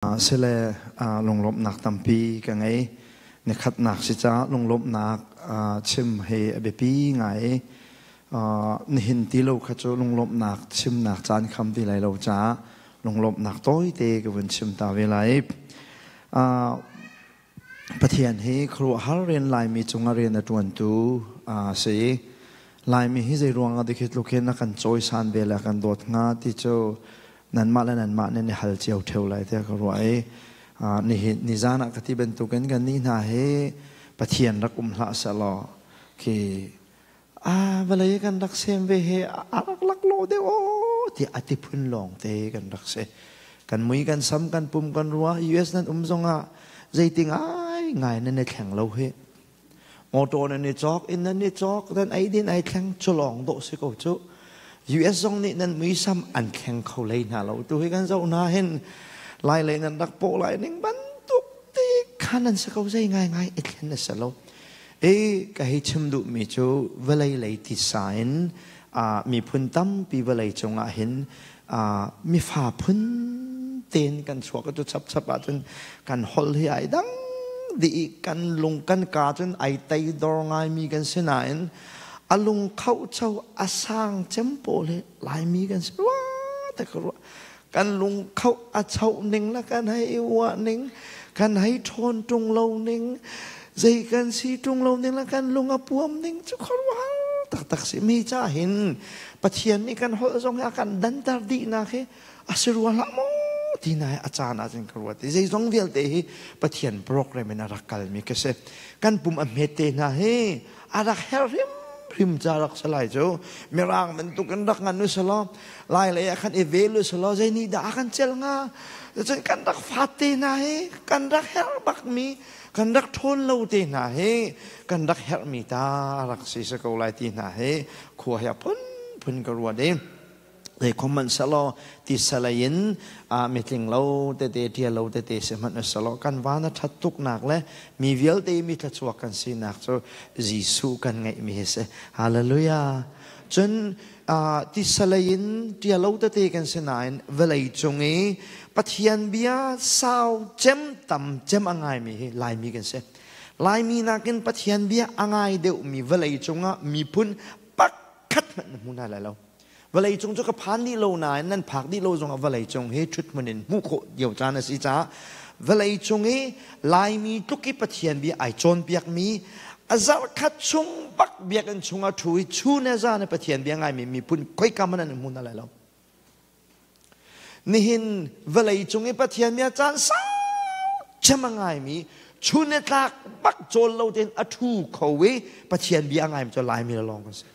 Sile lunglawmhnak tampi ka ngei. Nikhatnak si caah lunglawmhnak chim hi a biapi ngai. Nihin ti lo kha cu lunglawmhnak chimnak caan kham ti lai lo caah lunglawmhnak tawite ka vun chim ta ve lai. Pathian hi khuaruahhar rian Laimi cungah rian a ṭuantu a si. Laimi hi zei ruangah dik hi tluk hin a kan cawisan ve le a kan dawt hnga ti cu nanmah le nanmah nan i hal cio ṭheo lai tiah ka ruah i nihin nizan ah ka ti bantukin kan nih hna hi Pathian rak um hlah sehlaw khi a vawlei kan rak sem ve hi a rak laklawh deuh aw tiah a ti phun lawng te kan rak si. Kan mui kan sam kan pum kan rua US nan um zongah zeiting ai ngai nan i thleng lo hi. Motor nan i cawk, inn nan i cawk, nan eidin ai thleng cu lawng dawh si ko cu. US zong nih nan muisam an thleng kho lei hna lo. Tu hi kan zoh hna hin lai lei nan rak pawh lai ning bantuk te khan an si ko zei ngai ngai i thlen a si lo. E ka hei chim duhmi cu vawlei lei tisa in miphun tampi vawlei cungah hin mifa phun tein kan chuak cu chapchap ahcun kan holh hi ai dang dih kan lung kan ka cun ai tei dor ngaimi kan si nain a lung kho cho a sang cem pawl hi Laimi kan si rua te ka ruah. Kan lung kho a cho ning la kan hei uah ning kan hei ṭhawn ṭung lo ning zei kan si ṭung lo ning la kan lung a puam ning cu khuaruahhar taktak si mi ca hin Pathian nih kan holh zong hi a kan danter dihnak hi a si rua hlah maw ti na a caan ah cun ka ruat i zeizong vialte hi Pathian program in a rak kalmi ka si. Kan pum a hmet te hna hi a rak her hrimhrim ca rak si lai cu. Mirang bantuk in rak ngan u selaw lai lei ah khan i vel u selaw zei nih dah a kan cel hnga? Cun kan rak fat te hna hi kan rak her bakmi kan rak ṭhawn lo te hna hi kan rak herhmi ta rak si si ko lai ti hna hi khua hi a phunphun ka ruat i zeikhohmanh selaw tisalei in mitling lo tete ṭial lo tete si hmanh selaw kan van a ṭhat tuknak le mi vialte mi thluachuak kan sinak cu Jesuh kan ngeihmi hi si. Hallelujah. Cun tisalei in ṭial lo tete kan si nain vawlei cung i Pathian bia sau cem tam cem a ngaimi hi Laimi kan si. Laimi nakin Pathian bia a ngai deuhmi vawlei cungah miphun pakhat hmanh na hmu hna lai lo. Vawlei cung cu ka phan dih lo nain nan phak dih lo zongah vawlei cung hi ṭhut hmun in hmuh khawh lio caan a si caah vawlei cung i Laimi tluk i Pathian bia ai cawnpiakmi a zarhkhat chung bak biakinn chungah ṭhu i chun le zan i Pathian bia ngaimi miphun khoika hmanh an hmu hna lai lo. Nihin vawlei cung i Pathian bia caan sau cem a ngaimi chun le tlak bak cawl lo tein a ṭhu kho i Pathian bia a ngaimi cu Laimi lawng kan si.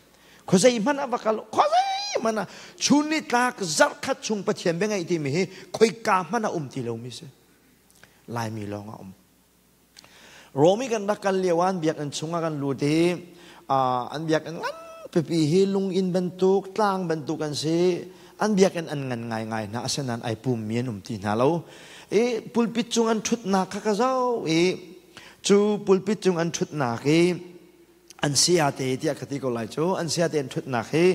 Khuazei hmanh ah va kal, khuazei hmanh ah chun ni tlak zarhkhat chung Pathian bia ngaih timi hi khoika hmanh ah um ti lomi si. Laimi lawng ah um. Romi kan rak kal lio ah an biakinn chungah kan lut i an biakinn ngan pipi hi lunginn bantuk, tlang bantuk an si. An biakinn an ngan ngaingai hna, asinain ai pummi an um ti hna lo. I pulpit cung an ṭhutnak kha ka zoh i cu pulpit cung an ṭhutnak i an sayate tiah ka ti ko lai cu an sayate an ṭhutnak hi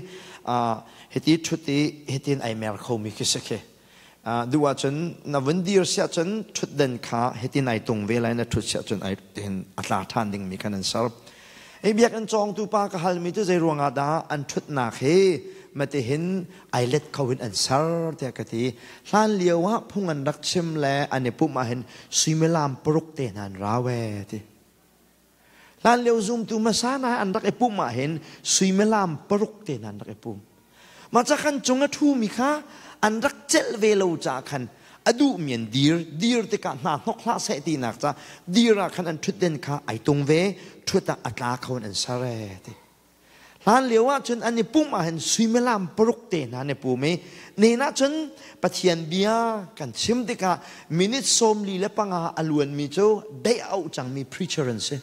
hiti ṭhut i hitin ai mer khomi khi si khi. Duh ahcun na vun dir siah cun ṭhutden kha hitin ai tung ve lai, na ṭhut siah cun ai tin a tla ṭhan dingmi khan an ser. Hi biakinn cawngtu pa ka halmi cu zei ruangah dah an ṭhutnak hi matihin ai let kho in an ser tiah ka ti. Hlan lio ah phung an rak chim le an i pumh ahhin suimilam paruk te hna an rau ee ti. Hlanlio zumtu hmasa hna an rak i pumh ahhin suimilam paruk te hna an rak i pum. Mah ca khan cung a ṭhumi kha an rak celh ve lo caah khan a duhmi an dir, dir tikah hna hnok hlah seh tinak ca dir ah khan an ṭhutden kha ai tung ve, ṭhut ah a tla kho in an ser ee ti. Hlan lio ahcun an i pumh ahhin suimilam paruk te hna an i pum i nen ahcun Pathian bia kan chim tikah minute 45 a luanmi cu daih a auh cangmi preacher an si.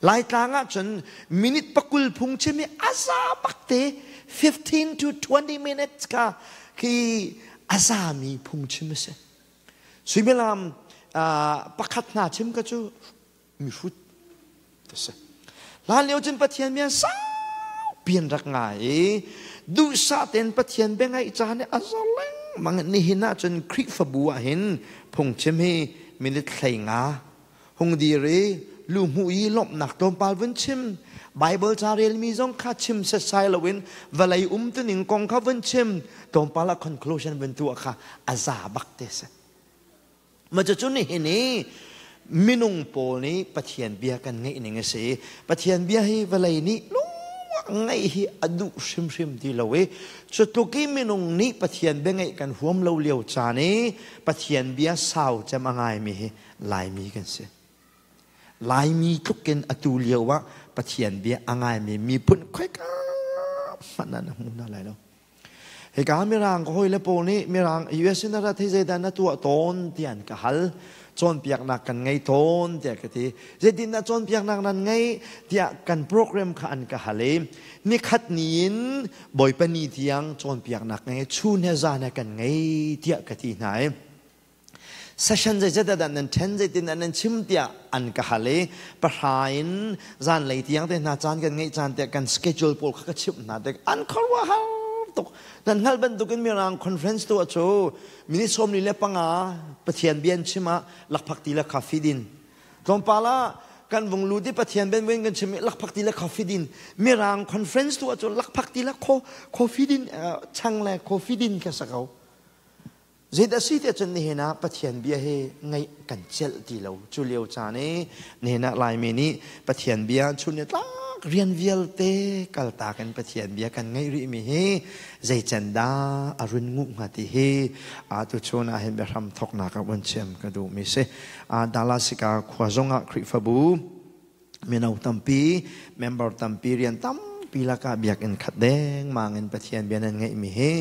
Laitlang ahcun minute 20 phung chim i a za bak te 15 to 20 minutes kha khi a zami phungchim a si. Suimilam pakhat hna chim ka cu mihrut ti si. Hlanlio cun Pathian bia saupi an rak ngai i duhsah tein Pathian bia ngaih caan i a zor lengmang. Mang nihin ahcun Khrihfabu ah hin phungchim hi minute 15 hung dir i luhmuh i lawmhnak tlawmpal vun chim. Bible ca relmi zong kha chim setsai loin vawlei umtuning kong kha vun chim tlawmpal ah conclusion vun tuah kha a za bak te si. Ma cucu nihin i minung pawl nih Pathian bia kan ngeih ning a si. Pathian bia hi vawlei nih lungwak ngeih hi a duh hrimhrim ti lo i cutluk i minung nih Pathian bia ngeih kan huam lo lio caan i Pathian bia sau cem a ngaimi hi Laimi kan si. Laimi tlukin atu lio ah Pathian bia a ngaimi miphun khoika hmanh ah na hmu hna lai lo. Hika Mirang ka hawile pawl nih Mirang US in a rat hi zeidah na tuah tawn tiah an ka hal. Cawnpiaknak kan ngei tawn tiah ka ti. Zeitindah cawnpiaknak nan ngei tiah kan program kha an ka hal i nikhat ni in Bawipa ni tiang cawnpiaknak ngei chun he zan he kan ngei tiah ka ti hna i session zeizat dah nan ṭhen, zeitin dah nan chim tiah an ka hal i 9 in zanlei tiang te hna caan kan ngeih caan tiah kan schedule pawl kha ka chimh hna tik an khuaruahhar tuk. Nan hngalh bantukin Mirang conference tu cu minute 45 Pathian bia an chim ah lakphak ti le coffee din, tlawmpal ah kan vung lut i Pathian ben kan chim i lakphak ti le coffee din. Mirang conference tu cu lakphak ti le coffee din, chang le coffee din kha sa ko. Zeidah si tiah cun nihin ah Pathian bia hi ngaih kan celh ti lo. Cu lio caan i nihin ah Laimi nih Pathian bia chun ni tlak rian vialte kaltak in Pathian bia kan ngaih rihmi hi zei can dah a run nguh hnga ti hi tuchun ah hin biahram thawknak ah vun chim ka duhmi si. Dallas ka khua zong ah Khrihfabu mino tampi, member tampi, rian tampi lakah biakinn khat dengmang in Pathian bia nan ngeihmi hi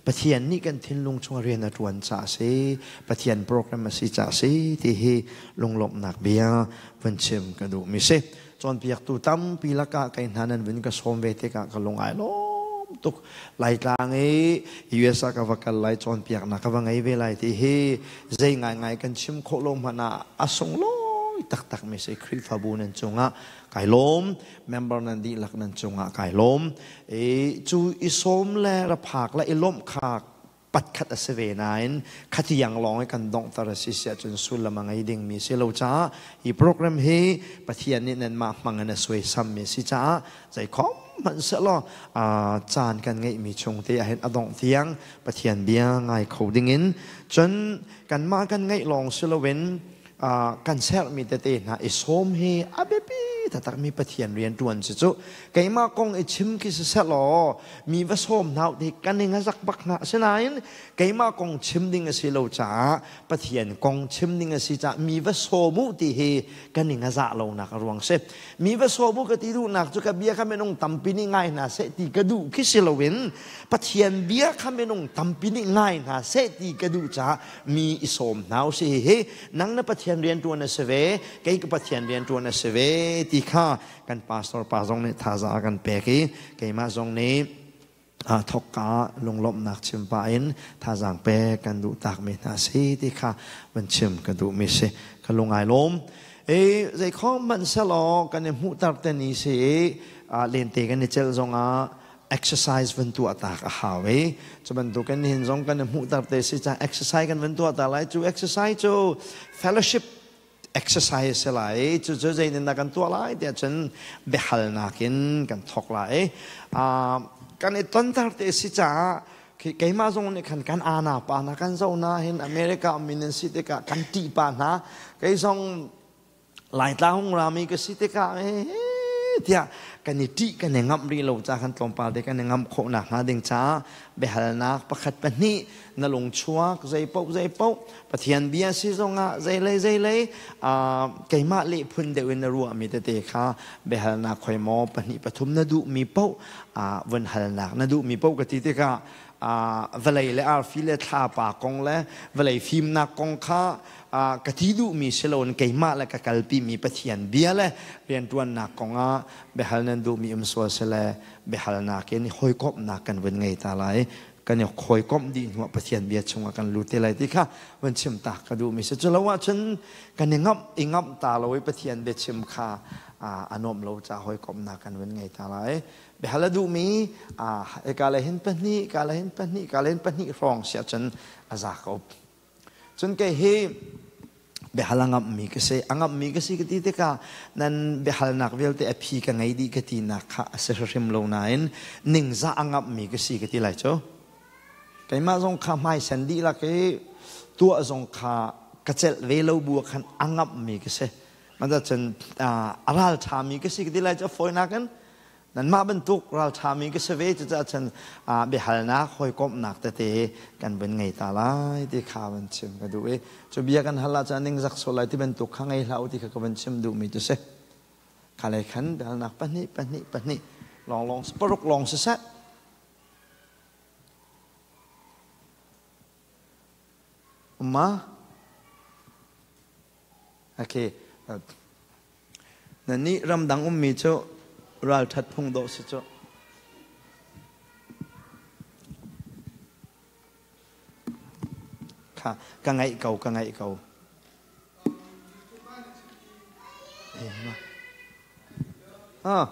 Pathian nih kan thinlung chung rian a ṭuan caah a si, Pathian program a si caah a si ti hi lunglawmhnak bia vun chim ka duhmi si. Cawnpiaktu tampi lakah kei hna nan vun ka sawm ve tikah ka lung ai lawm tuk. Laitlang i US ah ka va kal lai, cawnpiaknak ka va ngei ve lai ti hi zei ngaingai kan chim khawh lo hmanh ah a sunglawi taktak mi si. Khrihfabu nan cungah kai lawm, member nan dihlak nan cungah kai lawm. E cu i sawm le ra phak le i lawmh kha patkhat a si ve nain khatiang lawng i kan donghter a si siah cun sullam a ngei dingmi si lo caah hi program hi Pathian nih nanmah hmang in a suaisam mi si caah zeikhom hmanh sehlaw caan kan ngeihmi chung te ahhin a dongh tiang Pathian bia ngai kho dingin, cun kanmah kan ngeih lawng si loin kan sermi tete hna i sawm hi a biapi taktakmi Pathian rian ṭuan si cu. Keimah kong i chim khi siseh law mi va sawm hna ti kan ning a zak bak hna. Asinain keimah kong chim ding a si lo caah, Pathian kong chim ding a si caah mi va sawm u ti hi kan ning a zah lonak a ruang si. Mi va sawm u ka ti duhnak cu ka bia kha minung tampi nih ngai hna seh ti ka duh khi si loin Pathian bia kha minung tampi nih ngai hna seh ti ka duh caah mi i sawm hna u si. Hi nang na Pathian rian ṭuan a si ve, kei ka Pathian rian ṭuan a si ve ti kha kan pastor pa zong nih thazaang a kan pek i keimah zong nih thokka lunglawmhnak chim pah in thazaang pek kan duh takmi hna si ti kha van chim ka duhmi si. Ka lung ai lawm. E zeikhom hmanh selaw kan i hmuhter te ni si i lente kan i celh zongah exercise van tuah tak a hau i cu bantukin nihin zong kan i hmuhter te si ca exercise kan van tuah ta lai. Cu exercise cu fellowship exercise si lai. Cu cu zeitin dah kan tuah lai tiah cun biahalnak in kan thawk lai. Kan i tonter te si caah keimah zong nih khan kan ana pa hna kan zoh na hin America min an si tikah kan ṭih pa hna. Kei zong Laitlang hung rami ka si tikah tiah kan i ṭih, kan i ngamh rih lo ca kan tlawmpal te kan i ngamh khawh nakhnga ding caah biahalnak pakhat pahnih na lung chuak zeipaoh zeipaoh, Pathian bia si zongah zeilei zeilei, keimah leh phun deuh in na ruahmi tete kha biahalnak khoi maw pahnih pathum na duhmi paoh vun halnak na duhmi paoh ka ti tikah vawlei le arfi le thlapa kong le vawlei fimnak kong kha ka ti duhmi si loin keimah le ka kalpimi Pathian bia le rianṭuannak kongah biahal nan duhmi um sual sile biahalnak in hawikomhnak kan vun ngei ta lai. Kan i khawikomh dih hnuah Pathian bia chungah kan lut te lai ti kha van chim ta ka duhmi si. Culo ahcun kan i ngamh i ngamh ta lo i Pathian biachim kha a nuamh lo ca hawikomhnak kan vun ngei ta lai. Biahal a duhmi ka le hin pahnih, ka le hin pahnih, ka le hin pahnih hrawng si ahcun a za ko. Cun kei hi biahal a ngamhmi ka si. A ngamhmi ka si ka ti tikah nan biahalnak vialte a phi ka ngei dih ka tinak kha a si hrim lo nain ningzah a ngamhmi ka si ka ti lai cu. Keimah zong kha hmaisen dihlak i tuah zong kha ka celh ve lo bu ah khan a ngamhmi ka si. Cun a ralṭhami ka si ka ti lai cu a fawinak in Nanmah bantuk ralṭhami ka si ve cucaah cun biahalnak hawikomhnak tete kan vun ngei ta lai ti kha van chim ka duh i cu bia kan hal ahcun ningzak sual lai ti bantuk kha ngei hlah u ti kha ka van chim duhmi cu si. Kha lei khan biahalnak pahnih pahnih pahnih lawnglawng paruk lawng siseh. Umma Okay. Nannih ramdang ummi cu ralṭhat phung dawh si cu. Kha ka ngaih ko, ka ngaih ko. Ah.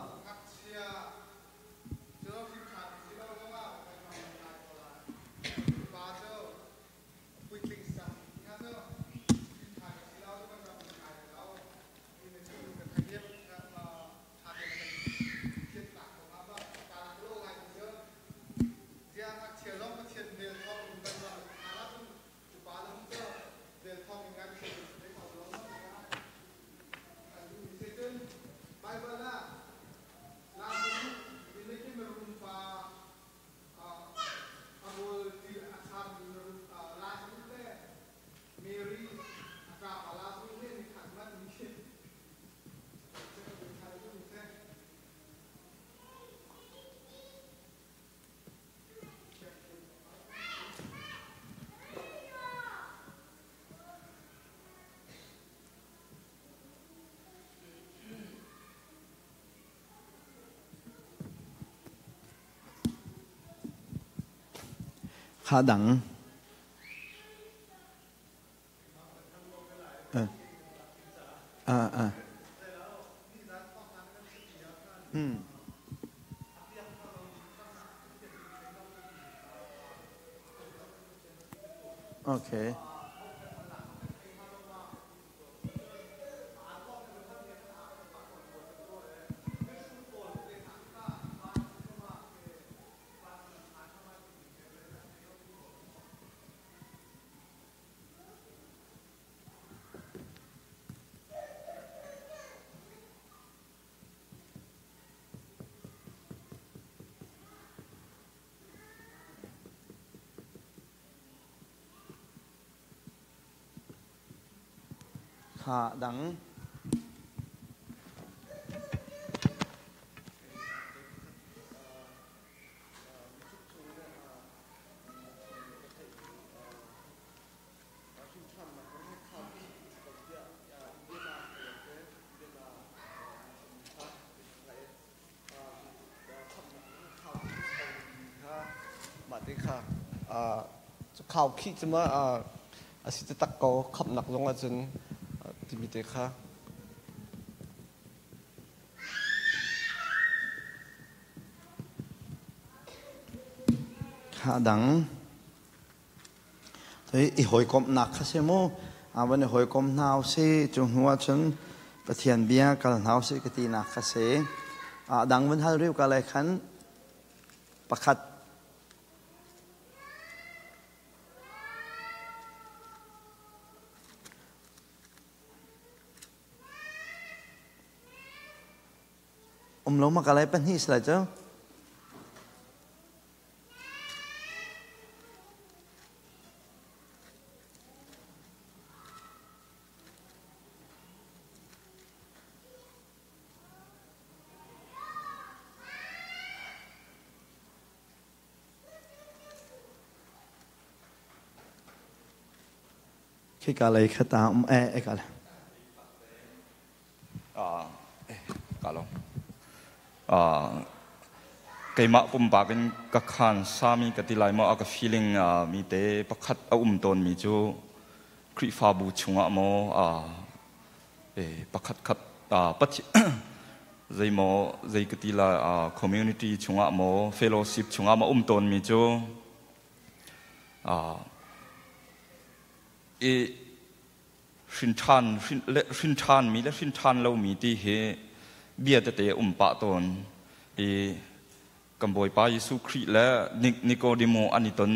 Kha dang. Okay. Kha dang. Mah te kha khaukhih cu ma a si taktak ko khamhnak zong ahcun timi te kha. Kha dang. I hawikomhnak kha si mu. Van i hawikom hna usih. Cu hnu ahcun Pathian bia kal hna usih ka tinak kha si. A dang vun hal riu ka le khan pakhat um lo ma ka lai pahnih si lai cu. Khika lei kha ta um e e ka le. Ka lo. Keimah pumpak in ka khan sami ka ti lai maw, a ka feeling mi te pakhat a um tawn mi cu Khrihfabu chungah maw pakhat khat zeimaw zei ka ti lai community chungah maw fellowship chungah maw um tawn mi cu i hrin ṭhan mi le hrin ṭhan lomi ti hi bia tete a um pah tawn i kan Bawipa Jesuh Khrih le Nikodemo an i ton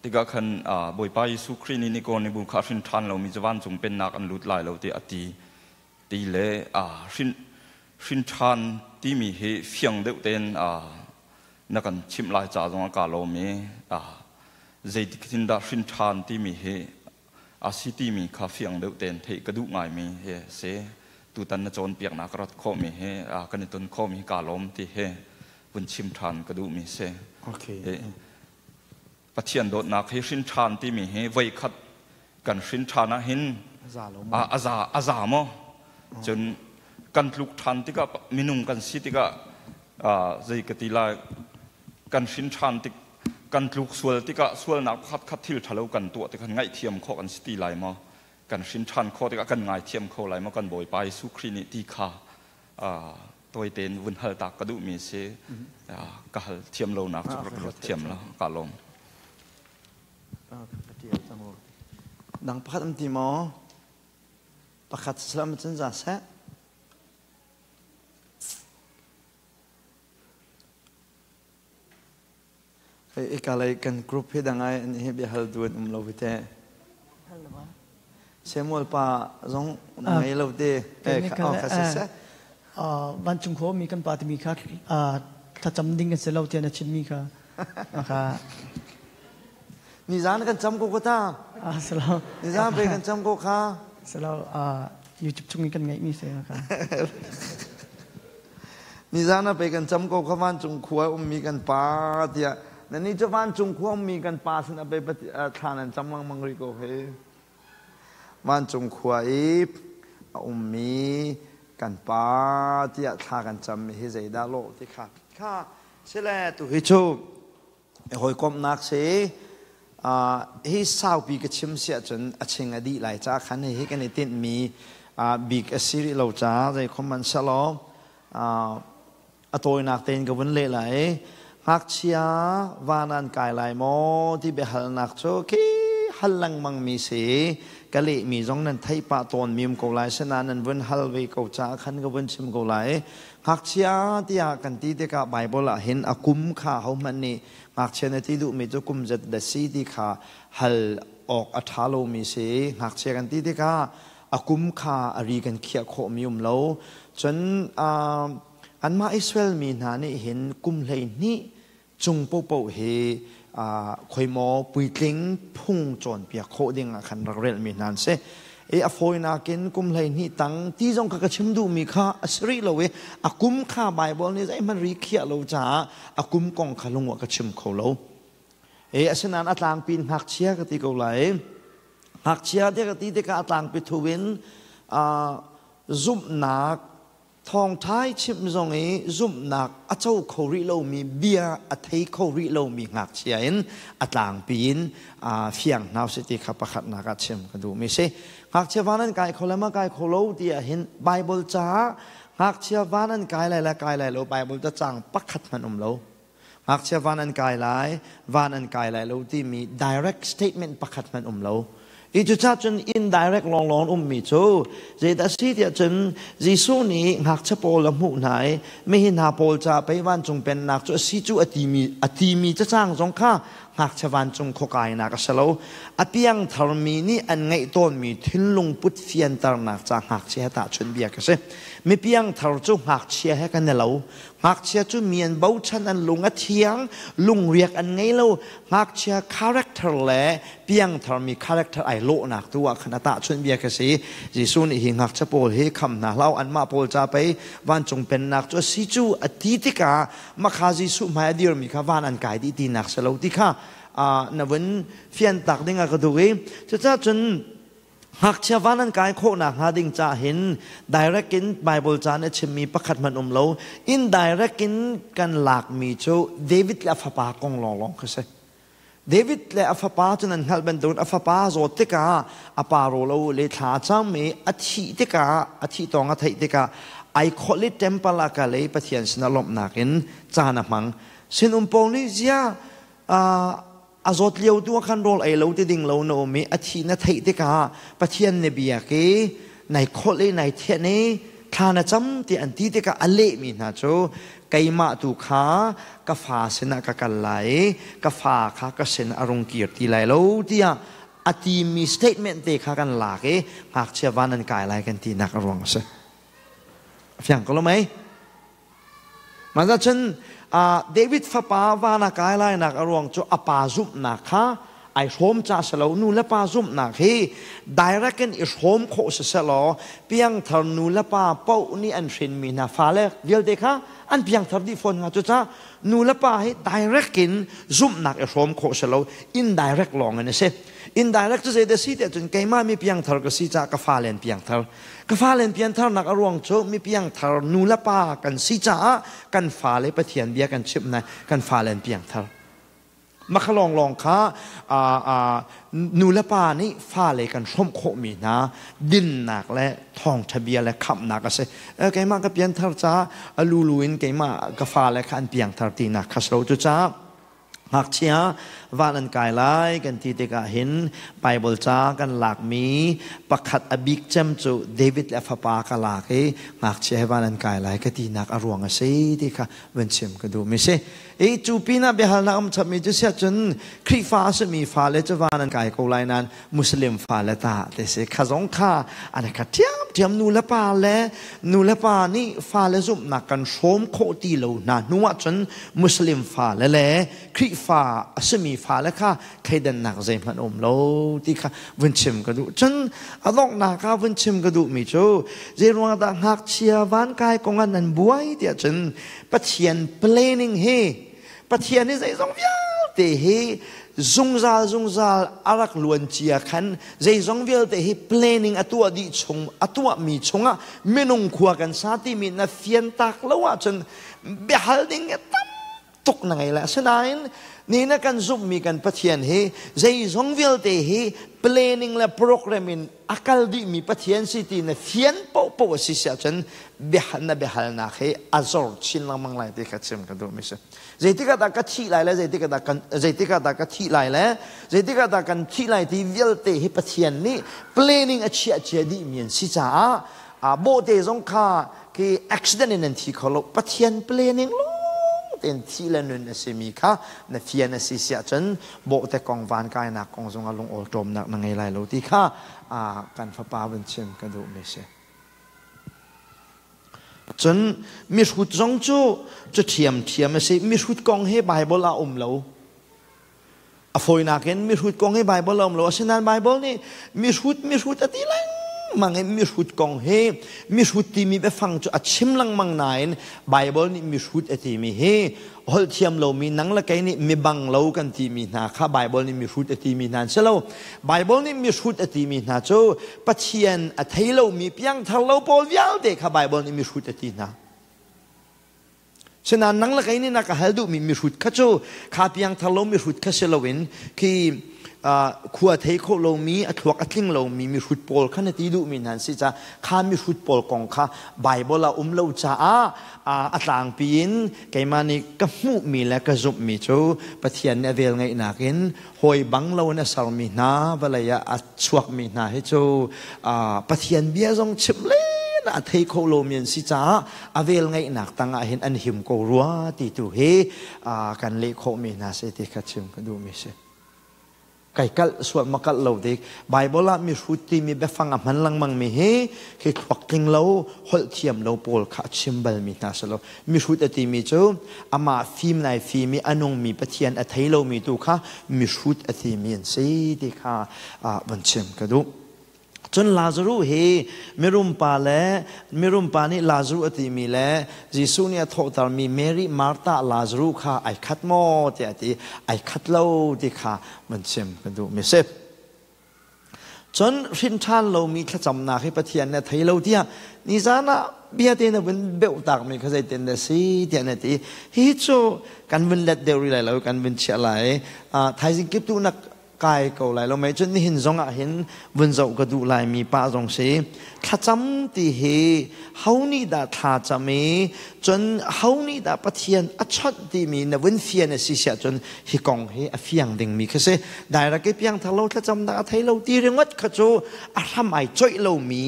tikah khan Bawipa Jesuh Khrih nih Nikodemo kha hrin ṭhan lomi cu vancung pennak an lut lai lo tiah a ti ti le hrin ṭhan timi hi fiang deuh tein na kan chimh lai ca zongah kaa lawm i zeitik hin dah hrin ṭhan timi hi a si timi kha fiang deuh tein theih ka duh ngaimi hi a si. Tutan na cawnpiaknak ka rat khawhmi hi kan i ton khawhmi hi kaa lawm ti hi vun chim ṭhan ka duhmi si. Okay. Pathian dawtnak hi hrin ṭhan timi hi voikhat kan hrin ṭhan ah hin a za maw? Cun kan tluk ṭhan tikah minung kan si tikah zei ka ti lai kan hrin ṭhan tik kan tluk sual tikah sualnak pakhat khat thil ṭhalo kan tuah tikah ngaihthiam khawh kan si ti lai maw? Kan hrin ṭhan khawh tikah kan ngaithiam kho lai maw? Kan Bawipa Jesuh Khrih nih ti kha tawi tein vun hal tak ka duhmi si. Ka hal thiam lonak cu ka ruat thiam lo. Ka lawm. Dang pakhat am ti maw? Pakhat salam cun za seh. Ikalei kan group hi dang ai an hi bia hal duan um lo hi te. Samuel pa zong ngei lo te. Kha si seh. Vancung kho mi kan pa timi kha thlacam ding kan si lo tiah na chimmi kha. Kha Nizan kan cam ko ko ta. Salo. Nizan pe kan cam ko kha. Salo YouTube chung in kan ngeih mi se kha. Nizan ah pei kan cam ko kha vancung khua ummi kan pa tiah nan nih cu vancung khua ummi kan pa sin ah pei thla nan cam lengmang rih ko hi. Vancung khua i a ummi kan pa tiah thla kan cammi hi zeidah lawh ti kha kha sile tu hi cu hawikomhnak si hi saupi ka chim si ahcun a ching a dih lai ca khan hi kan i tinhmi bik a si rih lo ca zei khom man selaw a tawinak tein ka vun leh lai. Ngakchia van an kai lai maw ti biahalnak cu khi hal lengmang mi si ka lehmi zong nan theih pah tawn mi um ko lai, sinain nan vun hal ve ko caah khan ka vun chim ko lai. Ngakchia tiah kan ti tikah Baibal ah hin a kum kha hohmanh nih ngakchia na ti duhmi cu kum zat da si ti kha hal awk a ṭha lomi si. Ngakchia kan ti tikah a kum kha a ri kan khiah khawhmi um lo. Cun anmah Israel mi hna nih hin kum 12 cung paohpaoh hi khoimaw puitling phung cawnpiak khawh ding ah khan rak relmi hna an si. I a fawinak in kum 12 tang ti zong kha ka chim duhmi kha a si rih lo i a kum kha Baibal nih zeihmanh ri khiah lo caah a kum kong kha lung ah ka chim kho lo. E asinain a tlangpi in ngakchia ka ti ko lai. Ngakchia te ka ti tikah a tlangpi thu in zumhnak thawngṭha i chimh zong i zumhnak a co kho rih lomi bia a thei kho rih lomi ngakchia in a tlangpi in fiang hna usih ti kha pakhatnak ah chim ka duhmi si. Ngakchia van an kai kho le ma kai kho lo ti ah hin Bible caah ngakchia van an kai lai le kai lai lo Bible cacang pakhat hmanh um lo. Ngakchia van an kai lai, van an kai lai lo timi direct statement pakhat hmanh um lo. I cucaah cun indirect lawnglawng ummi cu zeidah si tiah cun Jesuh nih ngakchia pawl a hmuh hna i mihi hna pawl ca pei vancung pennak cu a si cu a timi cacang zong kha ngakchia vancung khuakainak a si lo. A piangtharmi nih an ngeih tawnmi thinlung put fianternak ca ngakchia he tahchunh bia ka si. Mi piangthar cu ngakchia he kan i lo. Ngakchia cu mi an bochan, an lung a thiang, lungriak an ngei lo. Ngakchia character le piangtharmi character ai lawhnak tu ah khan a tahchunh bia ka si. Jesuh nih hi ngakchia pawl hi kham hna hlah anmah pawl ca pei vancung pennak cu a si cu a ti tikah makha Jesuh hmai a dirmi kha van an kai dih tinak si lo ti kha na vun fian tak ding ah ka duh i cucaah cun Ngakchia van an kai khawhnak hnga ding ca hin direct in Bible ca nih a chimmi pakhat hmanh um lo. Indirect in kan lakmi cu David le a fapa kong lawnglawng kha si. David le a fapa cu nan hngalh bantukin a fapa zawt tikah a pa rawl a ul i thla a cam i a thih tikah a thih tawng a theih tikah ai kholh i temple ah kal i Pathian sinah lawmhnak in caan a hmang. Sinum pawl nih zia a zawt lio tu ah khan rawl ei lo ti ding lo na um i a thi na theih tikah Pathian na biak i nai kholh i nai thianh i thla na cam ti an ti tikah a lehmi hna cu keimah tu kha ka fa sinah ka kal lai i ka fa kha ka sin a rung kir ti lai lo tiah a timi statement te kha kan lak i ngakchia van an kai lai kan tinak a ruang a si. Fiang ko lo mei? Mah cun David fapa van a kai lainak a ruang cu a pa zumhnak kha ai hrawm ca si lo. Nu le pa zumhnak hi direct in i hrawm khawh si selaw piangthar nu le pa paoh nih an hrinmi hna fale vialte kha an piangthar dih fawn hnga. Cucaah nu le pa hi direct in zumhnak i hrawm khawh si lo, indirect lawng in a si. Indirect cu zeidah si tiah cun keimah mi piangthar ka si caah ka fale an piangthar. Ka fale an piantharnak a ruang cu mi piangthar nu le pa kan si caah kan fale Pathian bia kan chimh hna, kan fale an piangthar. Makha lawnglawng kha nu le pa nih fale kan hrawmh khawhmi hna dinnak le thawngṭha bia le khamhnak a si. Keimah ka pianthar caah a lulu in keimah ka fale kha an piangthar tinak kha si lo. Cucaah Ngakchia van an kai lai kan ti tikah hin Bible ca kan lakmi pakhat a bik cem cu David le a fapa ka lak i ngakchia he van an kai lai ka tinak a ruang a si ti kha van chim ka duhmi si. I cu pinah biahalnak um chapmi cu siah cun Khrihfa a simi fale cu van an kai ko lai nain Muslim fale ta te si kha zong kha an kha ṭhiamṭhiam nu le pa le nu le pa nih fale zumhnak kan hrawm khawh ti lo hna hnu ahcun Muslim fale le Khrihfa a simi fale kha thleidannak zeihmanh um lo ti kha vun chim ka duh. Cun a donghnak ah vun chim ka duhmi cu zeiruang dah ngakchia vankai kong ah nan buai tiah cun Pathian planning hi Pathian hi zeizong vialte hi zungzal zungzal a rak luan cia khan zeizong vialte hi planning a tuah dih chung a tuahmi chungah minung khua kan sa timi na fian tak lo ahcun biahal ding tam tuk na ngei le. Asinain ni na kan zumhmi kan Pathian hi zeizong vialte hi planning le program in a kal dihmi Pathian si ti na fian paohpaoh a si si ahcun na biahalnak hi a zor chin lengmang lai ti kha chim ka duhmi si. Zeitik ah dah ka thih lai le zeitik ah dah kan zeitik ah dah ka thih lai le zeitik ah dah kan thih lai ti vialte hi Pathian nih planning a chiah cia dihmi an si caah bawhte zong kha khi accident in an thi kho lo. Pathian planning lawng tein thih le nun a simi kha na fian a si si ahcun bawhte kong van kainak kong zongah lungawl ṭawmnak na ngei lai lo ti kha kan fapa vun chim ka duhmi si. Cun mihrut zong cu cu ṭhiamṭhiam a si. Mihrut kong hi Baibal ah um lo. A fawinak in mihrut kong hi Baibal a um lo. Asinain Baibal nih mihrut mihrut a ti lengmang i mihrut kong hi mihrut timi biafang cu a chim lengmang nain Baibal nih mihrut a timi hi holh thiam lomi nang le kei nih mibang lo kan timi hna kha Baibal nih mihrut a timi hna an si lo. Baibal nih mihrut a timi hna cu Pathian a thei lomi piangthar lo pawl vialte kha Baibal nih mihrut a ti hna. Sinain nang le kei nih na ka hal duhmi mihrut kha cu kha piangthar lo mihrut kha si loin khi khua thei kho lomi a thluak a tling lomi mihrut pawl kha na ti duhmi hna an si caah kha mihrut pawl kong kha Baibal ah um lo caah a tlangpi in keimah nih ka hmuhmi le ka zumhmi cu Pathian nih a velngeihnak in hawi bang lo in a sermi hna vawlei ah a chuakmi hna hi cu Pathian bia zong chimh len a thei kho lomi an si caah a velngeihnak tangah hin an him ko rua ti tu hi kan leh khawhmi hna si ti kha chim ka duhmi si. Kai kalh sual ma kalh lo dik. Bible ah mihrut timi biafang a hman lengmang mi hi khi thluak tling lo holh thiam lo pawl kha a chim bal mi hna si lo. Mihrut a timi cu amah fim nai fim i a nungmi Pathian a thei lomi tu kha mihrut a timi an si ti kha van chim ka duh. Cun Lazaruh hi mirumpa le mirumpa nih Lazaruh a timi le Jesuh nih a thawhtermi Mary, Martha, Lazaruh kha ai khat maw tiah a ti. Ai khat lo ti kha van chim ka duhmi si. Cun hrin ṭhan lomi thlacamnak hi Pathian nih a thei lo tiah nizan ah bia te na vun beuh takmi kha zeitin dah si tiah na ti. Hihi cu kan vun let deuh rih lai lo, kan vun chiah lai. Thaizing kip tu na kai ko lai lo mei. Cun nihin zong ah hin vun zoh ka duh lai mi pa zong si. Thlacam ti hi ho nih dah thla cam i cun ho nih dah Pathian a chawnh timi na vun fian a si siah cun hi kong hi a fiang dingmi kha si. Dairake piangthar lo thlacamnak a thei lo ti ringot kha cu a hram ai coih lomi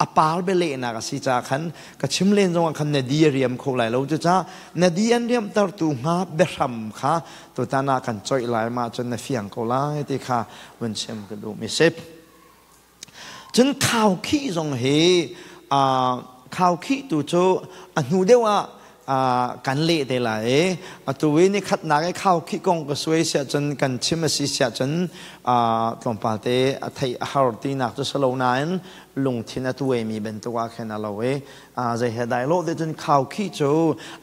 a par bialehnak a si caah khan ka chim len zongah khan na di a riam kho lai lo. Cucaah na di an riamtertu hnga biahram kha tutan ah kan coih lai, mah cun na fiang ko lai ti kha vun chim ka duhmi si. Cun khaukhih zong hi khaukhih tu cu a hnu deuh ah kan leh te lai i atu i ni khatnak i khaukhih kong ka suai siah cun kan chim a si siah cun tlawmpal te a theih a har tinak cu si lo nain lungthin a tuaimi bantuk ah khin a lo i zei he dai lo te cun khaukhih cu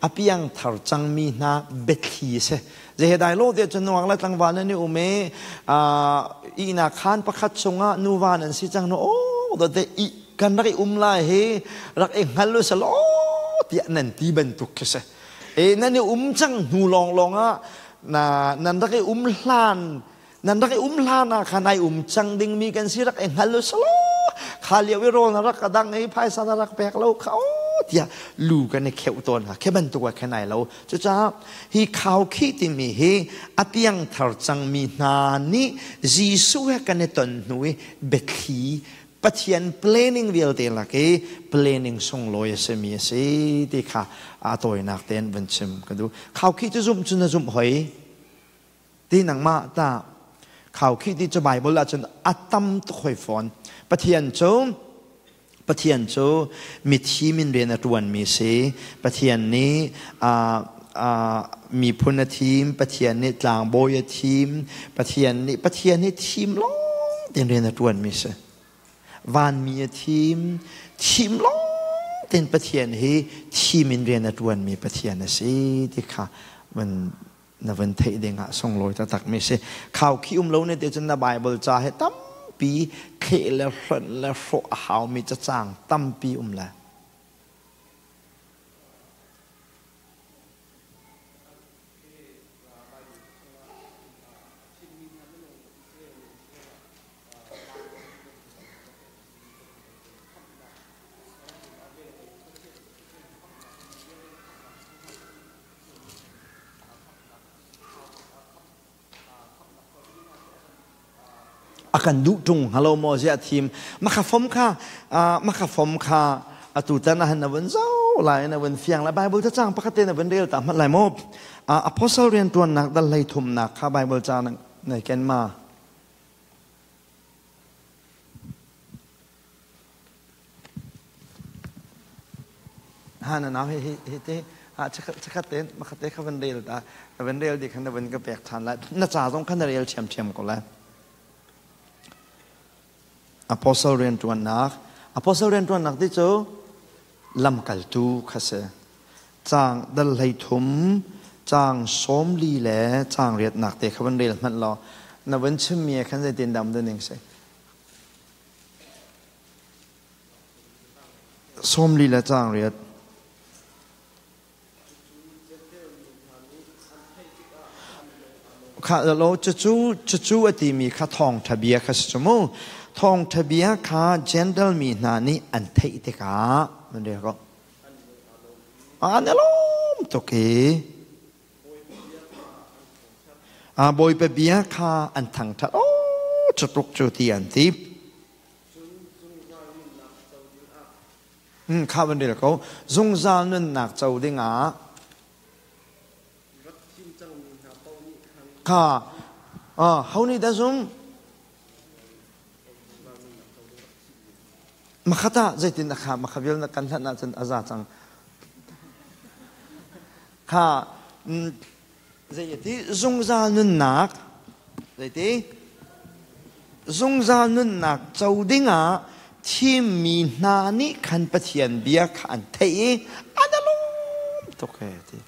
a piangthar cangmi hna biathli a si. Zei he dai lo te cun nungak le tlangval nan i um i ihnak khaan pakhat chungah nuva nan si cang nu aw dawt i kan rak i um lai hi rak i hngal u selaw tiah nan ti bantuk khi si. E nan i um cang hnu lawnglawng ah na nan rak i um hlan nan rak i um hlan ah khan ai um cang dingmi kan si rak i hngal u selaw kha lio i rawl na rak ka dang i phaisa na rak pek lo kha o tiah lu kan i kheuh tawn ha khe bantuk ah khan ai lo. Cucaah hi khaukhih timi hi a piangthar cangmi hna nih Jesuh he kan i ton hnu i biathli Pathian planning vialte lak i planning sunglawi a simi a si ti kha a tawinak tein vun chim ka duh. Khaukhih cu zumh cu na zumh hoi. Ti nangmah ta khaukhih ti cu Bible ahcun a tam tuk hoi fawn. Pathian cu Pathian cu mithi min rian a ṭuanmi si. Pathian nih miphun a thim, Pathian nih tlangbawi a thim, Pathian nih Pathian nih thim lawng tein rian a ṭuanmi si. Vanmi a thim, thim lawng tein Pathian hi thim in rian a ṭuanmi Pathian a si ti kha van na van theih ding ah sunglawi taktak mi si. Khaukhih um lo ne te cun na Bible ca he tampi thleh le hlonh le hrawh a haumi cacang tampi um le. A kan duh ṭung halo maw ziah thim makha fom kha makha fom kha atu tan ah na vun zo lai na vun fiang lai Bible cacang pakhat te na vun rel ta hmanh lai maw? Apostle rian ṭuannak dal hlei thumnak kha Bible ca na ken ma? Ha na nau hi hi hi te ha chakhat te makhat te kha van rel ta na van rel di khan na van ka pek than lai na ca zong khan na rel thiam thiam ko lai. Apostle rian tuannak, apostle rian tuannak ti cu lamkaltu kha si. Cang dal hlei thum cang 40 le cang riatnak te kha van rel hmanh law na van chimmi khan zeitin dam ning si? 40 le caang riat. Kha lo cucu cucu a timi kha thawngṭha bia kha si cu mu. Thawngṭha bia kha Gentile mi hna nih an theih tikah an rel ko. An i lawm tuk i Bawipa bia kha an thangṭhat. Oh, cu tuk cu ti an ti. Kha van rel ko. Zungzal nunnak co dingah kha ho nih dah zum? Makhat ah zeitin a kha makha vial na kan hlanh ahcun a za cang. Kha zei ti zungzal nunnak zeiti zungzal nunnak co dingah thimmi hna nih khan Pathian bia kha an theih i an i lawm tuk he ti.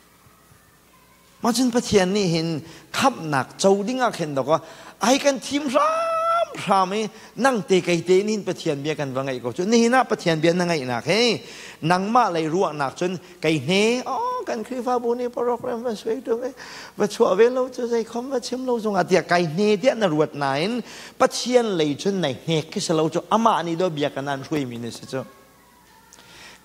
Mah cun Pathian nih hin khamhnak co dingah khin dawk ai kan thim hram Hramhram i nang te kei te nin Pathian bia kan va ngaih ko cu. Nihin ah Pathian bia na ngaihnak he nangmah lei ruahnak cun kei hne oh kan Khrihfabu nih program va suai tung e va chuah ve lo cu zei khom va chim lo zongah tiah kai hne tiah na ruat nain Pathian lei cun nai hnek khi si lo cu. Amah nih do bia kan an hruaimi na si cu.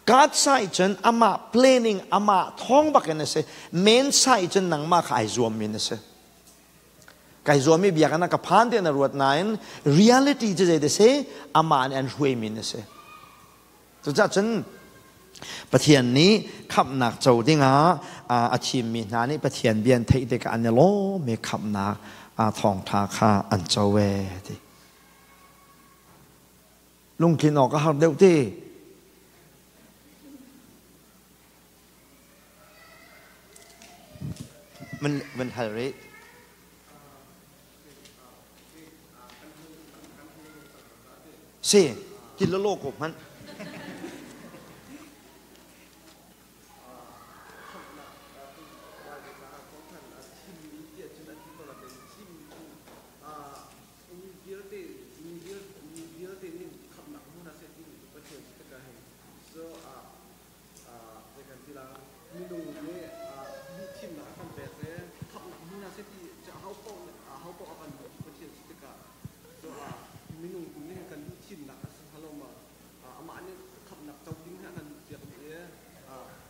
God side cun amah planning, amah thawng bak in a si. Men side cun nangmah kha ai zuammi na si. Kai zuammi bia kana ka phan te na ruat nain reality cu zei te si, amah nih an hruaimi na si. Cucaah cun Pathian nih khamhnak co dingah a thimmi hna nih Pathian bia an theih tikah an i lawm i khamhnak thawngṭha kha an co ve ti. Lungtlin awk a har deuh ti. Van hal rih. Si, ti lolo ko hmanh. Mi vialte nih khamhnak hmu hna seh timi cu Pathian si tikah hin so zei kan ti la, minung nih duhthimnak a kan pek i khamhnak hmu hna seh ti cu aho paoh a kan duh cu Pathian si tikah, so minung tu nih kan duhthimnak a si hnga lo ma, amah nih khamhnak co ding hi a kan duh piak dih i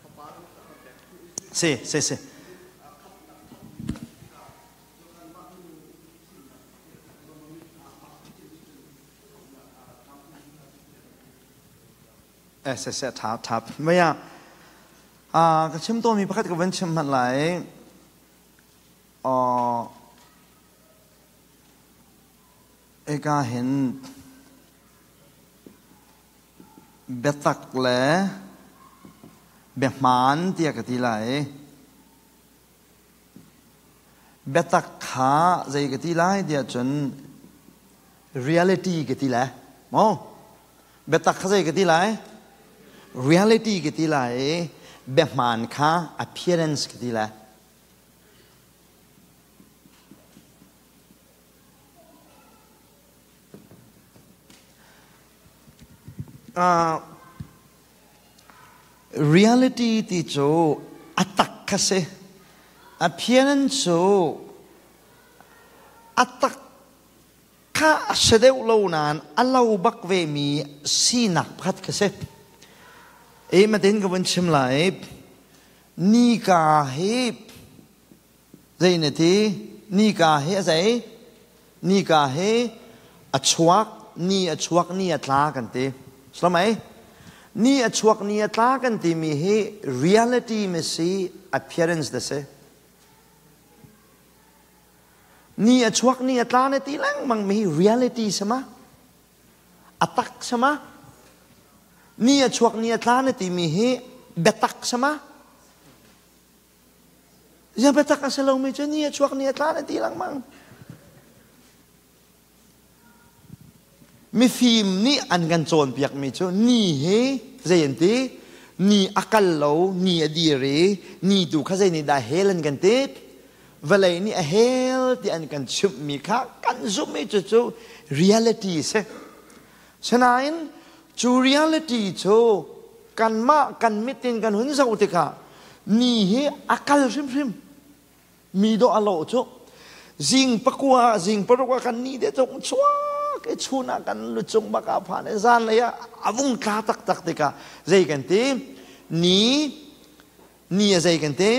fapa kan pek. Si si si. Seh tha tha maya ka chim tawmi pakhat ka van chim hmanh lai. Eka hin biatak le biahmaan tiah ka ti lai. Biatak kha zei ka ti lai tiah cun reality ka ti lai maw? Biatak kha zei ka ti lai? Reality ka ti lai i biahmaan kha appearance ka ti lai. Reality ti cu a tak kha si. Appearance cu a tak kha a si deuh lo nain a lo bak ve mi sinak pakhat kha si. E matin ka vun chim lai. Nika hi zei na ti? Nika hi a zei? Nika hi a chuak, ni a chuak, ni a tla kan ti. Slamai? Ni a chuak, ni a tla kan timi hi reality mi si, appearance da si. Ni a chuak, ni a tla na ti lengmang mi hi reality sama. A tak sama. Ni a chuak, ni a tla na timi hi biatak sama. Ziang biatak a si lomi cu ni a chuak, ni a tla na ti lengmang. Mifim nih an kan cawnpiakmi cu ni hi zei an ti? Ni a kal lo, ni a dir i ni tu kha zei nih dah hel an kan ti? Vawlei nih a hel ti an kan chimhmi kha kan zumh i cucu reality a si. Sinain cu reality cu kanmah kan mit in kan hun zoh tikah ni hi a kal hrimhrim. Mi dawh a lawh cu zing 9, zing 6 ah kan ni te cung chuak i chun ah kan lu cung bak ah phan i zan lei ah a vung tla taktak tikah zei kan ti? Ni ni a zei kan ti?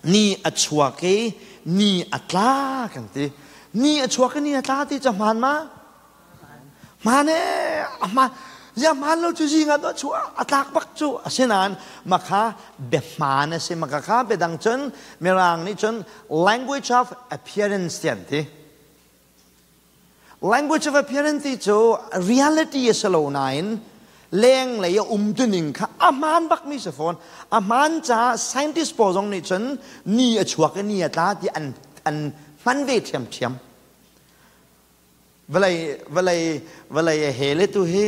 Ni a chuak i ni a tla kan ti. Ni a chuak i ni a tla ti cu hmaan ma? Hmaan e, hmaan. Zia hmaan lo cu zing ah chuah a tlak bak cu. Asinain makha biahmaan a si. Maka kha biadang cun Mirang nih cun language of appearance ti an ti. Language of appearance ti cu reality a si lo nain leng lei a umtuning kha a hmaan bakmi si fawn. A hmaan caah scientist pawl zong nih cun ni a chuak i ni a tla ti an hman ve ṭhiamṭhiam. Vawlei vawlei vawlei a hel i tu hi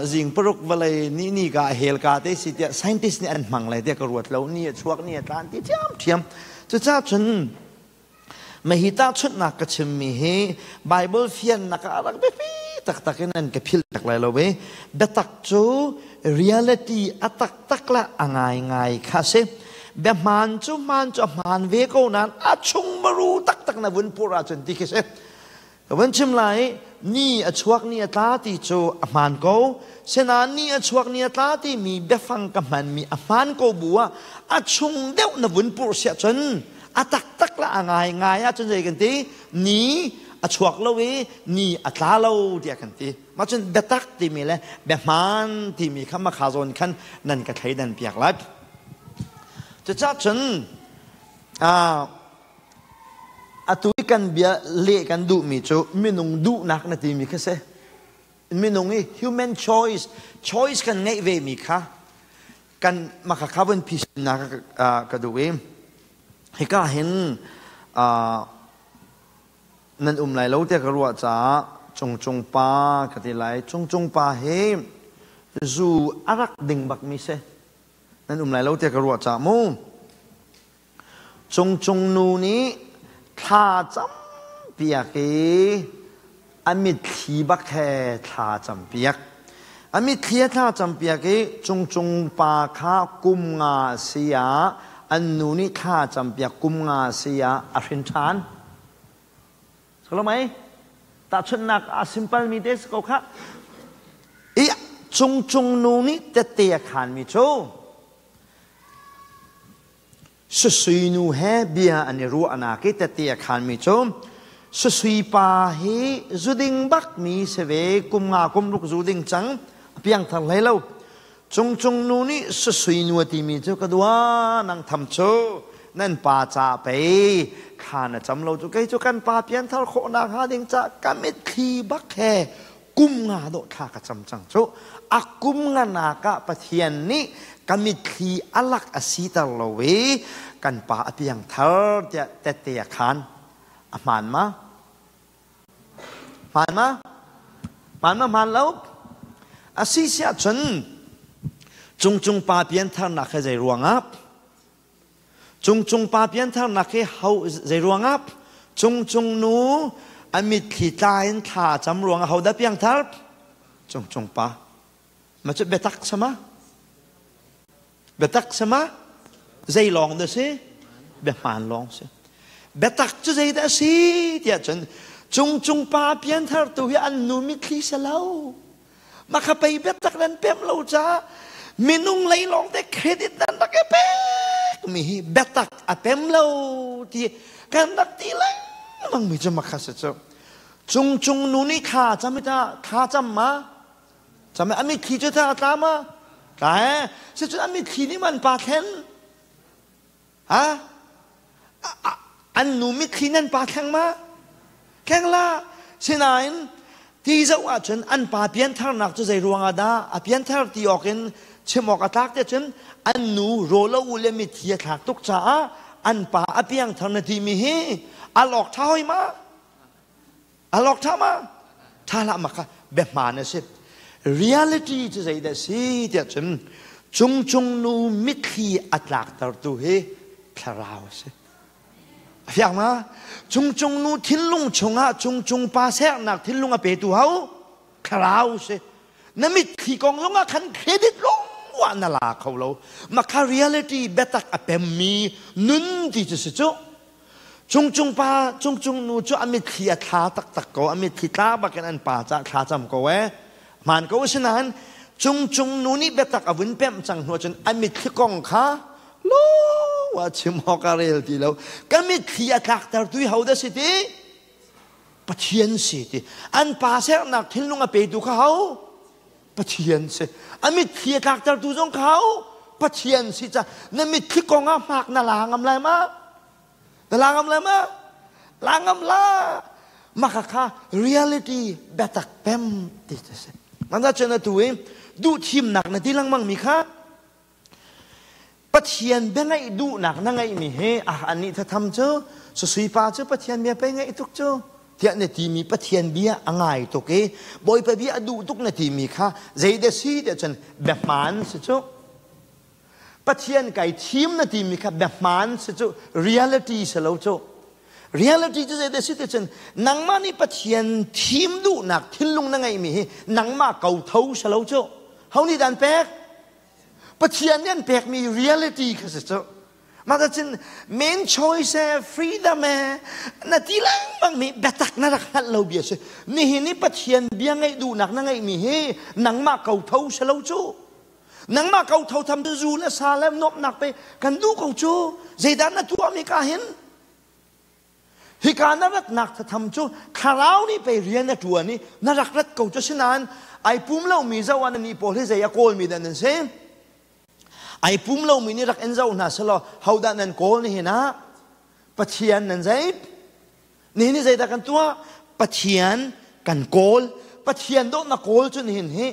zing 6 vawlei ni ni ka a hel ka te si tiah scientist nih an hmang lai tiah ka ruat lo. Ni a chuak, ni a tla an ti ṭhiamṭhiam. Cucaah cun Mahi tahchunhnak ka chimmi hi Bible fiannak ah a rak biapi taktak in an ka philh tak lai lo i biatak cu reality a taktak le a ngaingai kha si. Biahmaan cu hmaan cu a hmaan ve ko nain a chung maru taktak na vun pur ahcun ti khi si. Ka vun chim lai ni a chuak ni a tla ti cu a hmaan ko. Sinain ni a chuak ni a tla timi biafang ka hmanmi a hmaan ko bu ah a chung deuh na vun purh siah cun a taktak le a ngaingai ahcun zei kan ti ni a chuak lo i ni a tla lo tiah kan ti. Mah cun biatak timi le biahmaan timi kha makha zawn khan nan ka thleidan piak lai. Cucaah cun Atu i kan bia leh kan duhmi cu minung duhnak na timi kha si. Minung i human choice, choice kan ngeih vemi kha kan makhakha vun phisinnak ka duh i hika hin nan um lai lo tiah ka ruah caah Cungcung pa ka ti lai. Cungcung pa hi zu a rak ding bakmi si. Nan um lai lo tiah ka ruah caah mu. Cungcung nu nih thla campiak i a mitthli bak he thla campiak. A mitthli a thla campiak i cungcung pa kha kum nga si ah an nu nih thla campiak kum nga si ah a hrin ṭhan. Solomai, tahchunhnak a simple mi te si ko khah. I cungcung nu nih tette a khanmi cu Susui nu he bia an i ruahnak i tette a khanmi cu Susui pa hi zuding bakmi si ve kum nga kum ruk zu ding cang a piangthar hlei lo. Cungcung nu nih Susui nu a timi cu ka dua nang tham cu nan pa ca pei thla na cam lo cu kei cu kan pa pianthar khawhnak hnga ding ca ka mitthli bak he kum nga dawh thla ka cam cang cu a kum nga nak ah Pathian nih ka mitthli a lak a siter lo i kan pa a piang thar tiah tette a khan. A hmaan ma? Hmaan ma? Hmaan ma hmaan lo? A si siah cun cungcung pa piantharnak he zei ruangah Cungcung pa piantharnak hi ho zei ruangah cungcung nu a mitthli tla in thla a cam ruangah hodah piangthar? Cungcung pa. Ma cu biatak sama? Biatak sama? Zei lawng dah si? Biahmaan lawng si. Biatak cu zei dah si tiah cun cungcung pa pianthar tu hi an nu mitthli si lo. Maka pei biatak nan pem lo caah minung lei lawng te credit nan rak i pek mi hi biatak a pem lo ti kan rak ti lengmang mi cu makha si cu. Cungcung nu nih thla cam ita thla cam ma cam a mitthli cu tha tla ma tla he si cun a mitthli nih man pa thlen ha an nu mitthli nan pa thleng ma thleng la sinain ti zoh ahcun an pa piantharnak cu zei ruangah dah a pianthar ti awk in chim awk a tlak te cun an nu rawlo u le mitthi a thlak tuk caah an pa a piangthar na timi hi a lawk ṭha hoi ma a lawk ṭha ma ṭha hlah ma kha biahmaan a si reality cu zeidah si tiah cun cungcung nu mitthli a tlaktertu hi thlarau a si a fiang ma cungcung nu thinlung chungah cungcung pa sernak thinlung a petu ho thlarau si na mitthli kong zongah khan credit lung wa na la kho lo makha reality biatak a pemmi nun ti cu si cu Cungcung pa, cungcung nu cu a mitthli a thla taktak ko, a mitthli tla bakin an pa cah thla cam ko ee. Hmaan ko asinain cungcung nu nih biatak a vun pemh cang hnu cun a mitthli kong kha lo a chim awk a rel ti lo. Ka mitthli a tlakter tu hi ho dah si ti? Pathian si ti. An pa sernak thinlung a petu kha ho? Pathian si. A mitthli a tlaktertu zong kha ho? Pathian si ca. Na mitthli kong ah hmak na la ngam lai ma? Na la ngam lai ma? La ngam la. Maka kha reality biatak pem ti cu si. Manda cun atu i duh thimnak na ti lengmang mi kha Pathian bia ngaih duhnak na ngeihmi hi ah anih thatham cu susui pa cu Pathian bia pei ngaih tuk cu tiah na timi Pathian bia a ngai tuk i Bawipa bia a duh tuk na timi kha zeidah si tiah cun biahmaan si cu Pathian kai thim na timi kha biahmaan si cu reality si lo cu. Reality cu zei si ti cun nangmah nih Pathian thim duhnak thinlung na ngeihmi hi nangmah ko tho si lo cu. Ho nih dah an pek? Pathian nih an pekmi reality kha si cu. Mah cun main choice eh, freedom eh, na ti lengmang mi biatak na rak hngalh lo bia si. Nihin i Pathian bia ngeih duhnak na ngeihmi hi nangmah ko tho si lo cu. Nangmah ko tho tham zu le sa le nuamhnak pe kan duh ko cu. Zeidah na tuahmi ka hin? Hika na ratnak thatham cu thlarau nih pei rian a ṭuan i na rak rat ko cu sinain ai pum lomi zoh ah nannih pawl hi zei a kawlmi dah nan si? Ai pum lomi nih rak in zoh hna selaw hodah nan kawl nihin ah? Pathian nan zei? Nihin hi zeidah kan tuah? Pathian kan kawl. Pathian dawh na kawl cu nihin hi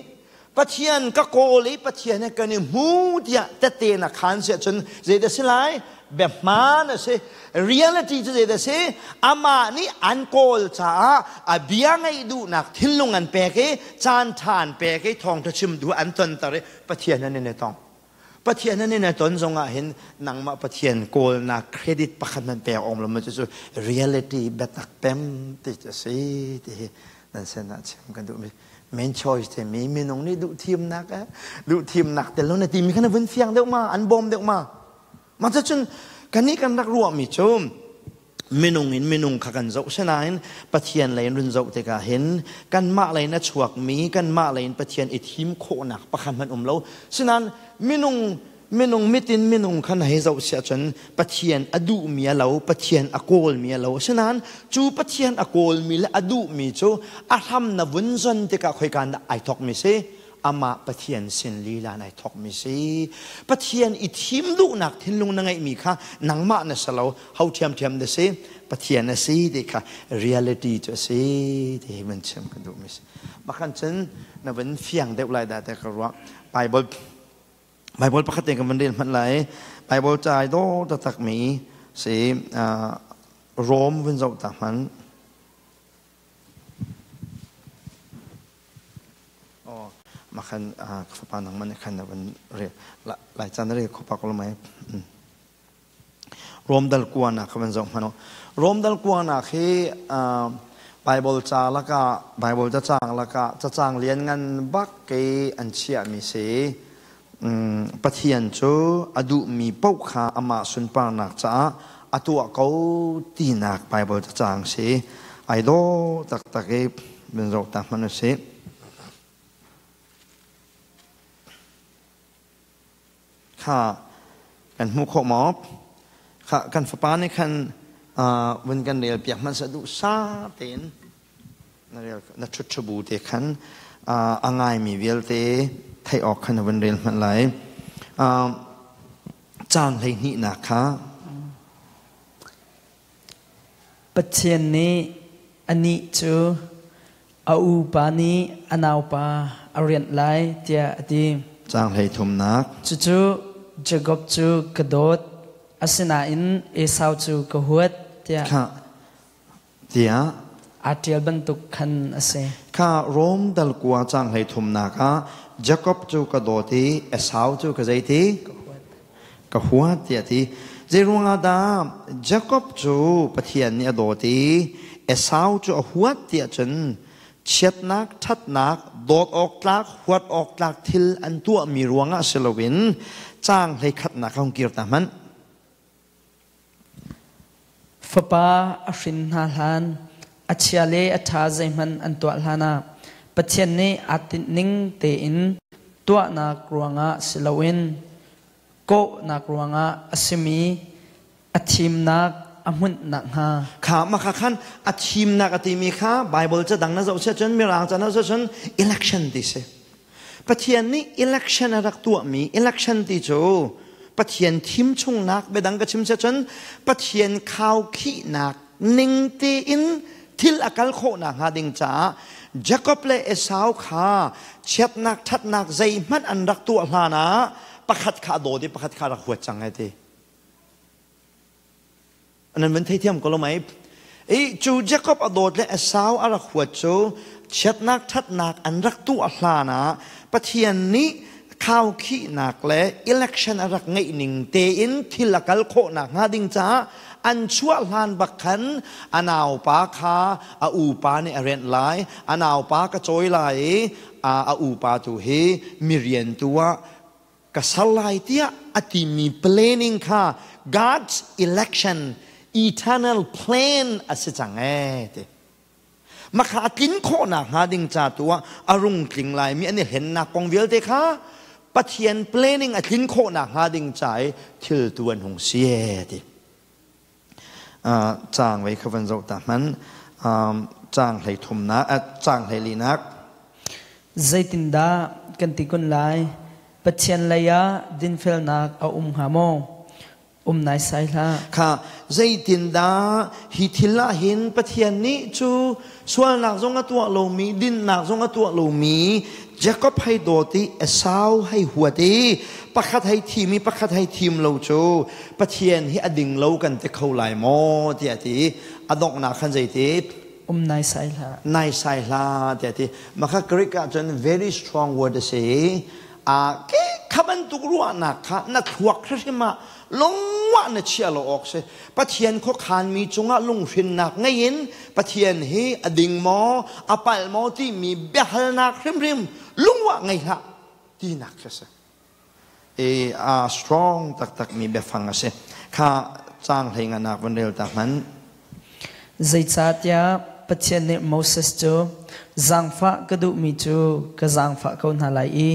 Pathian ka kawl i Pathian he kan i hmu tiah tette na khaan si ahcun zeidah si lai? Biahmaan a si. Reality cu zeidah si? Amah nih an kawl caah a bia ngaih duhnak thinlung an pek i caan ṭha an pek i thawngṭha chim duh an tonter i Pathian an in i tong. Pathian an in i ton zongah hin nangmah Pathian kawlnak credit pakhat nan pek awm lo ma cucu reality biatak pem ti cu a si ti hi nan sin ah chim kan duhmi. Main choice te mi minung nih duh thimnak eh duh thimnak tel lo na timi kha na vun fiang deuh ma an bawm deuh ma ma cun kan nih kan rak ruah mi cu minung in minung kha kan zoh sinain Pathian lei in run zoh tikah hin kanmah lei in a chuak mi kanmah lei in Pathian i thim khawhnak pakhat hmanh um lo sinain minung Minung mit in minung kha na hei zoh si ahcun Pathian a duhmi a lo, Pathian a kawlmi a lo. Asinain cu Pathian a kawlmi le a duhmi cu a hram na vun zon tikah khoika dah ai thawkmi si? Amah Pathian sin lila in ai thawkmi si. Pathian i thim duhnak thinlung na ngeihmi kha nangmah na si lo, ho ṭhiamṭhiam na si, Pathian a si ti kha reality cu a si ti hi vun chim ka duhmi si. Makhan cun na vun fiang deuh lai dah tiah ka ruah. Bible Bible pakhat te kan van rel hmanh lai. Bible ca ai dawh taktak mi si Rome vun zoh ta hmanh. Oh, makhan ka fapa nang man khan na van rel lai chan rel kho pa ko mai. Rome dal kua nak kha van zoh hmanh. Rome dal kua nak hi Bible ca lakah Bible cacang lakah cacang lian ngan bak ke an chiahmi si. Pathian cu a duhmi paoh kha amah sunparnak caah a tuah ko tinak Bible cacang si. Ai dawh taktak i van zoh ta hmanh usih. Kha kan hmuh khawh maw? Kha kan fapa nih khan vun kan rel piak hmanh seh duhsah tein na rel na ṭhut ṭhabu te khan a ngaimi vialte theih awk khan na vun rel hmanh lai. Caang 12nak kha. Pathian nih anih cu a upa nih a naupa a rianh lai tiah a ti. Caang 13nak. Cucu Jakob cu ka dawt, asinain Esau cu ka huat tiah Kha tiah aa ṭial bantuk khan a si. Kha Rom dal kua caang 13nak ah Jakob cu ka dawt i Esau cu ka zeiti? Ka huat tiah a ti. Zeiruangah dah Jakob cu Pathian nih a dawt i Esau cu a huat tiah cun chiatnak, ṭhatnak, dawt awk tlak, huat awk tlak thil an tuahmi ruangah si loin caang 11nak a hung kir ta hmanh. Fapa a hrin hna hlan, a chia le a ṭha zeihmanh an tuah hlanah Pathian nih aa tinhning tein tuahnak ruangah si loin kawhnak ruangah a simi a thimnak a hmunh nakhnga. Kha mah khan a thimnak a timi kha Bible ca dang na zoh si ahcun Mirang ca na zoh cun election ti si. Pathian nih election a rak tuahmi election ti cu Pathian thim chungnak biadang ka chim cun Pathian khaukhihnak ning tein thil a kal khawhnak hnga ding caah Jakob le Esau kha chiatnak ṭhatnak zeihmanh an rak tuah hlan ah pakhat kha a dawt i pakhat kha a rak huat cang ai ti. Nan van theithiam ko lo mei? I cu Jakob a dawt le Esau a rak huat cu chiatnak ṭhatnak an rak tuah hlan ah Pathian nih khaukhihnak le election a rak ngeih ning tein thil a kal khawhnak hnga ding caah An chuah hlan bak khan a naupa kha a upa nih a renh lai. A naupa ka cawi lai i a upa tu hi mi rian tu ah ka ser lai tiah a timi planning kha God's election eternal plan a si cang ee ti. Makha a tlin khawhnak hnga ding ca tu ah a rung tling laimi an i hlennak kong vialte kha Pathian planning a tlin khawhnak hnga ding ca i thil tu an hung si ee ti. Caang vei kha van zoh ta hmanh. Caang hlei thumnak, caang hlei linak. Zeitindah kan ti kun lai? Pathian lei ah dinfelnak a um hnga maw? Um naisai hlah. Kha zeitindah hi thil ah hin Pathian nih cu sualnak zong a tuah lomi, dinnak zong a tuah lomi Jacob hei dawt i Esau hei huat i pakhat hei thim i pakhat hei thim lo cu Pathian hi a ding lo kan ti kho lai maw tiah ti a donghnak khan zeiti? Um naisai hlah. Naisai hlah tiah ti. Maka Greek ah cun very strong word a si. A ke kha bantuk ruahnak kha na thluak hrimhrim ah lungwah na chia lo awk si. Pathian khuakhanmi cungah lunghrinnak ngei in Pathian hi a ding maw, a palh maw timi biahalnak hrimhrim lungwah ngei hlah tinak khi a si. E a strong taktakmi biafang a si. Kha caang hlei nganak van rel ta hmanh. Zeicahtiah Pathian nih Moses cu zaangfah ka duhmi cu ka zaangfah ko hna lai i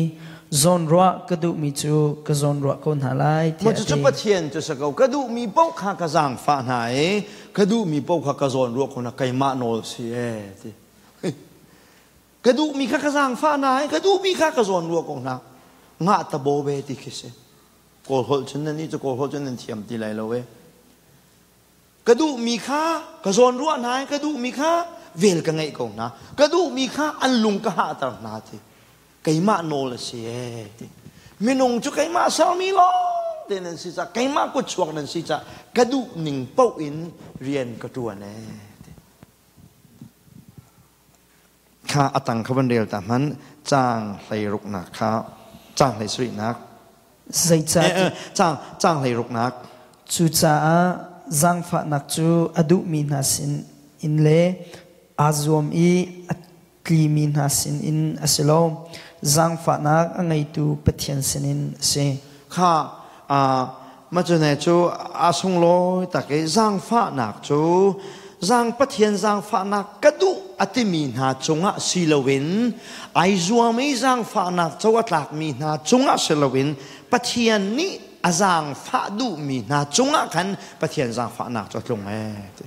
zawnruah ka duhmi cu ka zawnruah ko hna lai tiah a ti. Cucu Pathian cu si ko. Ka duhmi paoh kha ka zaangfah hna i ka duhmi paoh kha ka zawnruah ko hna keimah nawl si ee ti. Ka duhmi kha ka zaangfah hna i ka duhmi kha ka zawnruah ko hna. Ngah ta bo ve ti khi si. Kawl holh cun nan nih cu Kawl holh cun nan thiam ti lai lo ee. Ka duhmi kha ka zawnruah hna i ka duhmi kha vel ka ngeih ko hna. Ka duhmi kha an lung ka hahter hna ti. Keimah nawl a si ee ti. Minung cu keimah sermi lawng te nan si caah keimah kutchuak nan si caah ka duh ning paoh in rian ka ṭuan ee ti. Kha a tang kha van rel ta hmanh caang hlei ruknak kha caang hlei sarihnak Zeicahtiah caang caang hlei ruknak Cucaah zaangfahnak cu a duhmi hna sin in le aa zuam i a tlimi hna sinin a si lo, zaangfahnak a ngeitu Pathian sinin a si. Kha mah cu ne cu a sunglawi tak i zaangfahnak cu zaang Pathian zaangfahnak ka duh a timi hna cungah si loin ai zuam i zaangfahnak co a tlakmi hna cungah si loin Pathian nih a zaangfah duhmi hna cungah khan Pathian zaangfahnak cu a tlung ee ti.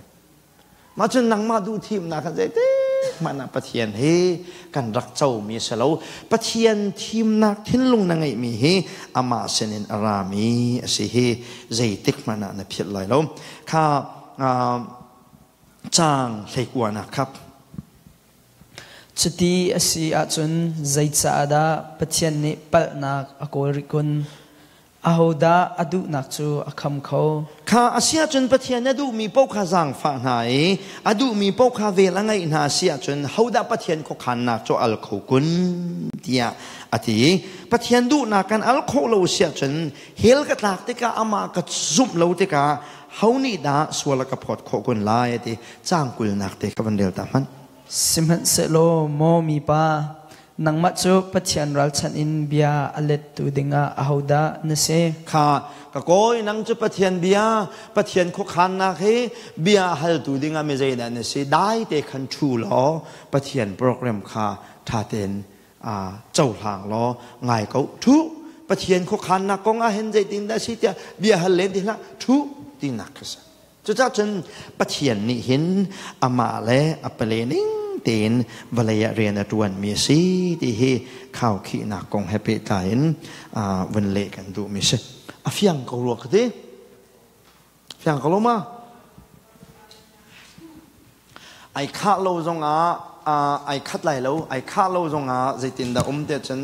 Mah cun nangmah duh thimnak khan zeitik hmanh ah Pathian hi kan rak comi a si lo. Pathian thimnak thinlung na ngeihmi hi amah sinin a rami a si hi zeitik hmanh ah na philh lai lo. Kha caang hleikuanak khap. Cuti a si ahcun zeicah dah Pathian nih palhnak a kawl rih kun? Ahodah a duhnak cu a kham kho? Kha a si ahcun Pathian a duhmi paoh kha zaangfah hna i a duhmi paoh kha vel a ngeih hna si ahcun hodah Pathian khuakhannak cu al kho kun tiah a ti. Pathian duhnak kan al khawh lo si ahcun hell ka tlak tikah amah ka zumh lo tikah ho nih dah sual a ka phawt khawh kun lai a ti. Caang kulnak te kha van rel ta hmanh. Sihmanhsehlaw maw mipa, nangmah cu Pathian ralchanh in bia a lettu dingah ahodah na si? Kha ka kawi nang cu Pathian bia, Pathian khuakhannak hi bia haltu dingah mi zeidah na si? Dai te khan ṭhu law Pathian program kha ṭha tein cohlang law ngai ko. Ṭhu Pathian khuakhannak kong ah hin zeitindah si tiah bia hal len ti hlah, ṭhu tinak kha si. Cucaah cun Pathian nih hin amah le a pale ning tein vawlei ah rian a ṭuanmi a si ti hi khaukhihnak kong he pehtlai in vun leh kan duhmi a si. A fiang ko rua ka ti. Fiang ko lo ma? Ai khah lo zongah ai khat lai lo. Ai khah lo zongah zeitindah um tiah cun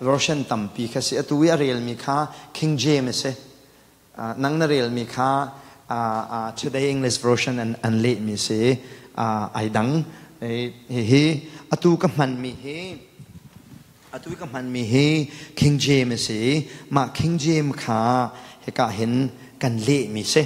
version tampi kha si. Atu i a relmi kha King James a si. Nang na relmi kha Today English Version an lehmi si ai dang. Hihi atu ka hmanmi hi atu ka hmanmi hi King James a si. Mah King James kha hika hin kan lehmi si.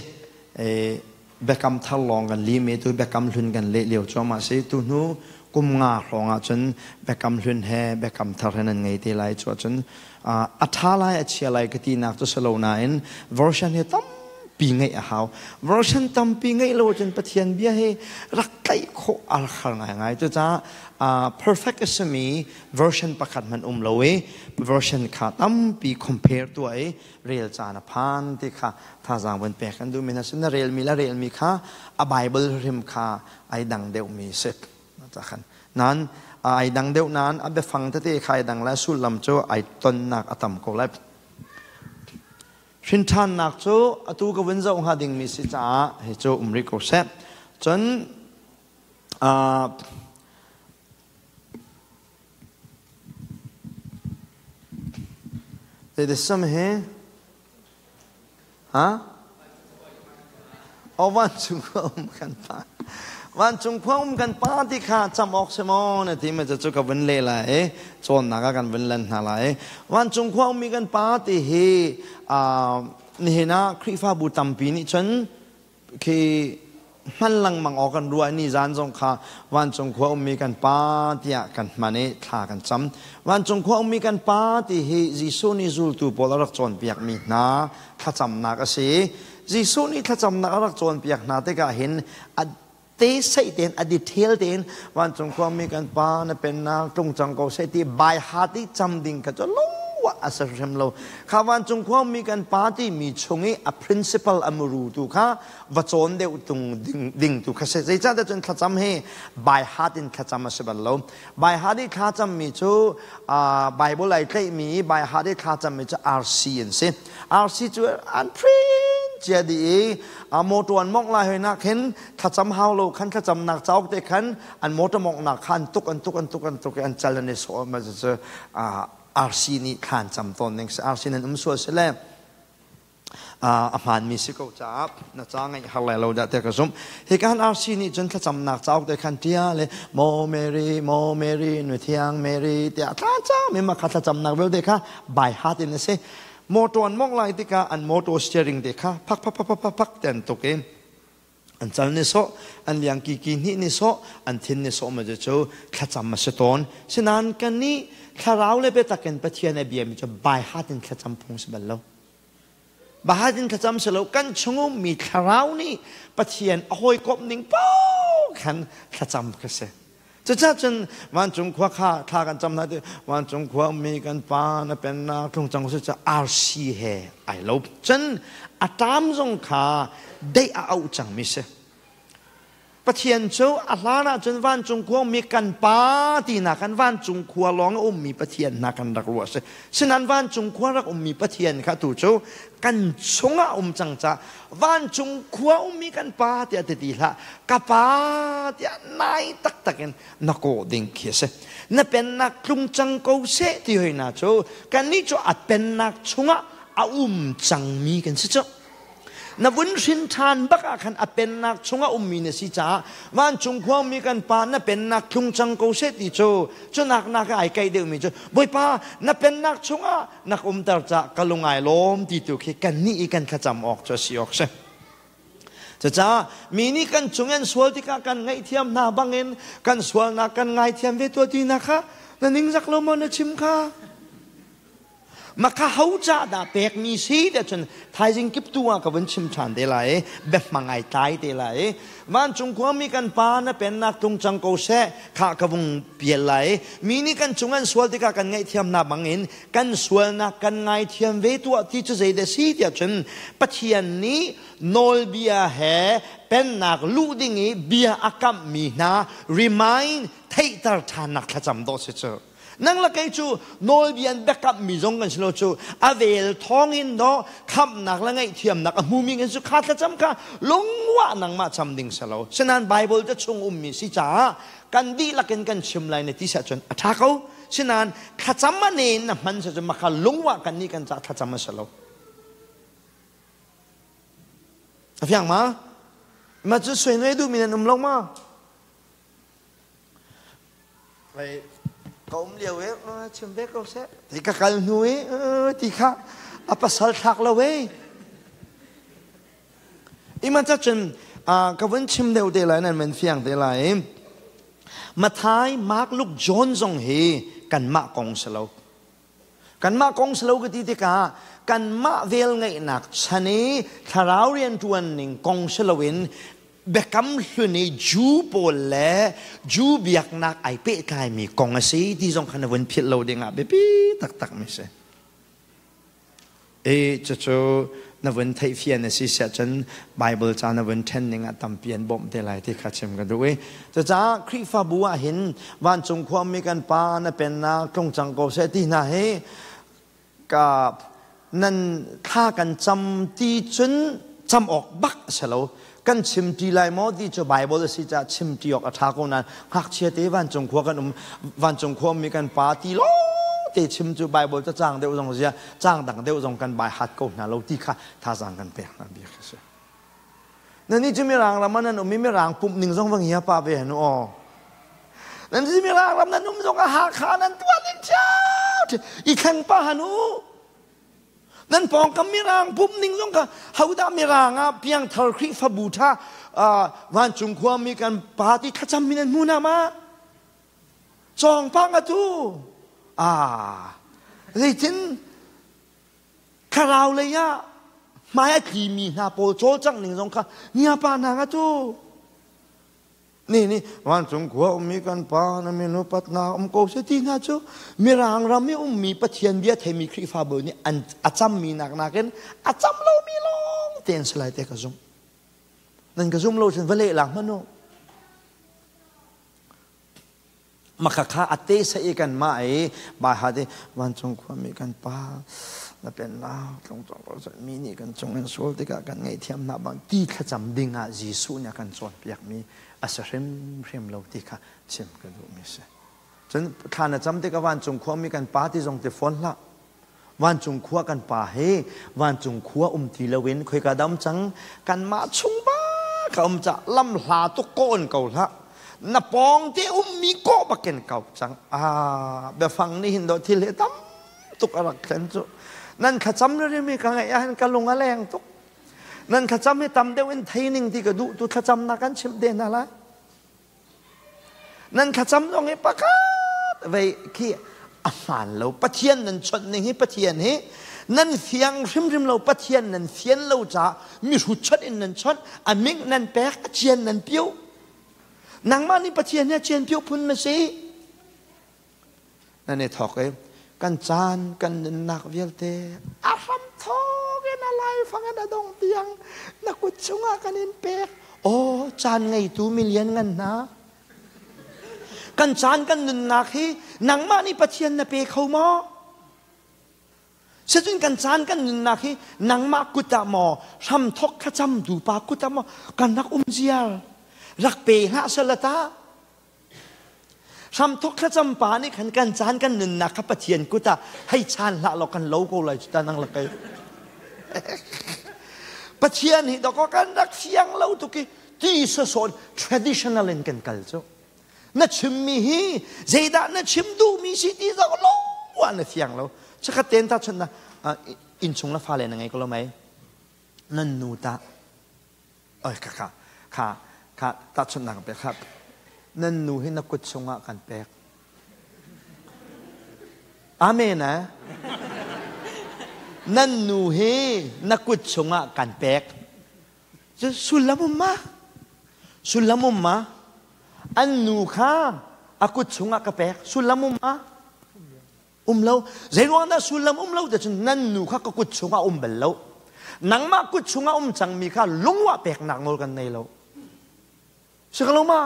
Biakam thar lawng kan limi tu Biakam hlun kan leh lio cuahmah si. Tu hnu kum nga hrawng ahcun Biakam hlun he Biakam thar he nan ngei te lai. Cu ahcun a ṭha lai a chia lai ka tinak cu si lo nain version hi tampi ngeih a hau. Version tampi ngeih lo ahcun Pathian bia hi rak tlaih khawh a rak har ngaingai. Cucaah perfect a simi version pakhat hmanh um lo i version kha tampi compare tuah i rel caan a phan ti kha thazaang van pek kan duhmi hna si. Na relmi le relmi kha a Bible hrim kha ai dang deuhmi si. Khan nan ai dang deuh nain a biafang tete kha ai dang le sullam cu ai tonnak a tam ko lai. Hrinṭhannak cu atu ka vun zoh hnga dingmi si caah hi cu um rih ko seh. Cun Zeidah hi? Ha? Oh, vancung khua um kan pa. Vancung khua um kan pa ti kha cam awk si maw na ti ma cu ka vun le lai i cawnnak ah kan vun lan hna lai. Vancung khua ummi kan pa ti hi nihin ah Khrihfabu tampi nih cun khi hman lengmang awk kan ruah ni zan zong kha vancung khua ummi kan pa tiah kan hman i thla kan cam. Vancung khua ummi kan pa ti hi Jesuh nih zultu pawl a rak cawnpiakmi hna thlacamnak a si. Jesuh nih thlacamnak a rak cawnpiak hna tikah hin a te seih tein a detail tein vancung khua ummi kan pa na pennak tlung cang ko seh ti by heart i cam ding kha cu lo a si hrim lo. Kha vancung khua ummi kan pa timi chung i a principle a muru tu kha va cawn deuh tung ding tu kha si. Zeicahtiah cun thlacam hi by heart in thlacam a si bal lo. By heart i thlacam mi cu Bible ai tlaihmi i by heart i thlacam mi cu RC an si. RC cu an print cia dih i motor an mongh lai hoi nak khin thlacam hau lo khan thlacamnak cauk te khan an motor monghnak kha an tuk an tuk an tuk an tuk i an cal an i sawh ma cu RC nih thla an cam tawn ning si. RC nan um sual si le a hmaanmi si ko caah na ca ngaih har lai lo dah tiah ka zumh. Hi kan RC nih cun thlacamnak cauk te khan ṭial i Maw Mary, Maw Mary, nu thiang Mary tiah thla cam i mah kha thlacamnak vialte kha by heart in a si. Motor an mongh lai tikah an motor steering te kha phak phak phak phak phak te an tuk i an cal ni sawh, an liang kiki hnih ni sawh, an thin ni sawh ma cu thlacam a si tawn. Sinain kannih thlarau le biatak in Pathian a biami cu by heart in thlacam phung si bal lo. By heart in thlacam si lo, kan chungum mi thlarau nih Pathian a hawikomh ning paoh khan thlacam ka si. Cucaah cun vancung khua kha thla kan cam hna ti vancung khua ummi kan pa na pennak tlung cang si cu RC he ai lo. Cun a ṭam zong kha deih a auh cangmi si. Pathian cu a hlan ah cun vancung khua ummi kan pa tinak kan vancung khua lawng a ummi Pathian hna kan rak ruah si. Sinan vancung khua rak ummi Pathian kha tu cu kan chungah um cang ca vancung khua ummi kan pa tiah ti ti hlah ka pa tiah nai taktak in na kawh ding khi a si. Na pennak tlung cang ko seh ti hoi na cu kannih cu a pennak chungah a um cangmi kan si cu. Na vun hrin ṭhan bak ah khan a pennak chungah ummi na si caah vancung khuangmi kan pa na pennak thlung cang ko seh ti cu cu nak nak ai kai deuhmi cu Bawipa na pennak chungah na ka umter cah ka lung ai lawm ti tu khi kannih i kan thlacam awk cu a si awk si. Cucaah mi nih kan cung an sual tikah kan ngaihthiam hna bangin kan sualnak kan ngaithiam ve tuah ti na kha na ningzak lo maw na chim kha? Maka ho ca dah pekmi si tiah cun thaizing kip tu ah ka vun chim ṭhan te lai i biahmang ai tlai te lai i vancung khuami kan pa na pennak tlung cang ko seh khah ka vung pial lai i mi nih kan cung an sual tikah kan ngaihthiamnak bangin kan sualnak kan ngaithiam ve tuah ti cu zeidah si tiah cun Pathian nih nawlbia he pennak luh ding i bia a kamhmi hna remind theihter ṭhannak thlacam dawh si cu. Nang le kei cu nawlbia an biakammi zong kan si lo cu a vel thawngin no khamhnak le ngaihthiamnak a hmumi kan si kha thlacam kha lungwah nangmah cham ding si lo. Sinain Bible te chung ummi si caah kan dihlak in kan chim lai na ti sah cun a ṭha ko. Sinain thlacam a ne in na hman si cun makha lungwah kan nih kan cah thlacam a si lo. A fiang ma? Ma cu soi noi duhmi nan um lo ma? Ka um lio i chim ve ko seh. Ti ka kal hnu i ti kha a pasal thlak lo e. Iman cun Ka vun chim deuh te lai nan men fiang te lai. Mathai, Mark, Luke, John zong hi kanmah kong si lo. Kanmah kong si lo ka ti tikah kanmah vel ngeihnak chan i thlarau rianṭuan ning kong si loin biakam hlun i Jew pawl le Jew biaknak ai pehtlaimi kong a si ti zong kha na vun philh lo dingah biapi taktak mi si. E cucu na vun theihfian a si siah cun Bible ca na vun ṭhen ning ah tampi an bawmh te lai ti kha chim ka duh i cucaah Khrihfabu ah hin vancung khuami kan Pa na pennak tlung cang ko seh ti hna hi ka nan thla kan cam ti cun cam awk bak a si lo kan chim ṭi lai maw ti cu Bible a si caah chim ṭi awk a ṭha ko nain ngakchia te vancung khua kan um vancung khua mi kan pa ti lo te chim cu Bible ca cang deuh zong zia cang dang deuh zong kan bai hat ko hna lo ti kha thazaang kan pek hna bia kha si nan ni cu mirang ram ah nan um i mirang pumh ning zong va ngia pa ve hanu aw nan si mirang ram nan um zong ah Hakha nan tuah ning cio i thleng pa hanu Nan pawngkam mirang pumh ning zong kha hodah mirang ah piangthar Khrihfabu tha vancung khuami kan party thlacam min an hmu na ma cawng pa nga tu ah zeitin thlarau lei ah hmai a tli mi hna pawl cawlcangh ning zong kha nia pa hna nga tu Nih nih vancung khua ummi kan Pa na min upatnak um ko seh ti hna cu Mirang ram i ummi Pathian bia theimi Khrihfabu nih an a cammi nak nakin a cam lomi lawng te an si lai te ka zumh. Nan ka zum lo cun va leh lang hmanh u. Makhakha a te sa i kan mah i bai ha te vancung khuami kan pa na pennak tlungcung ko mi nih kan cung in sual tikah kan ngaihthiam hna bang ti thlacam ding ah Jesuh nih a kan cawnpiakmi a si hrimhrim lo ti kha chim ka duhmi si. Cun thla na cam tikah vancung khuami kan pa ti zong ti fawn hlah. Vancung khua kan pa hi vancung khua um ti loin khoika dam cang kanmah chung ba ka um ca lam hla tuk ko on ko hlah na pawng te ummi ko bakin kau cang ah biafang nih hin do thil hi tam tuk a rak thlen cu nan thlacam le mi ka ngaih ah hin ka lung a leng tuk nan thlacam hi tam deuh in thei ning ti ka duh tu thlacam na kan chimh te hna lai Nan thlacam zong hi pakhat vei khi a hmaan lo. Pathian nan chawnh ning hi Pathian hi nan fiang hrimhrim lo. Pathian nan fian lo caah mihrut chawnh in nan chawnh, a ming nan pek, a cian nan pio. Nangmah nih Pathian hi a cian pio phun na si. Nan i thawk i kan caan kan nunnak vialte a hram thawk in a laifang in a dong tiang na kut chungah kan in pek. Aw caan ngeitu milian ngan hna. Kan caan kan nunnak hi nangmah nih Pathian na pe kho maw? Sicun kan caan kan nunnak hi nangmah kut ah maw hramthok thlacam dupa kut ah maw kan rak um ziar rak pe hlah salata Hramthok thlacam pa nih khan kan caan kan nunnak kha Pathian kut ah hei chaan hlah law kan lo ko lai cu ta nang lakai. Pathian hi dawkaw kan rak fiang lo tuk i ti sasawn traditional in kan kal cu. Na chimmi hi zeidah na chim duhmi si ti zong lo ah na fiang lo. Chakhat ten ta chun na innchung la fale na ngei ko lo mei? Nan nu ta Oi kha kha kha kha tahchunhnak ka pek kha nan nu hi na kut chungah kan pek. Amen eh? Nan nu hi na kut chungah kan pek. Cu sullam um ma? Sullam um ma? An nu kha a kut chungah ka pek. Sullam um ma? Um lo. Zeiruang dah sullam um lo te cun nan nu kha ka kut chungah um bal lo. Nangmah kut chungah um cangmi kha lungwah peknak nawl kan nei lo. Si ko lo ma?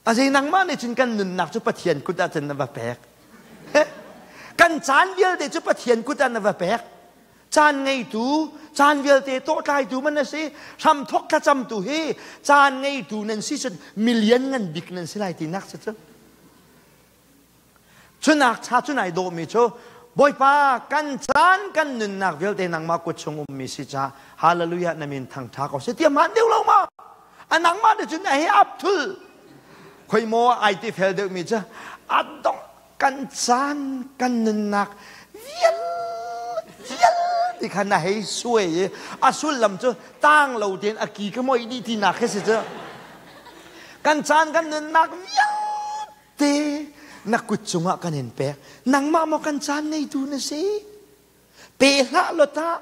A zei nangmah nih cun kan nunnak cu Pathian kut ah cun na va pek. Kan caan vialte cu Pathian kut ah na va pek. Caan ngeitu, caan vialte tawhtlaitu man na si, hramthok thlacamtu hi caan ngeitu nan si cun milian ngan bik nan si lai tinak si cu. Cunak cha cu nai dawhmi cu Bawipa kan caan kan nunnak vialte nangmah kut chung ummi si ca hallelujah na min thangtha ko si tiah man deuh lo ma a nangmah nih cun a he ap thul khoi maw ai ti fel deuh mi cu a dong kan caan kan nunnak vial vial ti kha na hei suai i a sullam cu tang lo tein a ki ka moih dih ti nak khi si cu. Kan caan kan nunnak vialte na kut cungah kan in pek. Nangmah maw kan caan ngeitu na si? Pe hlah law tah.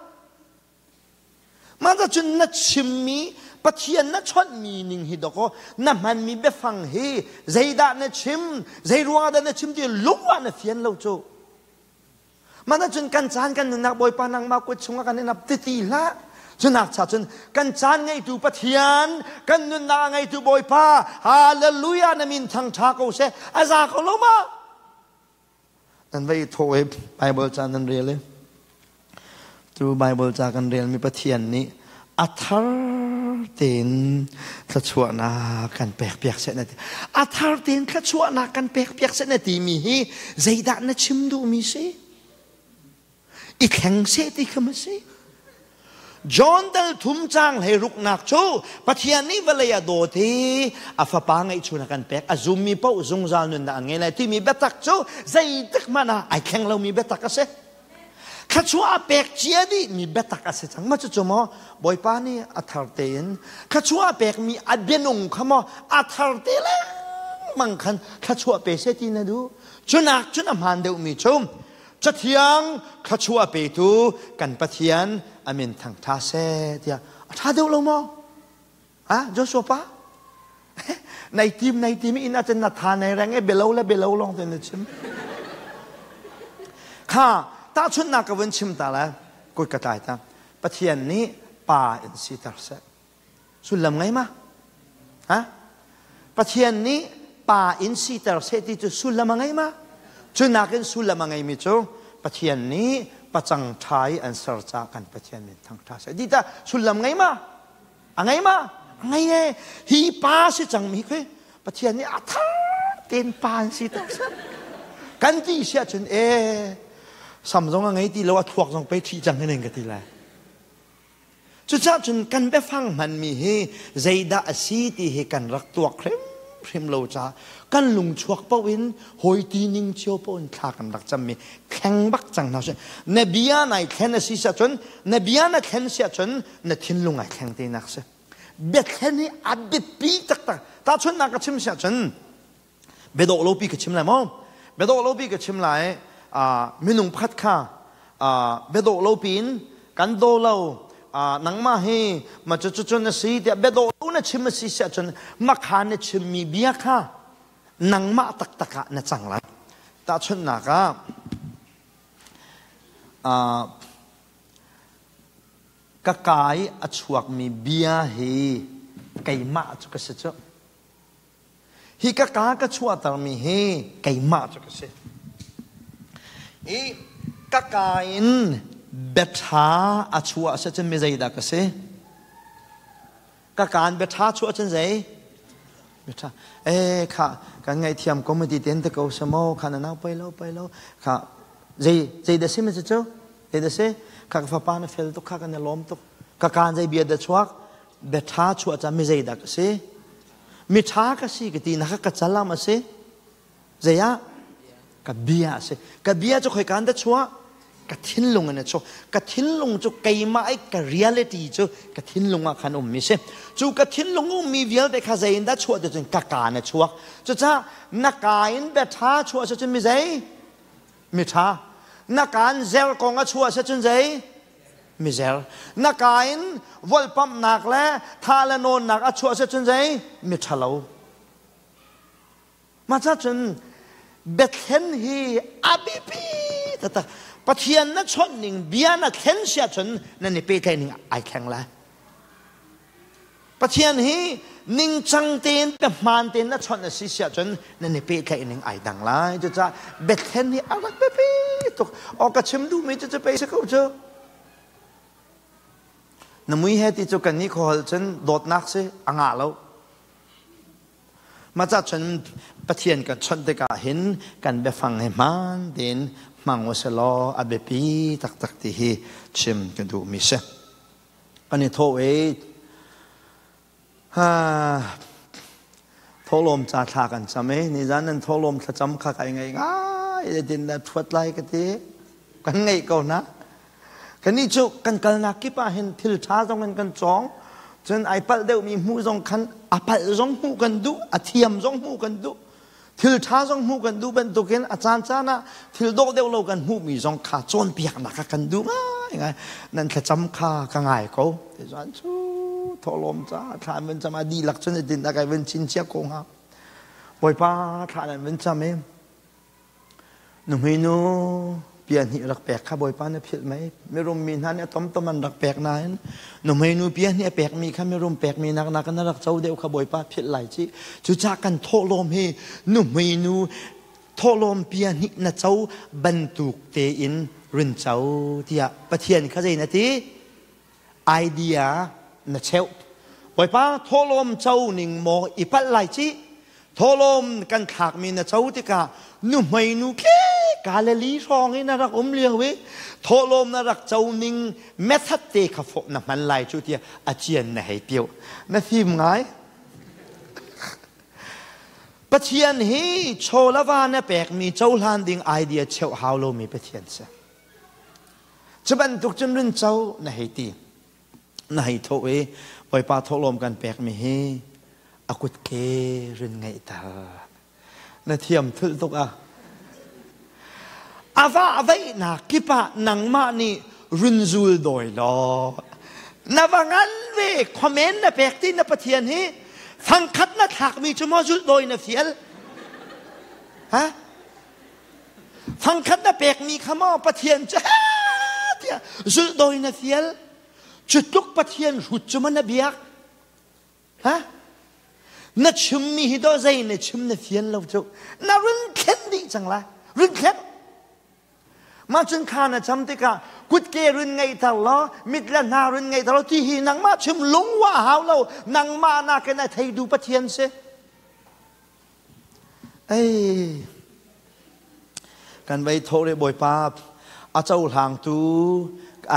Mah cun na chimmi Pathian na chawnhmi ning hi dawkaw na hmanmi biafang hi zeidah na chim, zei ruangah dah na chim ti lung ah na fian lo cu. Mah cun kan caan kan nunnak Bawipa nangmah kut chungah kan in ap ti ti hlah. Cunak cha cun kan caan ngeitu Pathian, kan nunnak a ngeitu Bawipa, hallelujah na min thangṭha ko seh, a za ko lo ma? Nan va i thawh i Baibal ca nan rel i tu Baibal ca kan relmi Pathian nih a thar tein thluachuahnak kan pek piak seh na ti. A thar tein thluachuahnak kan pek piak seh na timi hi zeidah na chim duhmi si? I thleng seh ti kha ma si? John dal thum cang hlei ruknak cu Pathian nih vawlei a dawt i a fapa ngeihchun a kan pek a zummi paoh zungzal nunnak an ngei lai timi biatak cu zeitik hmanh ah ai thleng lomi biatak a si. Thluachuah a pek cia dihmi biatak a si cang. Ma cucu maw Bawipa nih a thar tein thluachuah a pekmi a bianung kha maw a thar te lengmang khan thluachuah pe seh ti na duh. Cunak cun a hmaan deuhmi cu Cathiang thluachuah petu kan Pathian a min thangṭha seh tiah a ṭha deuh lo maw? Ah, Joshua pa? Nai tim nai tim in ahcun na tha nai reng e belo le belo lawng te na chim. Kha tahchunhnak ka vun chim ta lai kut ka tlai ta. Pathian nih pa in siter seh. Sullam ngei ma? Ha? Pathian nih pa in siter seh ti cu sullam a ngei ma? Cu nakin sullam a ngeimi cu Pathian nih pacang ṭha i an ser caah kan Pathian min thangṭha seh. Ti ta sullam ngei ma? A ngei ma? A ngei e. Hi pa si cangmi khi Pathian nih a thar tein pa in siter seh. Kan ti si ahcun e sam zong a ngei ti lo a thluak zong pei ṭhi cang hin ka ti lai. Cucaah cun kan biafang hmanmi hi zeidah a si ti hi kan rak tuak hrimhrim lo caah kan lungchuak paoh in hawi ti ning cio paoh in thla kan rak cammi thleng bak cang hna sih. Na bia nai thlen a si ahcun na bia na thlen si ahcun na thinlung ai thleng te nak si. Biathlen hi a biapi taktak. Tahchunhnak ka chim si ahcun biadawh lopi ka chim lai maw? Biadawh lopi ka chim lai. Minung pakhat kha biadawh lopi in kan daw lo nangmah hi ma cu cu na si tiah biadawh lo na chim a si si ahcun makha na chimmi bia kha nangmah taktak ah na cang lai. Tahchunhnak ah ka kai a chuakmi bia hi keimah cu ka si cu. Hi ka kaa ka chuahtermi hi keimah cu ka si. I ka kaa in biaṭha a chuah si cun mi zeidah ka si? Ka kaan biaṭha chuah cun zei? Biaṭha. Eh kha kan ngaihthiam committee ten te ko samo kha na nau pei lo pei lo kha zei zei dah si ma cu zei dah si kha ka fapa na fel tuk kha kan i lawm tuk ka kaan zei bia dah chuak biaṭha chuah ca mi zeidah ka si miṭha ka si ka ti na ka calam a si zei ah ka bia a si ka bia cu khoi kaan dah chuah ka thinlung in a chuak ka thinlung cu keimah i ka reality cu ka thinlung ah khan ummi si cu ka thinlung ummi vialte kha zei in dah chuah ti cun ka kaan a chuak cucaah na ka in biaṭha chuah si cun mi zei miṭha na kaan zer kong a chuah si cun zei mizer na ka in volhpamhnak le tha le nawnnak a chuah si cun zei miṭhalo mah ca cun biathlen hi a biapi taktak Pathian na chawnh ning bia na thlen si ahcun nan i pehtlaih ning ai thleng lai Pathian hi ningcang tein biahmaan tein na chawnh a si si ahcun nan i pehtlaih ning ai dang lai cucaah biathlen hi a rak biapi tuk aw ka chim duhmi cu cu pei si ko cu na mui he ti cu kan nih khuahol cun dawtnak si a ngah lo mah ca cun Pathian kan chawnh tikah hin kan biafang hi hmaan tein hmang u sih law a biapi taktak ti hi chim ka duhmi si Kan i thawh i thawhlawm ca thla kan cam i nizan nan thawhlawm thlacam kha kai ngaih ngai din na thuat lai ka ti kan ngaih ko na. Kannih cu kan kalnak kip ah hin thil ṭha zong in kan cawng. Cun ai palh deuhmi hmuh zong khan a palh zong hmuh kan duh, a thiam zong hmuh kan duh. Thil ṭha zong hmuh kan duh bantukin a caancaan ah thil dawh deuh lo kan hmuhmi zong kha cawnpiaknak kha kan duh ngaingai. Nan thlacam kha ka ngai ko. Ti cun cu thawhlawm ca thla an vun cam a dihlak cun din a kai vun chin cia ko hnga. Bawipa thla nan vun cam i Nuhmei nu pia hnih rak pek kha Bawipa na philh mei? Mirum mi hna nih a tomtom an rak pek nain nuhmei nu pia hnih a pekmi kha mirum pekmi nak nakin na rak co deuh kha Bawipa philh lai ci. Cucaah kan thawhlawm hi nuhmei nu thawhlawm pia hnih na co bantuk tein run co tiah Pathian kha zei na ti? Idea na cheuh. Bawipa thawhlawm co ning maw i palh lai ci? Thawhlawm kan thlakmi na co tikah nuhmei nu ke Galilee hrawng in a rak um lio i thawhlawm na rak co ning method te kha fawh na hman lai cu tiah a cian na hei piu. Na fim ngai. Pathian hi chawlava na pekmi cohlan ding idea cheuh hau lomi Pathian si. Cu bantuk cun run co na hei ti. Na hei thawh i Bawipa thawhlawm kan pekmi hi a kutke rin ngeihter. Na thiam thulh tuk ah. A va veihnak kip ah nangmah nih run zul dawi law na va ngan ve khomen na pek ti na Pathian hi fangkhat na thlakmi cu maw zulh dawi na fial ha Fangkhat na pekmi kha maw Pathian cu tiah zulh dawi na fial cu tluk Pathian hrut cu ma na biak ha na chimmi hi do zei na chim na fian lo cu na run thlen dih cang lai run thlen mah cun kha na cham tikah kutke run ngeihter law mit le hna run ngeihter law ti hi nangmah chim lungwa hau lo nangmah nakin a thei du Pathian si Ei, kan vei thawh re Bawipa a cohlangtu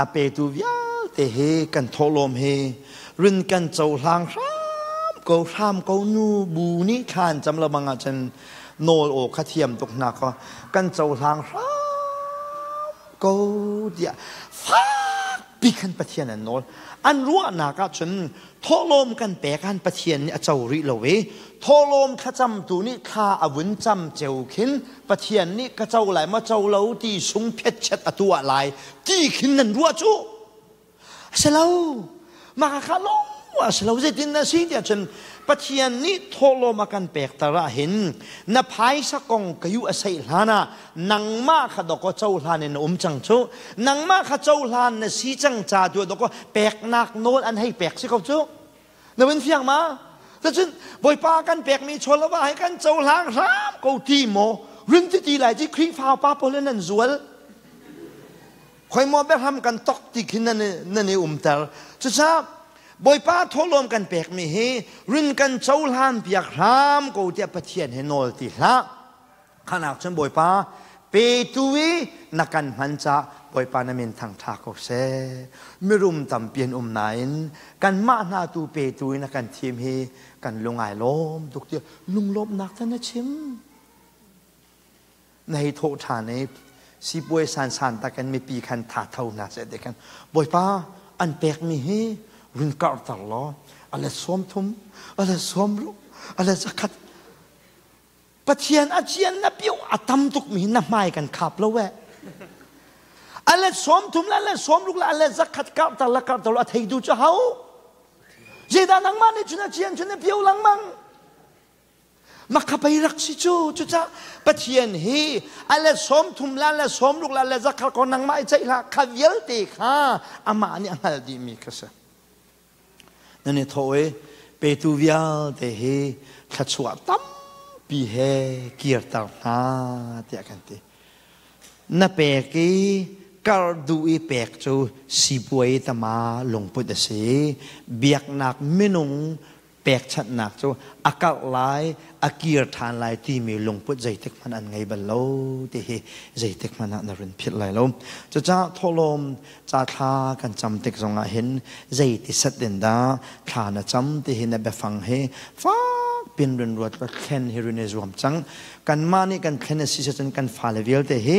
a petu vialte hi kan thawhlawm hi run kan cohlang hram ko hram ko nu bu nih thlan cam lo bang ahcun nawl aw kha thiam tuk hna kaw kan cohlang hram ko tiah fakpi khan Pathian an nawl an ruahnak ahcun Thawhlawm kan pek han Pathian nih a co rih lo i thawhlawm thlacamtu nih thla a vun cam ceu khin Pathian nih ka co lai maw co lo ti sung phetchet a tuah lai ti khin nan ruah cu a si lo mah kha lawng a si lo zeitin na si tiah cun Pathian nih thawhlawm a kan pek tar ah hin na phaisa kong ka yu a seih hlan ah nangmah kha dawkaw cohlan in na um cang cu nangmah kha cohlan na si cang ca tu dawkaw peknak nawl an hei pek si ko cu na vun fiang ma cun bawipa kan pekmi chawlava he kan cohlang hram ko ti maw run ti ti lai ci Khrihfa pa pawl nan zual khoi maw biahram kan tok ti khin nan nan i umter cucaah Bawipa thawhlawm kan pekmi hi run kan cohlan piak hram ko tiah Pathian he nawl ti hlah Khanak cun Bawipa petu i na kan hman ca Bawipa na min thangṭha ko seh. Mirum tampi an um nain kanmah hna tu petu i na kan thim hi kan lung ai lawm tuk tiah lunglawmhnak te na chim. Na hei thawh ṭhan i sipuai sansan takin mipi khan tha tho hna seh ti khan Bawipa an pekmi hi run karhter law a let 30, a let 60, a let 100 Pathian a cian na pio a tam tuk mi na hmai kan khap lo eh. A let 30 le a let 60 le a let 100 karhter la karhter lo a thei tu cu hau. Zeidah nangmah nih cun a cian cun na pio langmang. Makha pei rak si cu cucah Pathian hi a let 30 le a let 60 le a let 100 ko nangmah i ceih hlah kha vialte kha amah nih a hngalh dihmi kha si. Nan i thawh i petu vialte hi thluachuah tampi he kirter hna tiah kan ti. Na pek i kar duh i pek cu sipuai tama lungput a si. Biaknak minung pekchanhnak cu a karh lai, a kir ṭhan lai timi lungput zeitik hmanh an ngei bal lo ti hi zeitik hmanh ah na run philh lai lo. Cucaah thawhlawm ca thla kan cam tik zongah hin zeiti set in dah thla na cam ti hi na biafang hi fak pin run ruat la thlen hi run i zuam cang. Kanmah nih kan thlen a si cun kan fale vialte hi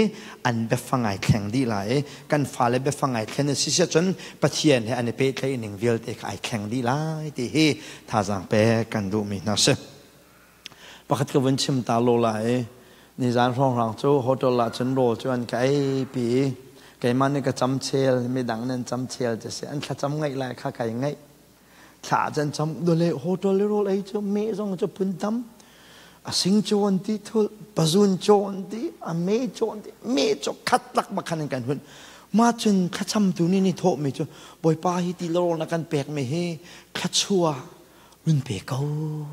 an biafang ai thleng dih lai i kan fale biafang ai thlen a si cun Pathian he an i pehtlaih ning vialte kha ai thleng dih lai ti hi thazaang pek kan duhmi hna si. Pakhat ka vun chim ta lo lai. Nizan hrawnghrang cu hotel ah cun rawl cu an ka ei pi i keimah nih ka camchel, midang nih an camchel ti si. An thlacam ngaih lai kha kai ngaih. Thla can cam dole hotel i rawl ei cu meh zong cu phun tam. A sing cu an ti thul, pazun cu an ti, a me cu an ti, me cu khat lak bakhan in kan hun. Ma cun thlacam tu nih ni thawh mi cu Bawipa hi ti rawl na kan pek mi hi thluachuah run pe ko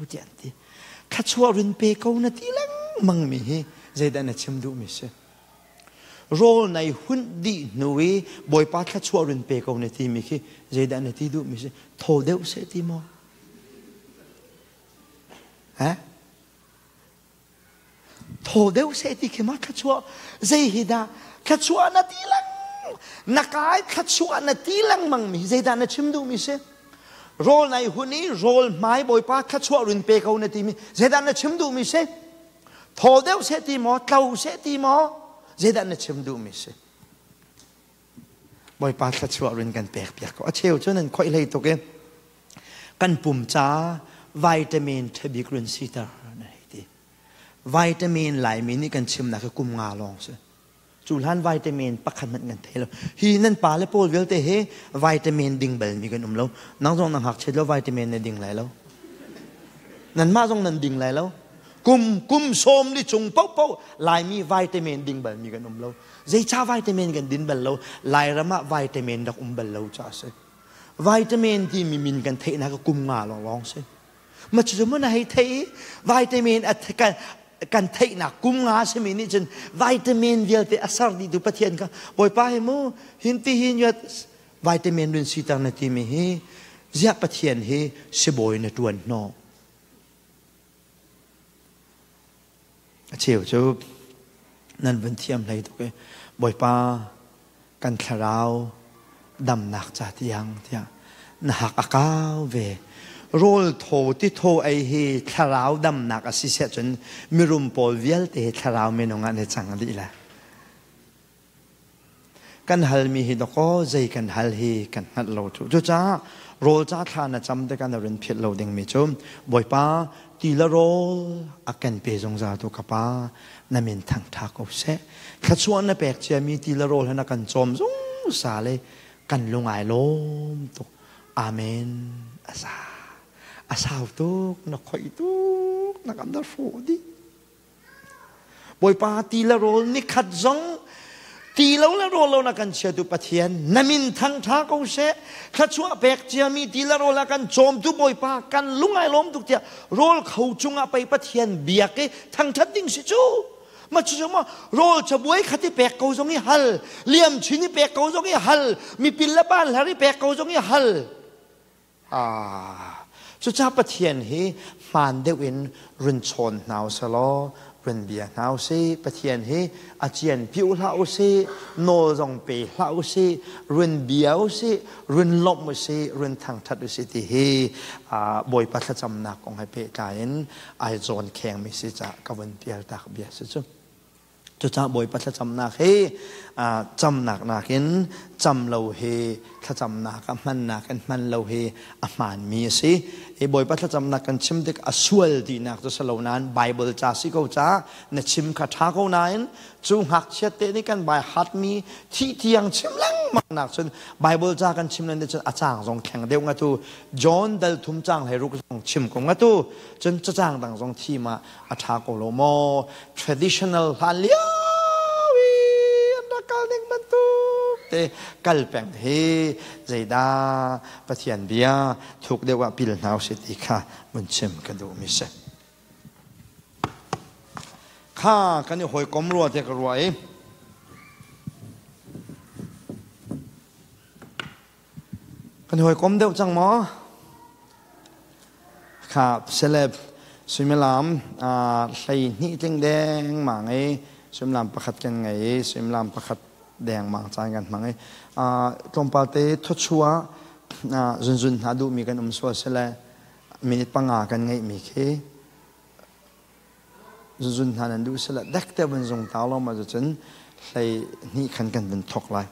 tiah an ti. Thluachuah run pe ko na ti lengmang mi hi zeidah na chim duh mi si? Rawl nei hunh dih hnu i Bawipa thluachuah run pe ko na ti mi khi zeidah na ti duh mi si? Thaw deuh seh ti maw? Ha? Thaw deuh seh ti khi ma thluachuah zei hi dah thluachuah na ti leng na kai thluachuah na ti lengmang mi zeidah na chim duh mi si? Rawl nai hun i rawl hmai Bawipa thluachuah run pe ko na ti mi zeidah na chim duh mi si? Thaw deuh seh ti maw, tlo seh ti maw, zeidah na chim duhmi si? Bawipa thluachuah rin kan pek piak ko. A cheu cu nan khoih hlei tuk i kan pum ca vitamin ṭhabik run siter na hei ti. Vitamin Laimi nih kan chimnak hi kum nga lawng si. Cu hlan vitamin pakhat hmanh kan thei lo. Hi nan pa le pawl vialte hi vitamin ding balmi kan um lo. Nang zong na ngakchiat lo vitamin na ding lai lo. Nanmah zong nan ding lai lo. Kum kum sawm li chung paohpaoh Laimi vitamin ding balmi kan um lo. Zeica vitamin kan din bal lo? Lairam ah vitamin rak um bal lo ca a si. Vitamin timi min kan theihnak kum nga lawnglawng si. Ma cucu mun a hei thei i vitamin a kan theihnak kum nga simi nih cun vitamin vialte a ser dihtu Pathian kha Bawipa hi mu hin ti hin yuat vitamin run siter na timi hi ziah Pathian hi sibawi na tuan hnawh. A cheu cu nan vun thiam hlei tuk i Bawipa kan thlarau damnak ca tiang tiah na hak a kau ve. Rawl thaw ti thaw ei hi thlarau damnak a si siah cun mirum pawl vialte hi thlarau minung ah na cang dih la. Kan halmi hi dakaw zei kan hal hi kan hngalh lo cu. Cucaah rawl ca thla na cam tikah na run philh lo dingmi cu Bawipa ti le rawl a kan pe zungzal tu ka pa na min thangṭha ko seh. Thluachuah na pek ciami ti le rawl he na kan cawm zungzal i kan lung ai lawm tuk. Amen. Asa. A sau tuk, na khoih tuk, na kan da hrawh dih. Bawipa ti le rawl nikhat zong ti lo le rawl lo na kan chiatu Pathian na min thangṭha ko seh. Thluachuah pek ciami ti le rawl a kan cawmtu Bawipa kan lung ai lawm tuk tiah rawl kho cungah pei Pathian biak i thangṭhat ding si cu. Ma cu ma rawl cabuai khat i pek ko zong i hal, liam chin i pek ko zong i hal, mipil le pan hlar i pek ko zong i hal. Ah, cucaah Pathian hi hmaan deuh in run chawn hna u selaw, run bia hna u sih. Pathian hi a cian pi u hlah u sih, nawl zong pe hlah u sih, run bia u sih, run lawmh u sih, run thangṭhat u sih ti hi Bawipa thlacamnak kong he pehtlai in ai zawn khengmi si caah ka vun pialtak bia si cu. Cucaah Bawipa thlacamnak hi camnak nakin cam lo hi thlacamnak a hmannak in hman lo hi a hmaanmi a si. I Bawipa thlacamnak kan chim tik a sual tinak cu si lo nain Bible ca si ko caah na chim kha ṭha ko nain cu ngakchia te nih kan bai hatmi thih tiang chim lengmang nak cun Bible ca kan chim len cun a caang zong thleng deuh nga tu John dal thum caang hlei ruk zong chim ko nga tu cun cacang dang zong thim ah a ṭha ko lo maw? Traditional hlan lio i an rak kal ning bantuk te kal peng hi zeidah Pathian bia thuk deuh ah pil hna usih ti kha vun chim ka duhmi si. Kha kan i hawikom rua te ka ruah i Kan hawikom deuh cang maw? Kha celeb suimilam 12 tling dengmang i suimilam pakhat kan ngei i suimilam pakhat dengmang caan kan hmang i tlawmpal te thawchuah zunzun hna duhmi kan um sual sile minute panga kan ngeihmi khi. Zun hna nan duh sila dek te vun zung ta lo ma cun hlei hnih khan kan vun thok lai.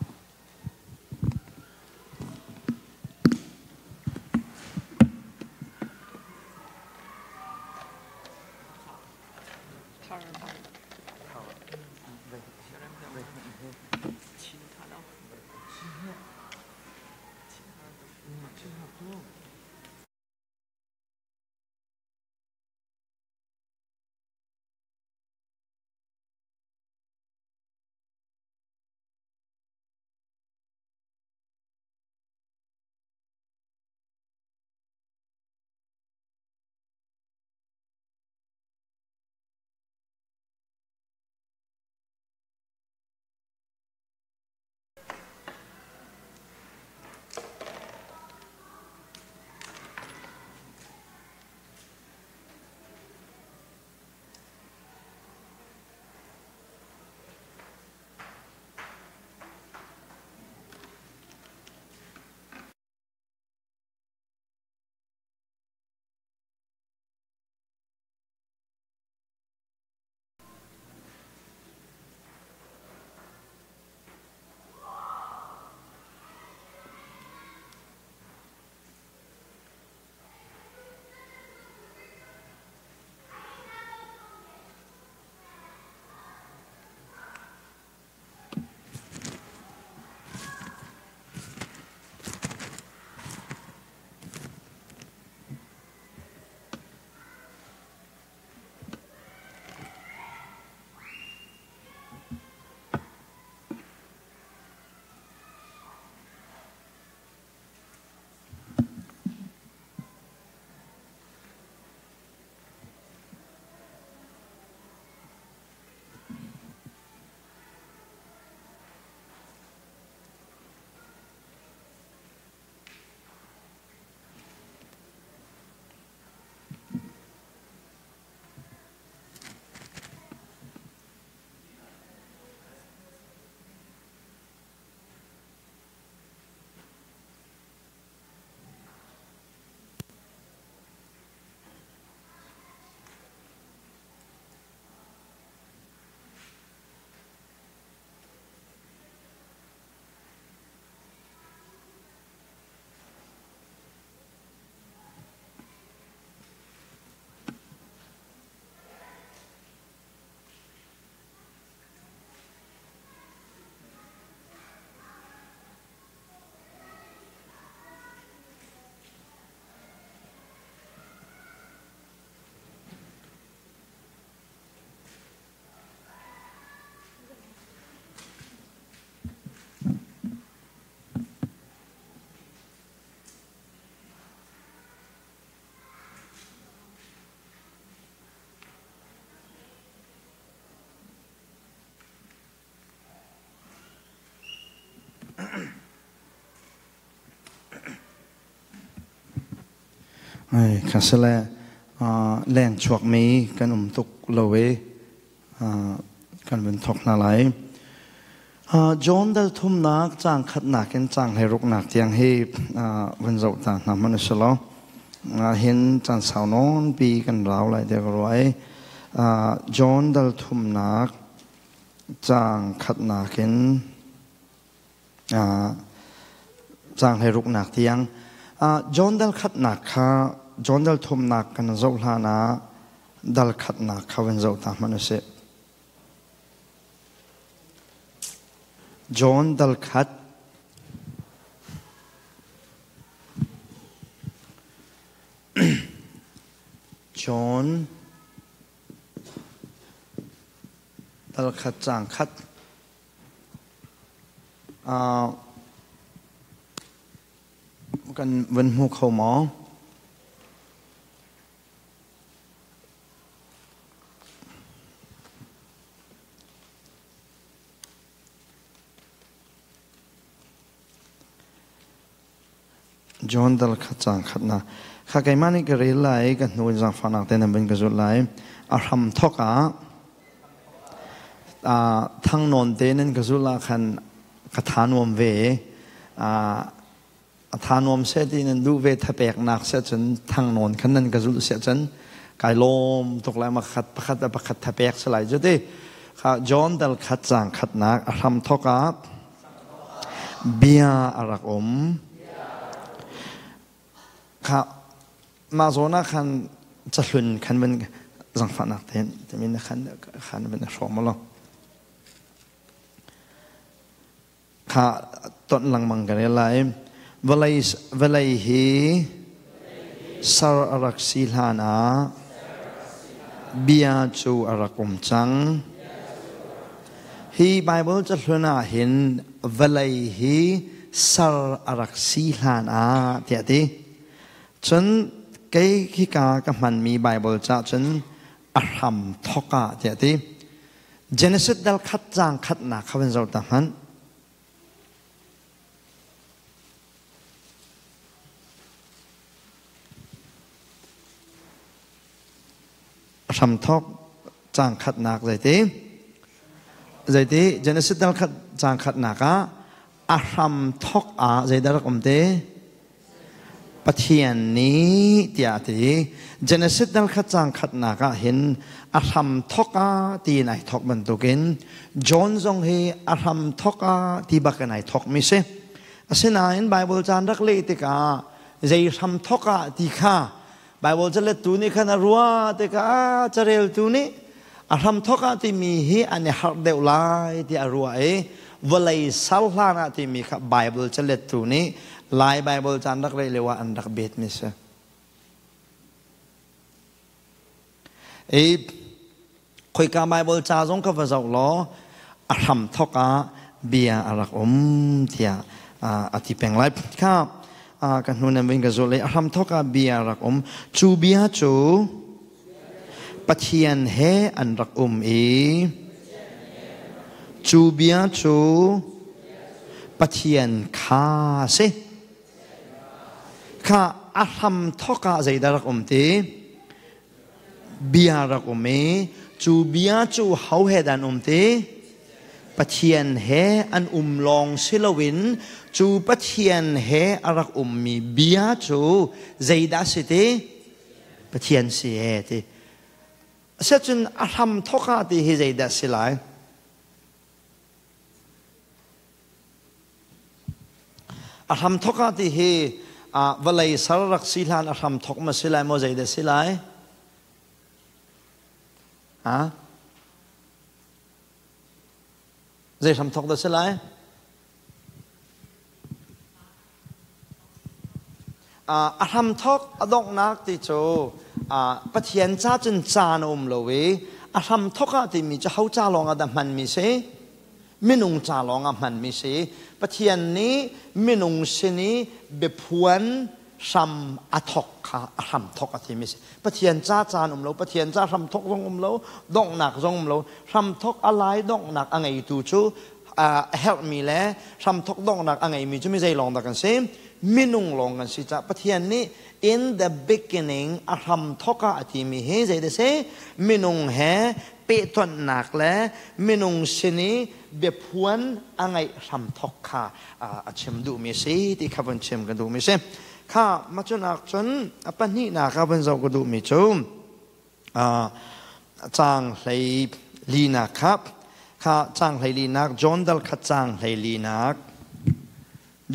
Ai khasale leng chuak mi kan um tuk lo i kan vun thok hna lai. John dal thumnak caang khatnak in caang hleiruknak tiang hi vun zoh ta hna hmanh a si lo. Hin caan sau nawn pi kan rau lai te ka ruah i John dal thumnak caang khatnak in caang hleiruknak tiang. John dal khatnak kha John dal thumnak kan zoh hlan ah dal khatnak kha vun zoh ta hmanh usih. John dal khat John dal khat caang khat kan vun hmu kho maw? John dal khat caang khat na kha keimah nih ka rel lai ka hnu in zaangfahnak te nan vun ka zulh lai a hram thok ah thang nawn te nan ka zulh ah khan ka tha nuam ve a tha nuam seh ti nan duh ve thapeknak seh cun thang nawn khan nan ka zulh seh cun Kai lawm tuk lai ma khat pakhat le pakhat thapek si lai cu ti. Kha John dal khat caang khatnak a hram thawk ah bia a rak um. Kha mah zawn ah khan cahlun khan van zangfahnak tein timin khan khan van hrawm lo. Kha ton lengmang kan i lai. Vawlei vawlei hi ser a rak si hlan ah bia cu a rak um cang. Hi Baibal cahlun ah hin vawlei hi ser a rak si hlan ah tiah ti. Cun kei hika ka hmanmi Baibal ca cun a hram thawk ah tiah ti. Genesis dal khat caang khatnak kha van zoh ta hmanh. Hramthawk caang khatnak zeiti? Zeiti Genesis dal khat caang khatnak ah a hramthawk ah zeidah rak um te? Pathian nih tiah a ti. Genesis dal khat caang khatnak ah hin a hram thawk ah tiin ai thawk bantukin John zong hi a hram thawk ah ti bak in ai thawk mi si. Asinain Bible caan rak leh tikah zei hram thawk ah ti kha Bible calettu nih khan a ruah tikah careltu nih a hram thawk ah timi hi an i harh deuh lai tiah a ruah i vawlei sal hlan ah timi kha Bible calettu nih Lai Bible caan rak rel lio ah an rak bet mi si. I khoika Bible ca zong ka va zoh law a hram thawk ah bia a rak um tiah a ti peng lai. Kha ka hnu nan vin ka zulh i a hram thawk ah bia a rak um. Cu bia cu Pathian he an rak um i cu bia cu Pathian kha a si. Kha a hram thawk ah zeidah rak um ti? Bia rak um i cu bia cu ho he dah an um ti? Pathian he an um lawng si loin cu Pathian he a rak ummi bia cu zeidah si ti? Pathian si e ti. Asiahcun a hram thawk ah ti hi zeidah si lai? A hramthok ah ti hi vawlei sar rak si hlan a hramthok ma si lai maw zeidah si lai? Ha? Zei hramthok dah si lai? A hramthok a donghnak ti cu Pathian ca cun caan a um lo i a hramthok ah timi cu ho ca lawng ah dah hmanmi si? Minung ca lawng ah hmanmi si. Pathian nih minung sin i biaphuan hram a thok kha a hramthok a timi si. Pathian ca caan um lo, Pathian ca hramthok zong um lo, donghnak zong um lo. Hramthok a lai donghnak a ngeitu cu a herhmi le hramthok donghnak a ngeimi cu mi zei lawng dah kan si? Minung lawng kan si caah Pathian nih in the beginning a hramthok ah a timi hi zei dah si? Minung he pehtonhnak le minung sin i biaphuan a ngeih hramthok kha a chim duhmi a si ti kha vun chim kan duhmi si. Kha macunak cun a pahnihnak ah vun zoh ka duhmi cu Caang hlei linak kha kha caang hlei linak John dal khat caang hlei linak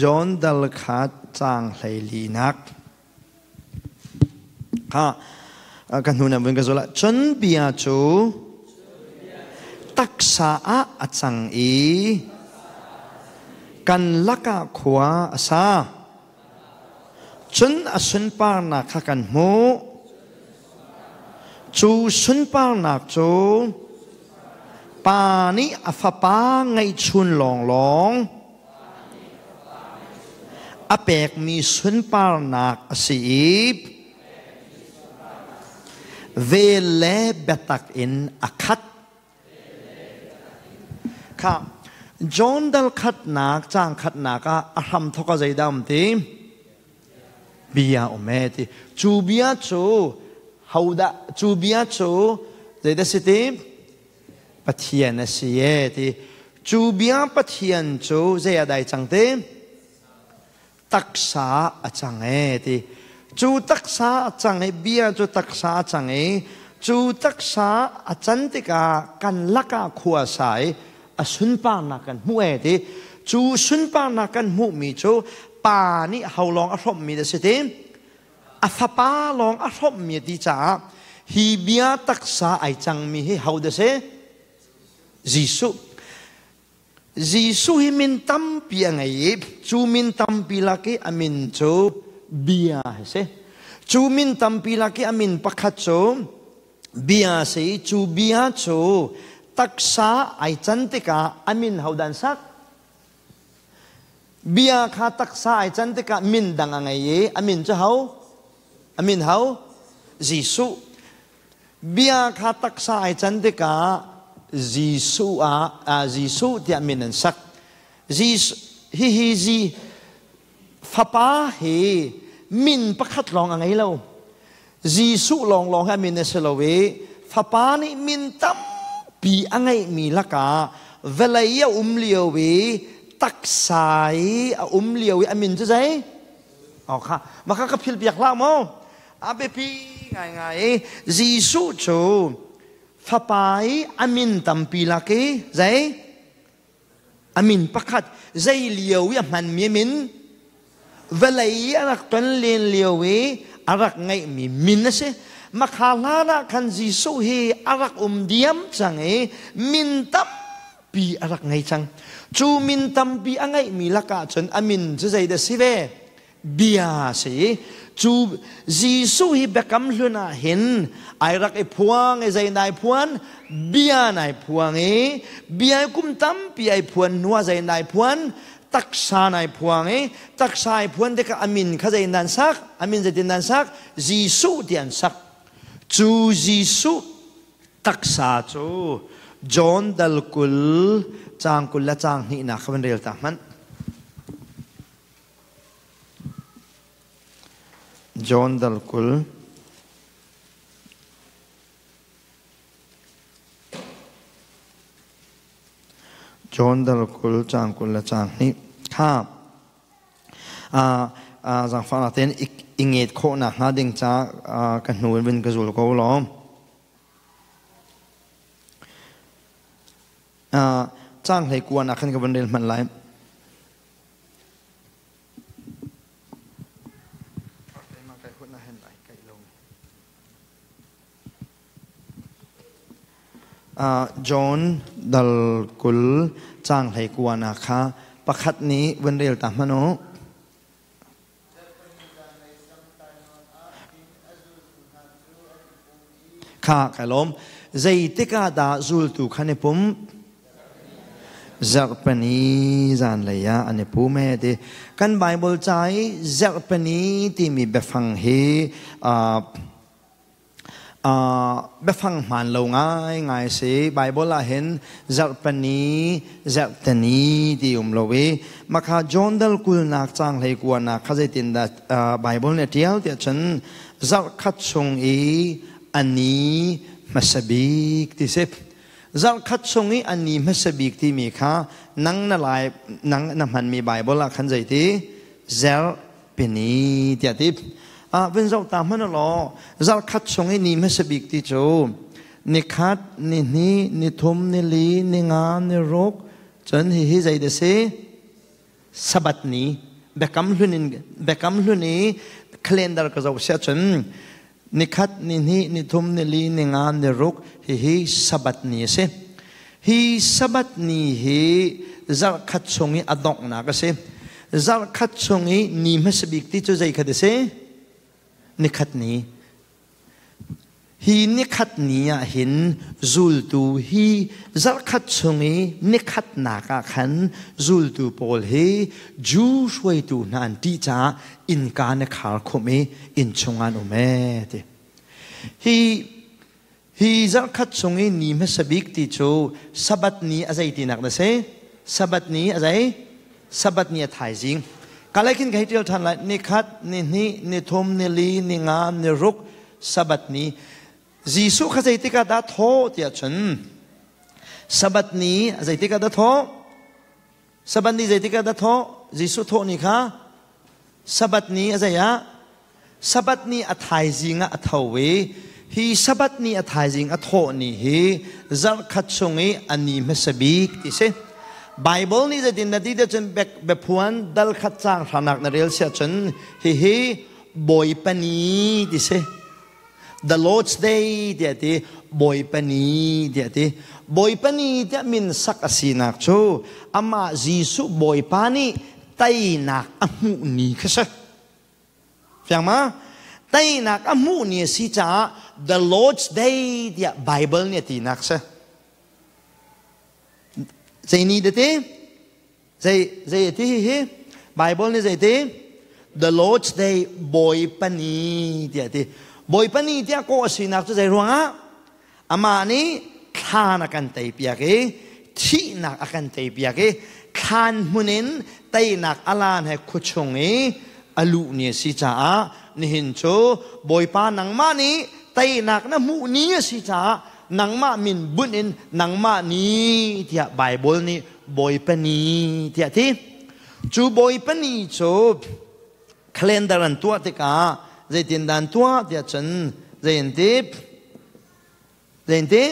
John dal khat caang hlei linak kha ka hnu nan vun ka zul ah cun bia cu taksa ah a cang i kan lakah khua a sa. Cun a sunparnak kha kan hmuh. Cu sunparnak cu Pa nih a Fapa ngeihchun lawnglawng a pekmi sunparnak a si i vel le biatak in a khat. Kha John dal khatnak caang khatnak ah a hram thawk a zeidah um ti? Bia um e ti. Cu bia cu hodah cu bia cu zeidah si ti? Pathian a si e ti. Cu bia Pathian cu zei ah dai cang ti? Taksa a cang e ti. Cu taksa a cang i bia cu taksa a cang i cu taksa a can tikah kan lakah khua sa i a sunparnak kan hmuh e ti. Cu sunparnak kan hmuhmi cu pa nih ho lawng a hrawmhmi a si ti. A fapa lawng a hrawmhmi a ti caah hi bia taksa ai cangmi hi ho dah si? Jesuh. Jesuh hi min tampi a ngei i cu min tampi lak i a min cu Bia a si. Cu min tampi lak i a min pakhat cu Bia a si i cu Bia cu taksa ai can tikah a min hodah an sak? Bia kha taksa ai can tikah min dang a ngei i a min cu ho? A min ho? Jesuh. Bia kha taksa ai can tikah Jesuh ah Jesuh tiah min an sak. Jesuh hihi Zi Fapa hi min pakhat lawng a ngei lo. Jesuh lawnglawng hi a min a si lo i Fapa nih min tampi a ngeihmi lakah vawlei a um lio i taksa i a um lio i a min cu zei? Oh kha maka ka phil piak hlah maw? A biapi ngaingai i Jesuh cu Fapa i a min tampi lak i zei? A min pakhat zei lio i a hmanmi a min vawlei i a rak ton len lio i a rak ngeihmi min a si. Makha hlan ah khan Jesuh hi a rak um diam cang i min tampi a rak ngei cang. Cu min tampi a ngeihmi lakah cun a min cu zeidah si ve? Bia a si. Cu Jesuh hi Biakam Hlun ah hin ai rak i phuang i zei nai phuan? Bia nai phuang i bia kum tampi ai phuan hnu ah zei nai phuan? Taksa nai phuang i taksa ai phuan tikah a min kha zei nan sak? A min zeitin nan sak? Jesuh ti an sak. Cu Jesuh taksa cu John dal 20 caang 20 le caang hnihnak kha van rel ta hmanh. John dal 20. John dal 20 caang 20 le caang hnih kha zaangfahnak tein i nget khawhnak hnga ding ca ka hnu in vun ka zul ko law. Caang hlei kuan ah khan ka vun rel hmanh lai. John dal 20 caang 19 ah kha pakhat nih vun rel ta hmanh u. Kha kai lawm. Zeitik ah dah zultu kha an i pum? Zarhpini zanlei ah an i pum he ti. Kan Bible ca i zarhpini timi biafang hi biafang hmaan lo ngaingai a si. Bible ah hin zarhpini, zarhteni ti um lo i makha John dal 20nak caang 19nak kha zeitindah Bible nih a ṭial tiah cun zarhkhat chung i a ni hmasa bik ti si. Zarhkhat chung i a ni hmasa bik timi kha nang na lai nang na hmanmi Bible ah khan zeiti zarhpini tiah ti. Ah vun zoh ta hmanh law zarhkhat chung i ni hmasa bik ti cu nikhat, nihnih, nithum, nili, ninga, niruk cun hihi zei dah si? Sabbath ni. Biakam hlun in Biakam hlun i calendar ka zoh siah cun nikhat, nihnih, nithum, nili, ninga, niruk hihi Sabbath ni a si. Hi Sabbath ni hi zarhkhat chung i a donghnak a si. Zarhkhat chung i ni hmasa bik ti cu zei khat a si? Nikhat ni. Hi nikhat ni ah hin zultu hi zarhkhat chung i nikhatnak ah khan zultu pawl hi Jew hruaitu hna an ṭih caah innka na khar khumh i inn chung an um ee ti. Hi hi zarhkhat chung i ni hmasa bik ti cu Sabbath ni a zei tinak na si? Sabbath ni a zei? Sabbath ni a thaizing. Kalay khin ka hei ṭial ṭhan lai. Nikhat, nihnih, nithum, nili, ninga, niruk, Sabbath ni. Jesuh kha zeitik ah dah thawh tiah cun Sabbath ni zeitik ah dah thawh? Sabbath ni zeitik ah dah thawh? Jesuh thawh ni kha Sabbath ni a zei ah? Sabbath ni a thaizing ah a tho i hi Sabbath ni a thaizing a thawh ni hi zarhkhat chung i a ni hmasa bik ti si. Bible nih zeitin na ti te cun biaphuan dal khat caang hranak na rel siah cun hihi Bawipa ni ti si. The Lord's Day tiah ti Bawipa ni tiah ti. Bawipa ni tiah min sak a sinak cu amah Jesuh Bawipa nih teinak a hmuh ni kha si. Fiang ma? Teinak a hmuh ni a si caah The Lord's Day tiah Bible nih a tinak si. Zei ni da ti? Zei zei ti hi hi? Bible nih zei ti? The Lord's Day Bawipa ni tiah ti. Bawipa ni tiah kawh a sinak cu zei ruangah? Amah nih thlan a kan teipiak i thihnak a kan teipiak i thlan hmun in teinak alan he khuachung i a luh ni a si caah nihin cu Bawipa nangmah nih teinak na hmuh ni a si caah nangmah min bunh in nangmah ni tiah Baibal nih Bawipa ni tiah ti. Cu Bawipa ni cu calendar an tuah tikah zeitindah an tuah tiah cun zei an ti? Zei an ti?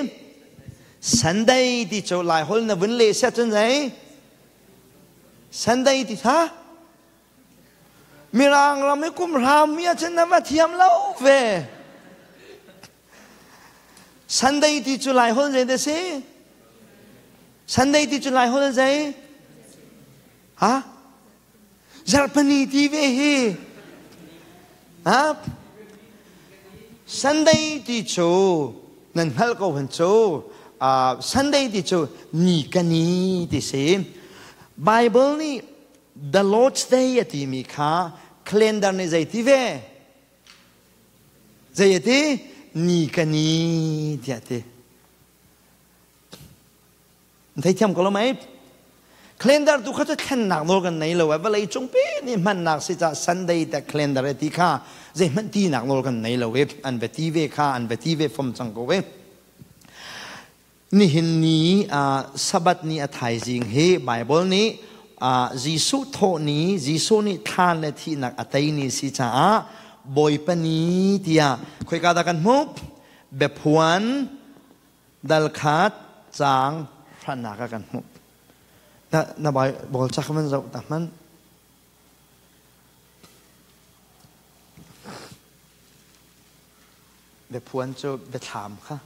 Sunday ti cu Laiholh na vun leh siah cun zei? Sunday ti tha? Mirang ram i kum hram mi ahcun na va thiam lo ve. Sunday ti cu Laiholh zei dah si? Sunday ti cu Laiholh zei? Ha? Zarhpini ti ve hi. Ha? Sunday ti cu nan hngalh ko han cu Sunday ti cu ni ka ni ti si. Bible nih The Lord's Day a timi kha calendar nih zei ti ve? Zei a ti? Ni ka ni tiah ti. Theithiam ko lo mei? Calendar tu kha cu thlennak nawl kan nei lo ai vawlei cungpi nih hmannak si ca Sunday te calendar e ti kha zeihmanh tinak nawl kan nei lo i an va ti ve kha an va ti ve fom cang ko ve. Nihin ni Sabbath ni a thaizing hi Bible nih Jesuh thawh ni Jesuh nih thlan le thihnak a tei ni si caah Bawipa ni tiah khoika dah kan hmuh? Biaphuan dal khat caang hrannak ah kan hmuh. Na, na Bible ca kha van zoh ta hmanh. Biaphuan cu biathlam kha.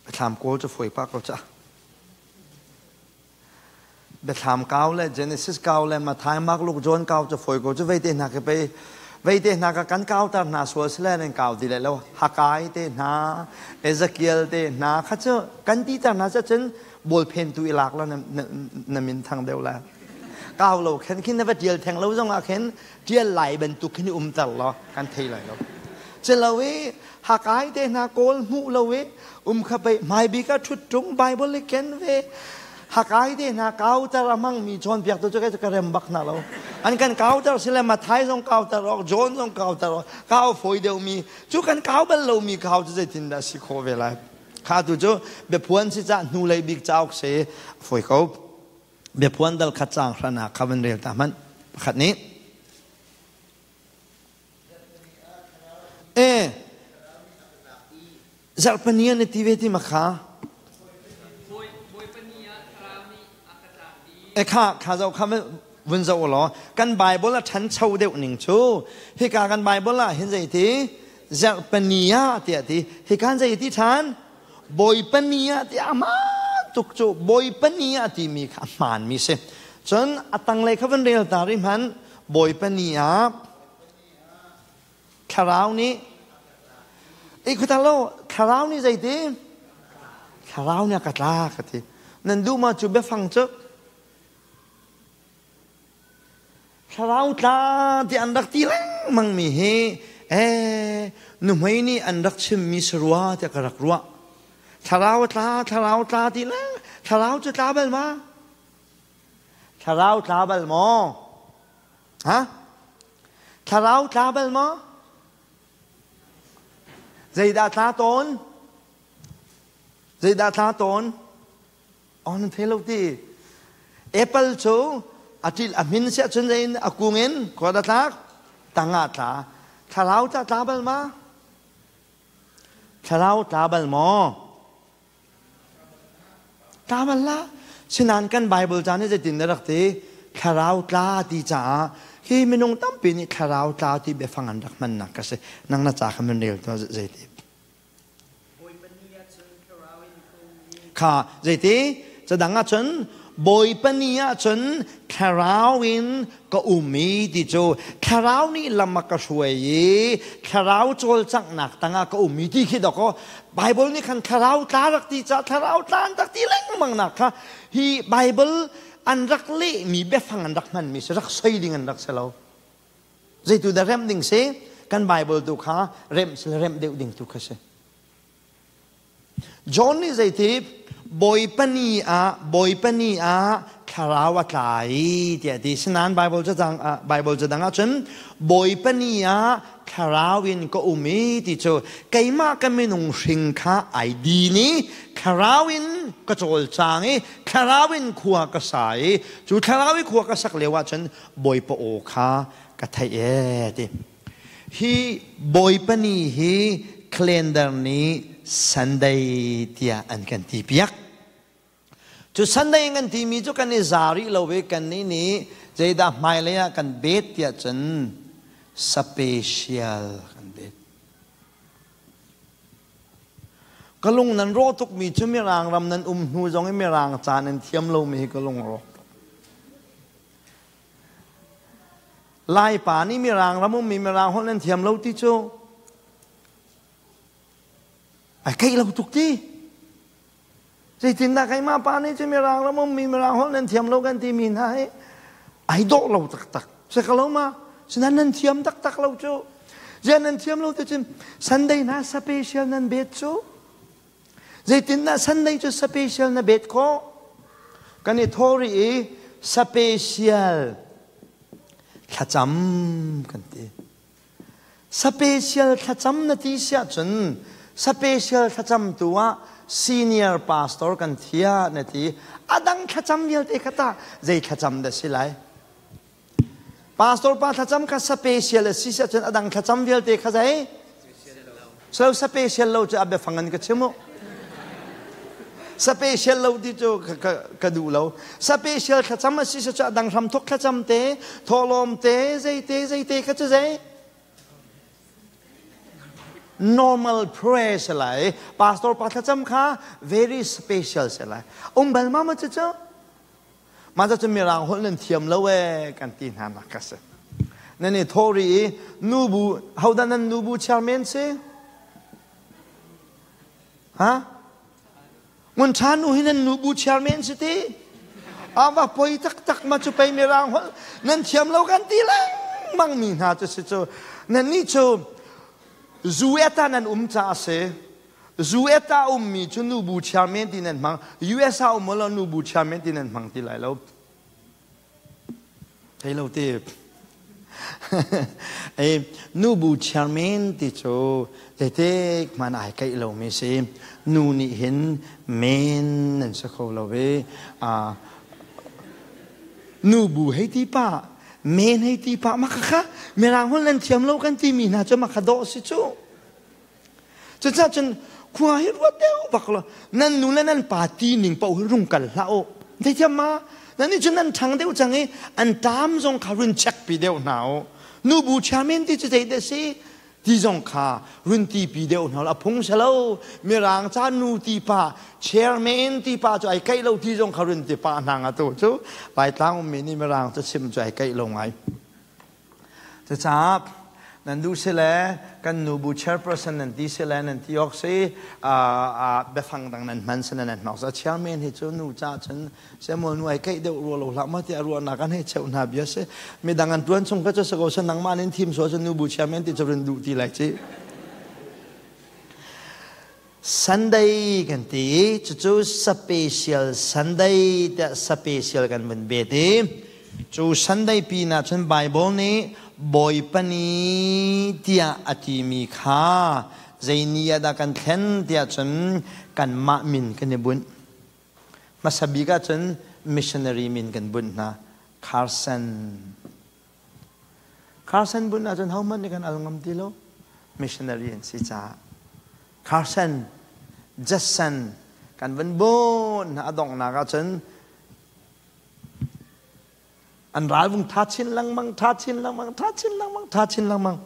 Biathlam kawl cu fawi pah ko ca. Biathlam kau le Genesis kau le Matthai, Mark, Luke, John kau cu fawi ko cu vei te hna khi pei vei te hna ka kan kau tar hna sual sile nan kau ti le lo Hakai te hna Ezekiel te hna kha cu kan ti tar hna cun bawlphen tu i lak lo na min thang deuh la kau lo khen khin na va tial theng lo zong ah khin tial lai bantuk khin i um tar lo kan thei lai lo celo i Hakai te hna kawl hmuh lo i um kha pei hmai bik ah ṭhut ṭung Bible i ken ve Hakai te hna kauter a hmangmi cawnpiaktu cu ka rem bak hna lo an kan kauter sile Mathai zong kauter awk John zong kauter awk kau fawi deuhmi cu kan kau bal lomi kau cu zeitindah si khawh ve lai kha tu cu biaphuan si cah hnulei bik cauk si fawi ko biaphuan dal khat caang hranak kha van rel ta hmanh pakhat nih E zarhpani an i ti ve ti ma kha? E kha kha zoh kha vun zoh law kan Bible a ṭhancho deuh ning cu hika kan Bible ah hin zei ti zarhpani ah tiah ti hika zei ti ṭhan Bawipa ni ah tiah aman tuk cu Bawipa ni ah timi kha a hmaanmi si cun a tanglei kha van rel ta rih hmanh Bawipa ni ah thlarau nih i khuta lo thlarau nih zeiti thlarau nih a ka tla ka ti nan duh ma cu biafang cu thlarau tla ti an rak ti lengmang mi hi eh nuhmei nih an rak chimmi sarua tiah ka rak ruah thlarau tla thlarau tla ti le thlarau cu tla bal ma thlarau tla bal maw Ha? Thlarau tla bal maw? Zeidah tla tawn? Zeidah tla tawn? Oh, nan thei lo ti. Apple cu a ṭil a hmin siah cun zein a kung in khua da tlak tang ah tla. Thlarau tla tla bal ma? Thlarau tla bal maw? Tla bal la. Sinain kan Bible ca nih zeitin na rak ti? Thlarau tla ti caah hi minung tampi nih thlarau tla ti biafang an rak hmannak ka si. Nang na ca kha min rel tuah zeiti? Kha zeiti? Cadang ahcun Bawipa ni ahcun thlarau in ka um i ti cu thlarau nih lam a ka hruai i thlarau cawlcanghnak tangah ka um i ti khi dawkaw Bible nih khan thlarau tla rak ti ca thlarau tla an rak ti lengmang nak kha hi Bible an rak lehmi biafang an rak hmanmi si rak soi ding an rak si lo. Zeitu dah remh ding si? Kan Bible tu kha remh si remh deuh ding tu kha si. John nih zeiti Bawipa ni ah Bawipa ni ah thlarau a tla i tiah ti. Sinain Bible cacang Bible cadang ahcun Bawipa ni ah thlarau in ka um i ti cu keimah ka minung hring kha ai din i thlarau in ka cawlcang i thlarau in khua ka sa i cu thlarau i khua ka sak lio ahcun Bawipa aw kha ka theih ee ti. Hi Bawipa ni hi calendar nih Sunday tiah an kan ti piak. Cu Sunday kan timi cu kan i za rih lo i kannih nih zeidah hmailei ah kan bet tiah cun special kan bet. Ka lung nan rawh tukmi cu Mirang ram nan um hnu zong i Mirang ca nan thiam lomi hi ka lung a rawk tuk. Laipa nih Mirang ram ummi Mirang holh nan thiam lo ti cu ai keih lo tuk ti. Zeitindah keimah pa nih cu Mirang ram ummi Mirang holh nan thiam lo kan timi hna hi ai dawh lo taktak. Si ka lo ma? Sinan nan thiam taktak lo cu. Ziah nan thiam lo ti cun Sunday na special nan bet cu. Zeitindah Sunday cu special na bet khawh? Kan i thawri i special thlacam kan ti. Special thlacam na ti siah cun special thlacam tu ah senior pastor kan thia na ti. Adang thlacam vialte kha tah zei thlacam dah si lai? Pastor pa thlacam kha special a si siah cun adang thlacam vialte kha zei? So special lo cu a biafang in ka chim u. Special lo ti cu ka duh lo. Special thlacam a si cu a dang hramthok thlacam te, thawhlawm te, zeite zeite kha cu zei? Normal prayer si lai. Pastor pa thlacam kha very special si lai. Um bal ma ma cu cu? Mah cu mirang holh nan thiam lo ee kan ti hna nak ka si. Nan i thawri i nubu hodah nan nubu chairman si? Ha? Ngun ṭha nu hi nan nubu chairman si ti? Ava poi taktak ma cu pei mirang holh nan thiam lo kan ti lengmang mi hna cu si cu. Nan nih cu zu eta nan um caah si. US ah ummi cu nubu chairman ti nan hmang. US ah um lo nubu chairman ti nan hmang ti lai lo. Thei lo ti. Ei nubu chairman ti cu zeitik man ai kaih lo mi si. Nu nih hin men nan si kho lo i nubu hei ti pa men hei ti pa ma kha mirang hol nan thiam lo kan ti mi hna cu ma kha dawh si cu. Cucaah cun khua hi ruat deuh bak lo nan nu le nan pa ti ning paoh hi rung kal hlah u. Theithiam ma? Nan nih cun nan ṭhang deuh cang i an ṭam zong kha run check pi deuh hna u. Nubu chairman ti cu zei dah si? Ti zong kha run ti pi deuh hna a phung si lo. Mirang ca nu ti pa chairman ti pa cu ai kaih lo ti zong kha run ti pa hna nga tu cu Laitlang ummi nih mirang cu chim cu ai kaih lo ngai. Cucaah nan duh si le kan nubu chairperson nan ti si le nan ti awk si biafang dang nan hman si le nan hmang. So chairman hi cu nu ca cun Samuel nu ai keih deuh rua lo hlah ma tiah ruahnak an hei cheuh hna bia si. Midang an tuan chung ka cu si ko sa nangmah nin thim so cun nubu chairman ti cu run duh ti lai ci. Sunday kan ti cucu special Sunday tiah special kan vun bet i cu Sunday pin ah cun Bible nih Bawipa ni tiah a timi kha zei ni ah dah kan thlen tiah cun kanmah min kan i bunh. Hmasa bik ah cun missionary min kan bunh hna. Carson. Carson bunh ahcun hohmanh nih kan al ngam ti lo. Missionary an si caah. Carson, Jetson kan van bunh hna a donghnak ahcun an ral vung tha chin lengmang, tha chin lengmang, tha chin lengmang, tha chin lengmang.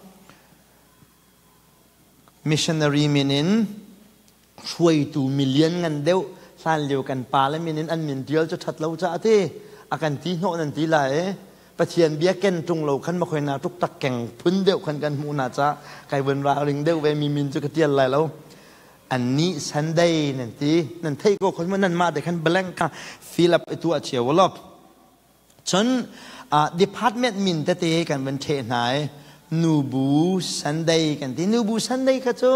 Missionary min in hruaitu milian ngan deuh hlan lio kan pa le min in an min tial cu that lo ca ti a kan ti hnawh nan ti lai e Pathian bia ken tung lo khan ma khoi na tuk tak keng phun deuh khan kan hmuh na ca kai vun ra ring deuh ve mi min cu ka tial lai lo an ni Sunday nan ti nan thei ko khon nan ma de khan blank ka fill up itu a chiao lop Cun department min tete kan van ṭheh hna i nubu Sunday kan ti. Nubu Sunday kha cu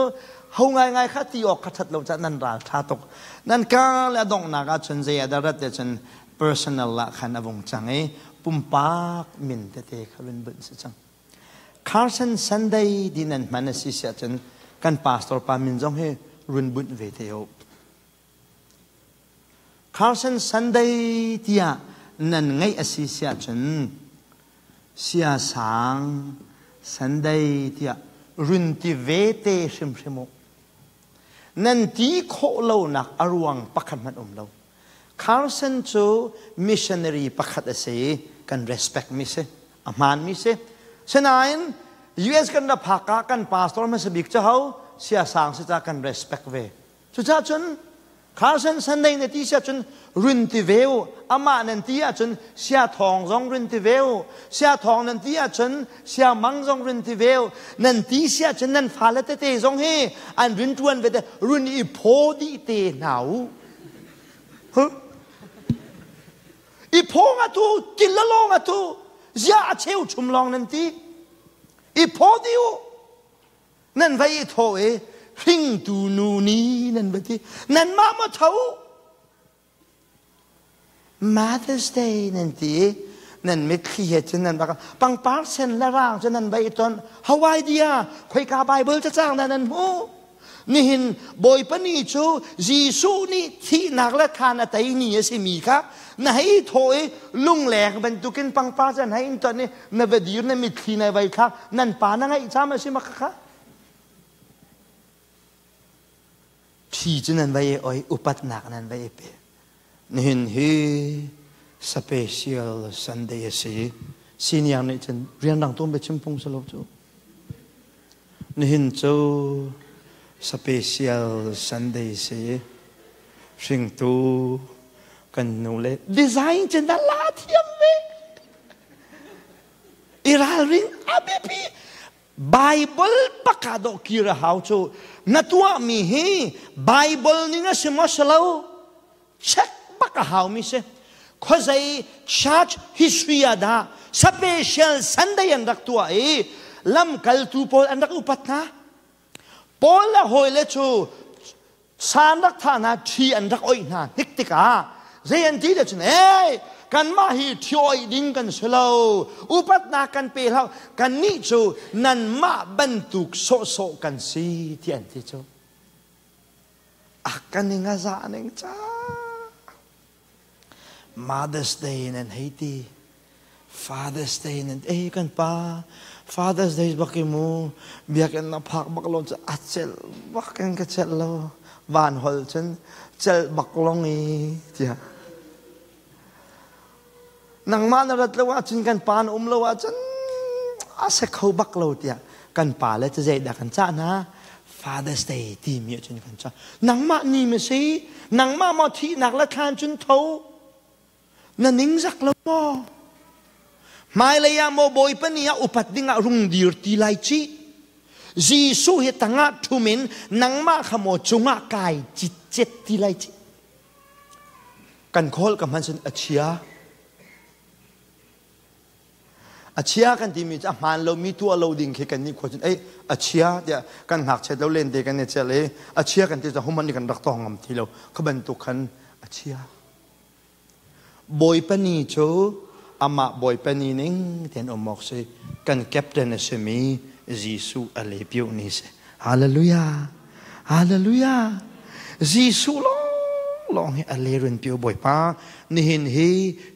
ho ngaingai kha ti awk kha ṭhat lo caah nan ral ṭha tuk. Nan ka le a donghnak ah cun zei ah dah rat te cun personal ah khan a vung cang i pumpak min tete kha vun bunh si cang. Carson Sunday ti nan hman a si siah cun kan pastor pa min zong hi run bunh ve te u. Carson Sunday tiah nan ngeih a si siah cun siasang Sunday tiah run ti ve te hrimhrim u. Nan ti khawh lonak a ruang pakhat hmanh um lo. Carson cu missionary pakhat a si i kan respect mi si, a hmaan mi si. Sinain US kan ra phak ah kan pastor hmasa bik cu ho siasang si ca kan respect ve. Cucaah cun Carson Sunday na ti siah cun run ti ve u. Amah nan ti ahcun sia thawng zong run ti ve u. Sia thawng nan ti ahcun sia mang zong run ti ve u. Nan ti siah cun nan fale tete zong hi an run ṭuan ve te run i phaw dih te hna u. Huh? I phaw nga tu, til lawng a tu, zia a cheu chum lawng nan ti. I phaw dih u. Nan vai i thawh i hringtu nu ni nan va ti. Nanmah maw tho? Mother's Day nan ti i nan mitthli he cun nan bak pangpar sen le rang cu nan vai i ton. Hawaii dia khoika Bible cacang dah nan hmuh? Nihin Bawipa ni cu Jesuh nih thihnak le thlan a tei ni a simi kha na hei thawh i lungleng bantukin pangpar cu an hei in ton i na va dir na mitthli na vai thlak nan pa na ngaih cam a si ma kha thi cu nan vai i oi upatnak nan vai i pe nihin hi special Sunday a si senior nih cun rianrang tum be chim phung si lo cu nihin cu special Sunday si hringtu kan nu le design cun na la thiam ve I ralring a biapi. Bible baka dawh kir a hau cu na tuahmi hi Bible ning a si maw si lo check bak a hau mi si. Khuazei church history ah dah special Sunday an rak tuah i lamkaltu pawl an rak upat hna. Paul le hawile cu san rak thah hna ṭhi an rak oih hna hnik tikah zei an ti le cun ei kanmah hi ṭhi oih ding kan si lo upatnak kan pe hlah kannih cu nanmah bantuk sawhsawh kan si ti an ti cu a kan ing a zah ning ca Mother's Day in an hei ti. Father's Day in an ei kan pa Father's Day bak i mu biakinn na phak bak lo cu a celh bak in ka celh lo van hol cun celh bak long i tiah nangmah na rat lo ahcun kan pa na um lo ahcun a se kho bak lo tiah kan pa le cu zeidah kan cah hna Father's Day timi ahcun kan cah nangmah ni ma si nangmah maw thihnak le thlan cun tho na ningzak lo maw hmailei ah maw Bawipa ni ah upat dingah rung dir ti lai ci Jesuh hi tangah ṭhum in nangmah kha maw cungah kai citcet ti lai ci kan khawl ka hman sin a chia A chia kan timi cu a hmaan lomi tuah lo ding khi kan nih khua cun ei a chia tiah kan ngakchiat lo lente kan i celh i a chia kan ti cu human nih kan rak tawng ngam ti lo kha bantuk khan a chia. Bawipa ni cu amah Bawipa ni ning tein um awk si kan captain a simi Jesuh a lepiu ni si. Hallelujah. Hallelujah. Jesuh lawng Lawng hi a lerin pio Bawipa, nihin hi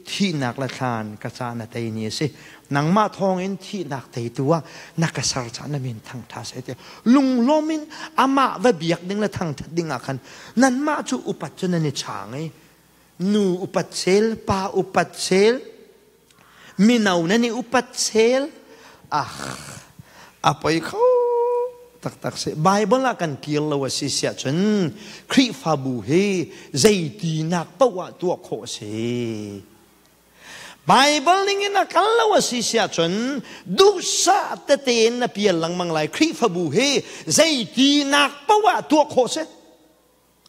thihnak le thlan ka ca na tei ni a si. Nangmah thawngin thihnak teitu ah na ka ser ca na min thangṭha seh tiah lunglawm in amah va biak ding le thangṭhat ding ah khan nanmah cu upat cu nan i chaang i nu upat sel, pa upat sel, mino nan i upat sel, ah a poi kho taktak si. Bible ah kan kir lo a si siah cun Khrihfabu hi zeitinak paoh ah tuah khawh a si. Bible ning in a kal lo a si siah cun duhsah tete in na pial lengmang lai. Khrihfabu hi zeitinak paoh ah tuah khawh si.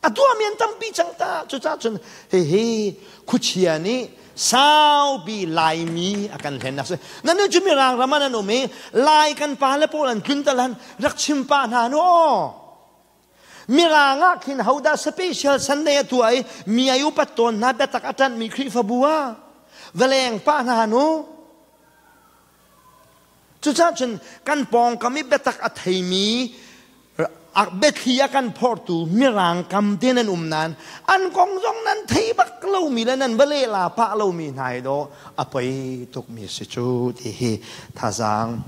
A tuahmi an tampi cang ta. Cucaah cun hihi khuachia nih saupi Laimi a kan hlennak si. Nan nu cu Mirang ram ah nan um i Lai kan pa le pawl an tlun tal han rak chim pah hna nu aw. Mirang ah khin hodah special Sunday a tuah i mi ai upat tawn hna biatak a ṭanhmi Khrihfabu ah va leng pah hna nu. Cucaah cun kan pawngkam i biatak a theimi biathli a kan phortu mirang kam te nan um nain an kong zong nan thei bak lomi le nan va lehla pah lomi hna hi dawh a poi tukmi si cu ti hi thazaang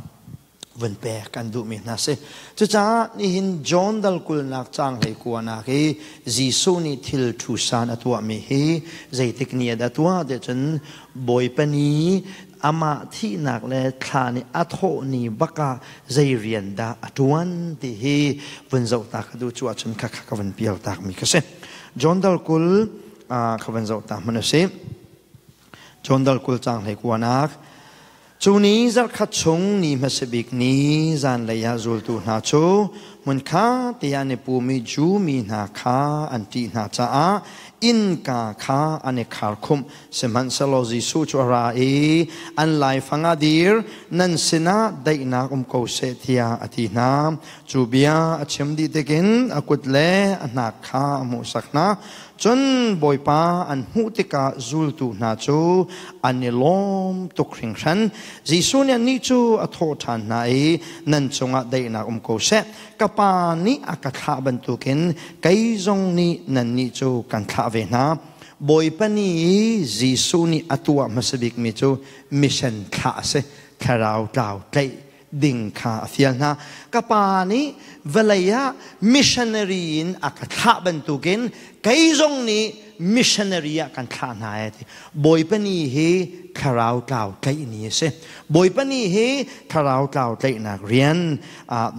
vun pek kan duhmi hna si. Cucaah nihin John dal kulnak caang hlei kuanak hi Jesuh nih thil thu san a tuahmi hi zeitik ni ah dah tuah ti cun Bawipa ni amah thihnak le thla nih a thawh ni bak ah zei rian dah a ṭuan ti hi vun zoh ta ka duh. Cu ahcun kha kha ka vun pial tak mi ka si. John dal 20 ka vun zoh ta hmanh a si. John dal 20 caang hlei kuanak. Cu ni zarhkhat chung ni hmasa bik ni zanlei ah zultu hna cu hmunkha te ah an i pum i Jew mi hna kha an ṭih hna caah innka kha an i kharkhumh. Sihmanhsehlaw Jesuh cu a ra i an laifang ah dir, nan sinah daihnak um ko seh tiah a ti hna. Cu bia a chim dih tikin a kut le a hnak kha a hmuhsak hna. Cun Bawipa an hmuh tikah zultu hna cu an i lawm tuk hringhran. Jesuh nih annih cu a thawh ṭhan hna i, nan cungah daihnak um ko seh. Ka Pa nih a ka thlah bantukin kei zong nih nannih cu kan thlah ve hna. Bawipa nih Jesuh nih a tuah hmasa bikmi cu mission thlah a si. Thlarau tlau tlaih ding kha a fial hna. Ka pa nih vawlei ah missionary in a ka thlah bantukin kei zong nih missionary ah kan thlah hna e ti. Bawipa ni hi thlarau tlau tlaih ni a si. Bawipa ni hi thlarau tlau tlaihnak rian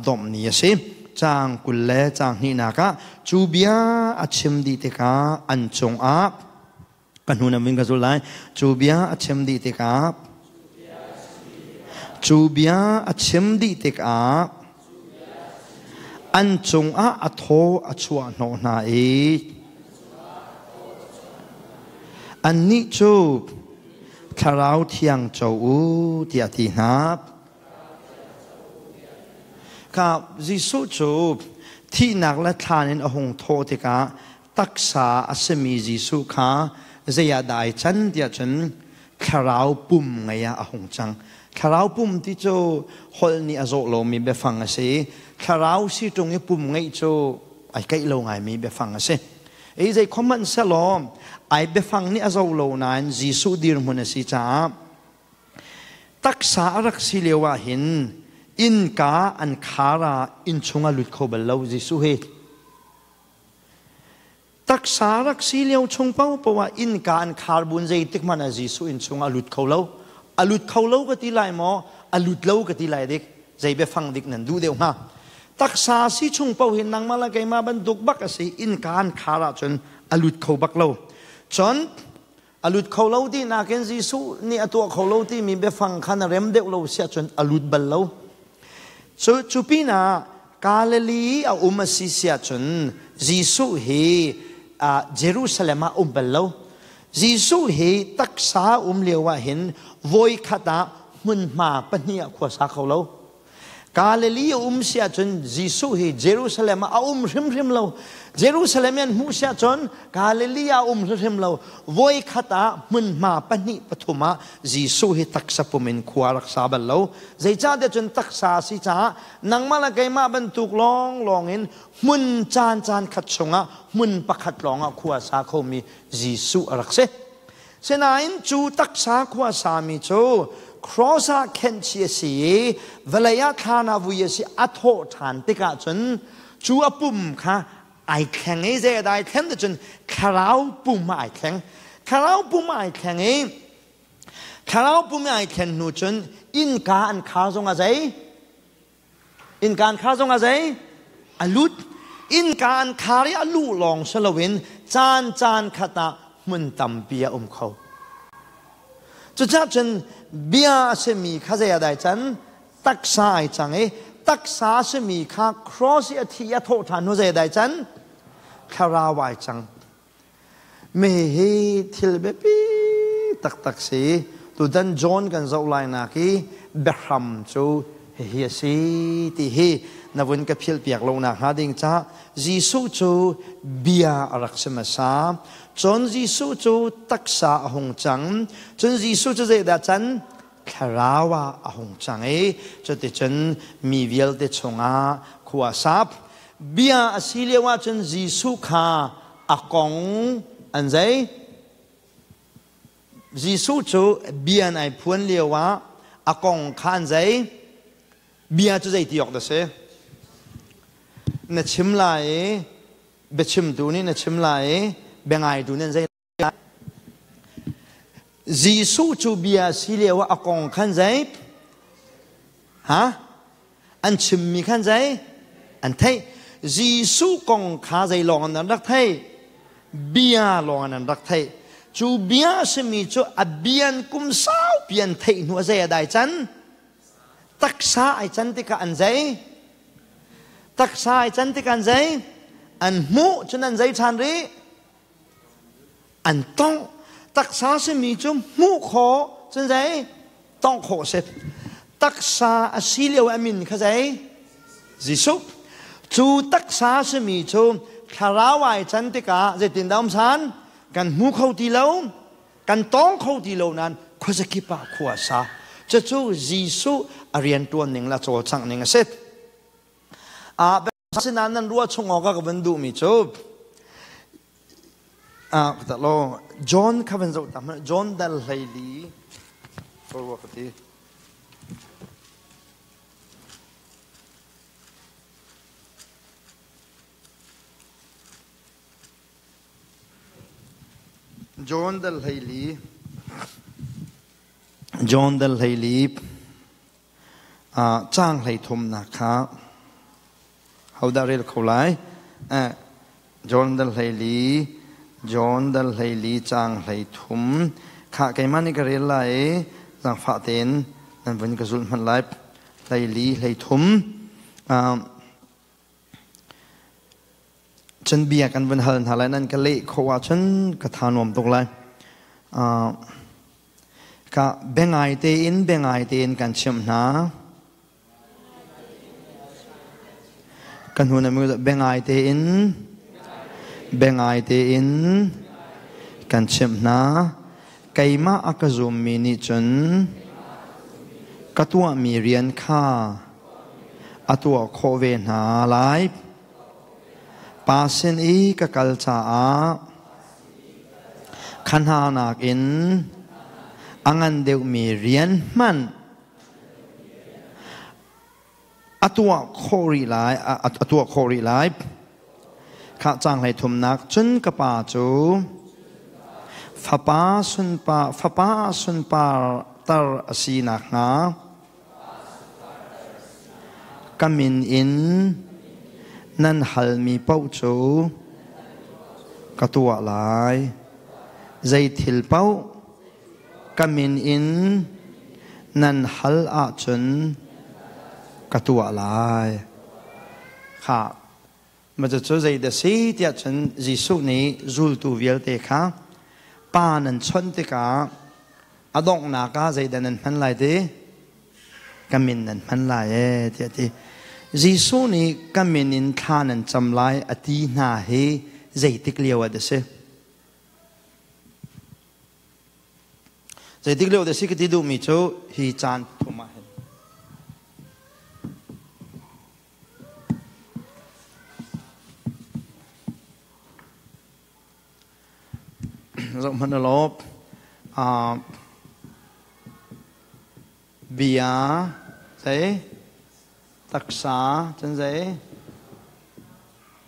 domh ni a si. Caang 20 le caang hnihnak ah cu bia a chim dih tikah an cungah ka hnu na min ka zul lai. Cu bia a chim dih tikah cu bia a chim dih tikah an cungah a thaw a chuah hnawh hna i annih cu Thlarau Thiang co u tiah a ti hna. Kha Jesuh cu thihnak le thlan in a hung thawh tikah taksa a simi Jesuh kha zei ah dah ai can tiah cun thlarau pum ngei ah a hung cang. Thlarau pum ti cu holh nih a zawh lomi biafang a si i thlarau si ṭung i pum ngeih cu ai keih lo ngaimi biafang a si. Ei zei khom hmanh selaw ai biafang nih a zo lo nain Jesuh dirhmun a si caah taksa a rak si lio ah hin innka an khar ah innchung a lut kho bal lo Jesuh hi. Taksa rak si lio chung paohpaoh ah innka an khar bun zeitik hmanh ah Jesuh inn chung a lut kho lo. A lut kho lo ka ti lai maw? A lut lo ka ti lai dik? Zei biafang dik nan duh deuh hnga? Taksa si chung paoh hin nangmah le keimah bantuk bak a si. Innka an khar ahcun a lut kho bak lo. Cun a lut kho lo ti nakin Jesuh nih a tuah kho lo timi biafang kha na rem deuh lo siah cun a lut bal lo. Cu pinah Galilee a um a si siah cun Jesuh hi Jerusalem ah um bal lo. Jesuh hi taksa um lio ah hin voikhat ah hmunhma pahnih ah khua sa kho lo. Galilee a um si ahcun Jesuh hi Jerusalem ah a um hrimhrim lo. Jerusalem in hmuh si ahcun Galilee ah a um hrimhrim lo. Voi khat ah hmunhma pahnih pathum ah Jesuh hi taksa pum in khua rak sa bal lo. Zeicahtiah cun taksa a si caah nangmah le keimah bantuk lawnglawng in hmun caan caan khat chungah hmun pakhat lawngah khua sa khomi Jesuh a rak si. Sinain cu taksa khua sami cu cross ah khenhchi a si i vawlei ah thlan ah vui a si a thawh ṭhan tikah cun cu a pum kha ai thleng i zei ai thlen ti cun thlarau pum ah ai thleng. Thlarau pum ah ai thleng i thlarau pum ai thlen hnu cun innka an khar zong a zei Innka an khar zong ah zei? A lut. Innka an khar i a luh lawng si loin caan caan khat ah hmun tampi a um kho. Cucaah cun bia a simi kha zei ah dai can? Taksa ai cang i taksa a simi kha cross i a thi a thawh ṭhan hnu zei ah dai can? Thlarau ai cang. Mi hi thil biapi taktak si. Tutan John kan zoh lai nak i biahram cu hihi a si ti hi na vun ka philh piak lo nak hnga ding caah Jesuh cu bia a rak si hmasa. Cun Jesuh cu taksa a hung cang. Cun Jesuh cu zeidah can? Thlarau ah a hung cang i cuticun mi vialte chungah khua sap. Bia a si lio ahcun Jesuh kha a kong an zei? Jesuh cu bia ai phuan lio ah a kong kha an zei? Bia cu zei ti awk dah si? Na chim lai i biachimtu nih na chim lai i biangaitu nih an zei? Jesuh cu bia si lio ah a kong khan zei? Ha? An chimmi khan zei? An theih. Jesuh kong kha zei lawng an rak theih? Bia lawng an rak theih. Cu bia a simi cu a bian kum saupi an theih hnu a zei a dai can? Taksa ai can tikah an zei? Taksa ai can tikah an zei? An hmuh cun an zei ṭhan rih? An tongh. Taksa simi cu hmuh khawh cun zei? Tongh khawh a si. Taksa a si lio a min kha zei? Jesuh. Cu taksa simi cu thlarau ai can tikah zeitindah um san? Kan hmu kho ti lo, kan tawng kho ti lo nain khuazakip ah khua a sa. Cucu Jesuh a rianṭuan ning le a cawlcangh ning a si. Asinain nan ruah chung awk ah ka van duhmi cu law John kha van zoh ta hmanh. John dal 14 ka ti. John dal 14 John dal 14 Caang 33nak kha hodah rel kho lai? John dal 14, John dal 14 caang 33 kha keimah nih ka rel lai i zaangfah tein nan vun ka zulh hmanh lai. 14, 33. Cun bia kan vun hal hna lai nan ka leh khawh ahcun ka tha nuam tuk lai. Ka biangai tein biangai tein kan chimh hna. Kan hnu na biangai tein biangai tein kan chimh hna. Keimah a ka zummi nih cun ka tuahmi rian kha a tuah khawh ve hna lai. Pa sin i ka kal caah kha hna nakin a ngan deuhmi rian hmanh a tuah khawh rih lai a tuah khawh rih lai. Khah caang 33nak cun ka pa cu fapa sunpa fapa sunpar tar a si nakhnga Ka min in nan halmi paoh cu ka tuah lai. Zei thil paoh ka min in nan hal ahcun ka tuah lai. Khah, ma cucu zeidah si tiah cun Jesuh nih zultu vialte kha pa nan chawnh tikah a donghnak ah zeidah nan hman lai ti? Ka min nan hman lai ee tiah a ti. Jesuh nih ka min in thla nan cam lai a ti hna hi zeitik lio ah dah si? Zeitik lio dah si ka ti duhmi cu hi caan thum ah hin. Zohhmanh ulaw, bia zei taksa cun zei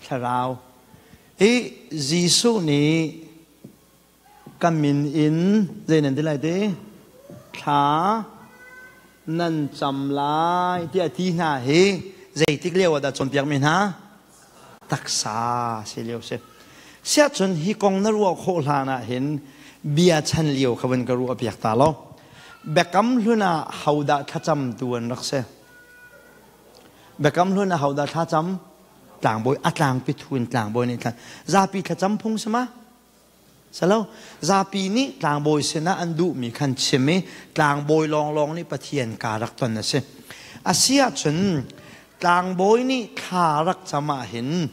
thlarau hi Jesuh nih ka min in zei nan ti lai ti thla nan cam lai tiah ti hna hi zeitik lio ah dah cawnpiak mi hna taksa si lio si siahcun hi kong na ruah khawh hlan ah hin bia chan lio kha van ka ruah piak ta lo biakam hlun ah hodah thlacam tu an rak si biakam hlun ah hodah thlacam tlangbawi a tlangpi thu in tlangbawi nih thla zapi thlacam phung si ma Salo zapi nih tlangbawi sinah an duhmi khan chim i tlangbawi lawnglawng nih Pathian kaa rak ton a si. A si ahcun tlangbawi nih thla rak cam ahhin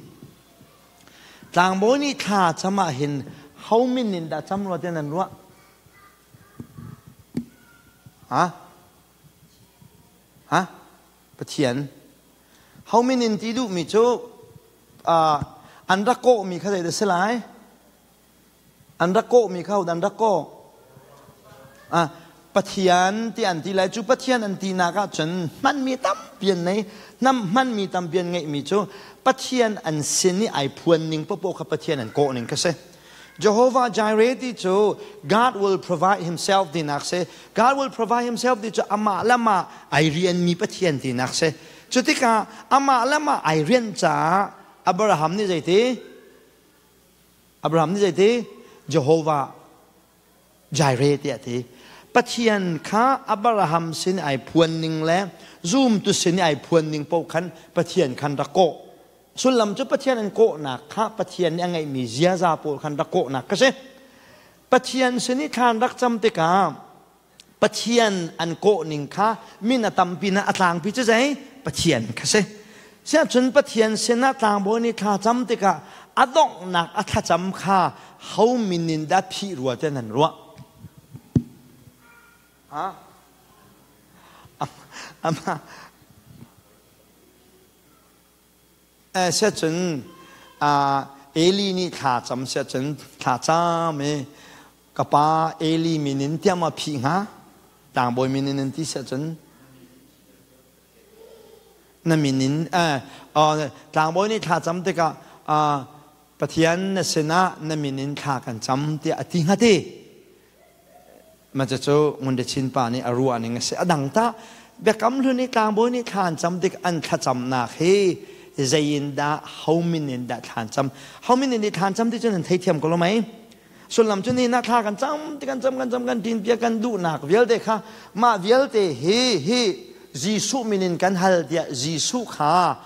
tlangbawi nih thla cam ahhin ho min in dah cam rua tiah nan ruah? Ha? Ha? Pathian. Ho min in ti duhmi cu an rak kawhmi kha zeidah si lai? An rak kawhmi kha an rak kawh? Pathian ti an ti lai cu Pathian an tinak ahcun hmanmi tampi an nei. Hnam hmanmi tampi an ngeihmi cu Pathian an sin i ai phuan ning popoh kha Pathian an kawh ning kha si. Jehovah Jireh ti cu God will provide himself tinak si. God will provide himself ti cu amah le amah ai rianmi Pathian tinak si. Cu tikah amah le amah ai rian caah Abraham nih zeiti? Abraham nih zeiti? Jehovah Jireh tiah a ti. Pathian kha Abraham sin ai phuan ning le zumtu sin ai phuan ning paoh khan Pathian khan rak kawh. Sullam cu Pathian an kawhnak kha Pathian nih a ngeihmi ziaza pawl khan rak kawhnak ka si. Pathian sin i thlan rak cam tikah Pathian an kawh ning kha min a tampi na a tlangpi cu zei Pathian kha si. Siahcun Pathian sinah tlangbawi nih thla cam tikah a donghnak a thlacam kha ho min in dah phih rua tiah nan ruah? Ha? Ama siahcun Eli nih thla cam siahcun thla cam i ka pa Eli min in tiah ma phih hnga? Tlangbawi min in an ti siahcun na min in tlangbawi nih thla cam tikah Pathian na sinah na min in thla kan cam tiah a ti hnga ti ma cu ngun chin pa nih a ruah ning a si a dang ta biakam hlun i tlangbawi nih thla an cam tik an thlacamnak hi zei in dah ho min in dah thla an cam ho min in thla an cam ti cun an theithiam ko lo mei sullam cu ni na thla kan cam ti kan cam kan cam kan tin pia kan duhnak vialte kha mah vialte hi hi Jesuh min in kan hal tiah Jesuh kha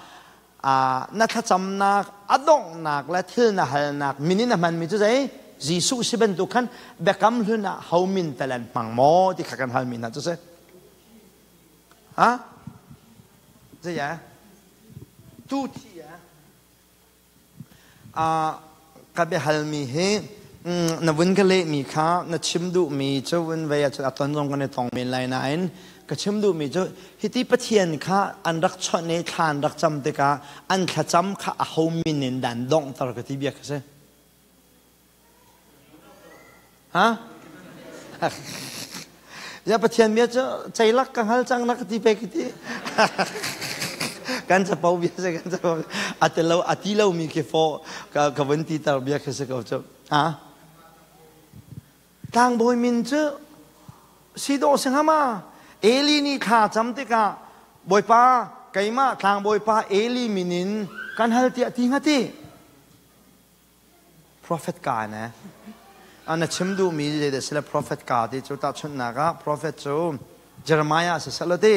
na thlacamnak a donghnak le thil na halnak min in a hmanmi cu zei Jesuh si bantuk khan biakam hlun ah ho min tal an hmang maw ti kha kan halmi hna cu si ha zei ya tu thi ya Ka biahalmi hi na vun ka lehmi kha na chim duhmi cu vun vei ahcun a ton zong kan i tong men lai nain ka chim duhmi cu hiti Pathian kha an rak chawnh i thla an rak cam tikah an thlacam kha aho min in dah an donghter ka ti bia kha si. Ha? Ya Pathian bia cu ceilak ka hngal cang na ka ti pe ka ti. Kan capo bia si kan capo. A ti lo a ti lo mi khi fo ka ka vun ti tar bia khi si ko cu. Ha? Tlangbawi min cu si dawh si hnga ma? Eli nih thla cam tikah Bawipa keimah tlangbawipa Eli min in kan hal tiah ti hnga ti. Prophet ka ne na chim duhmi zeidah sile prophet ka ti cu tahchunhnak ah prophet cu Jeremiah si seh ti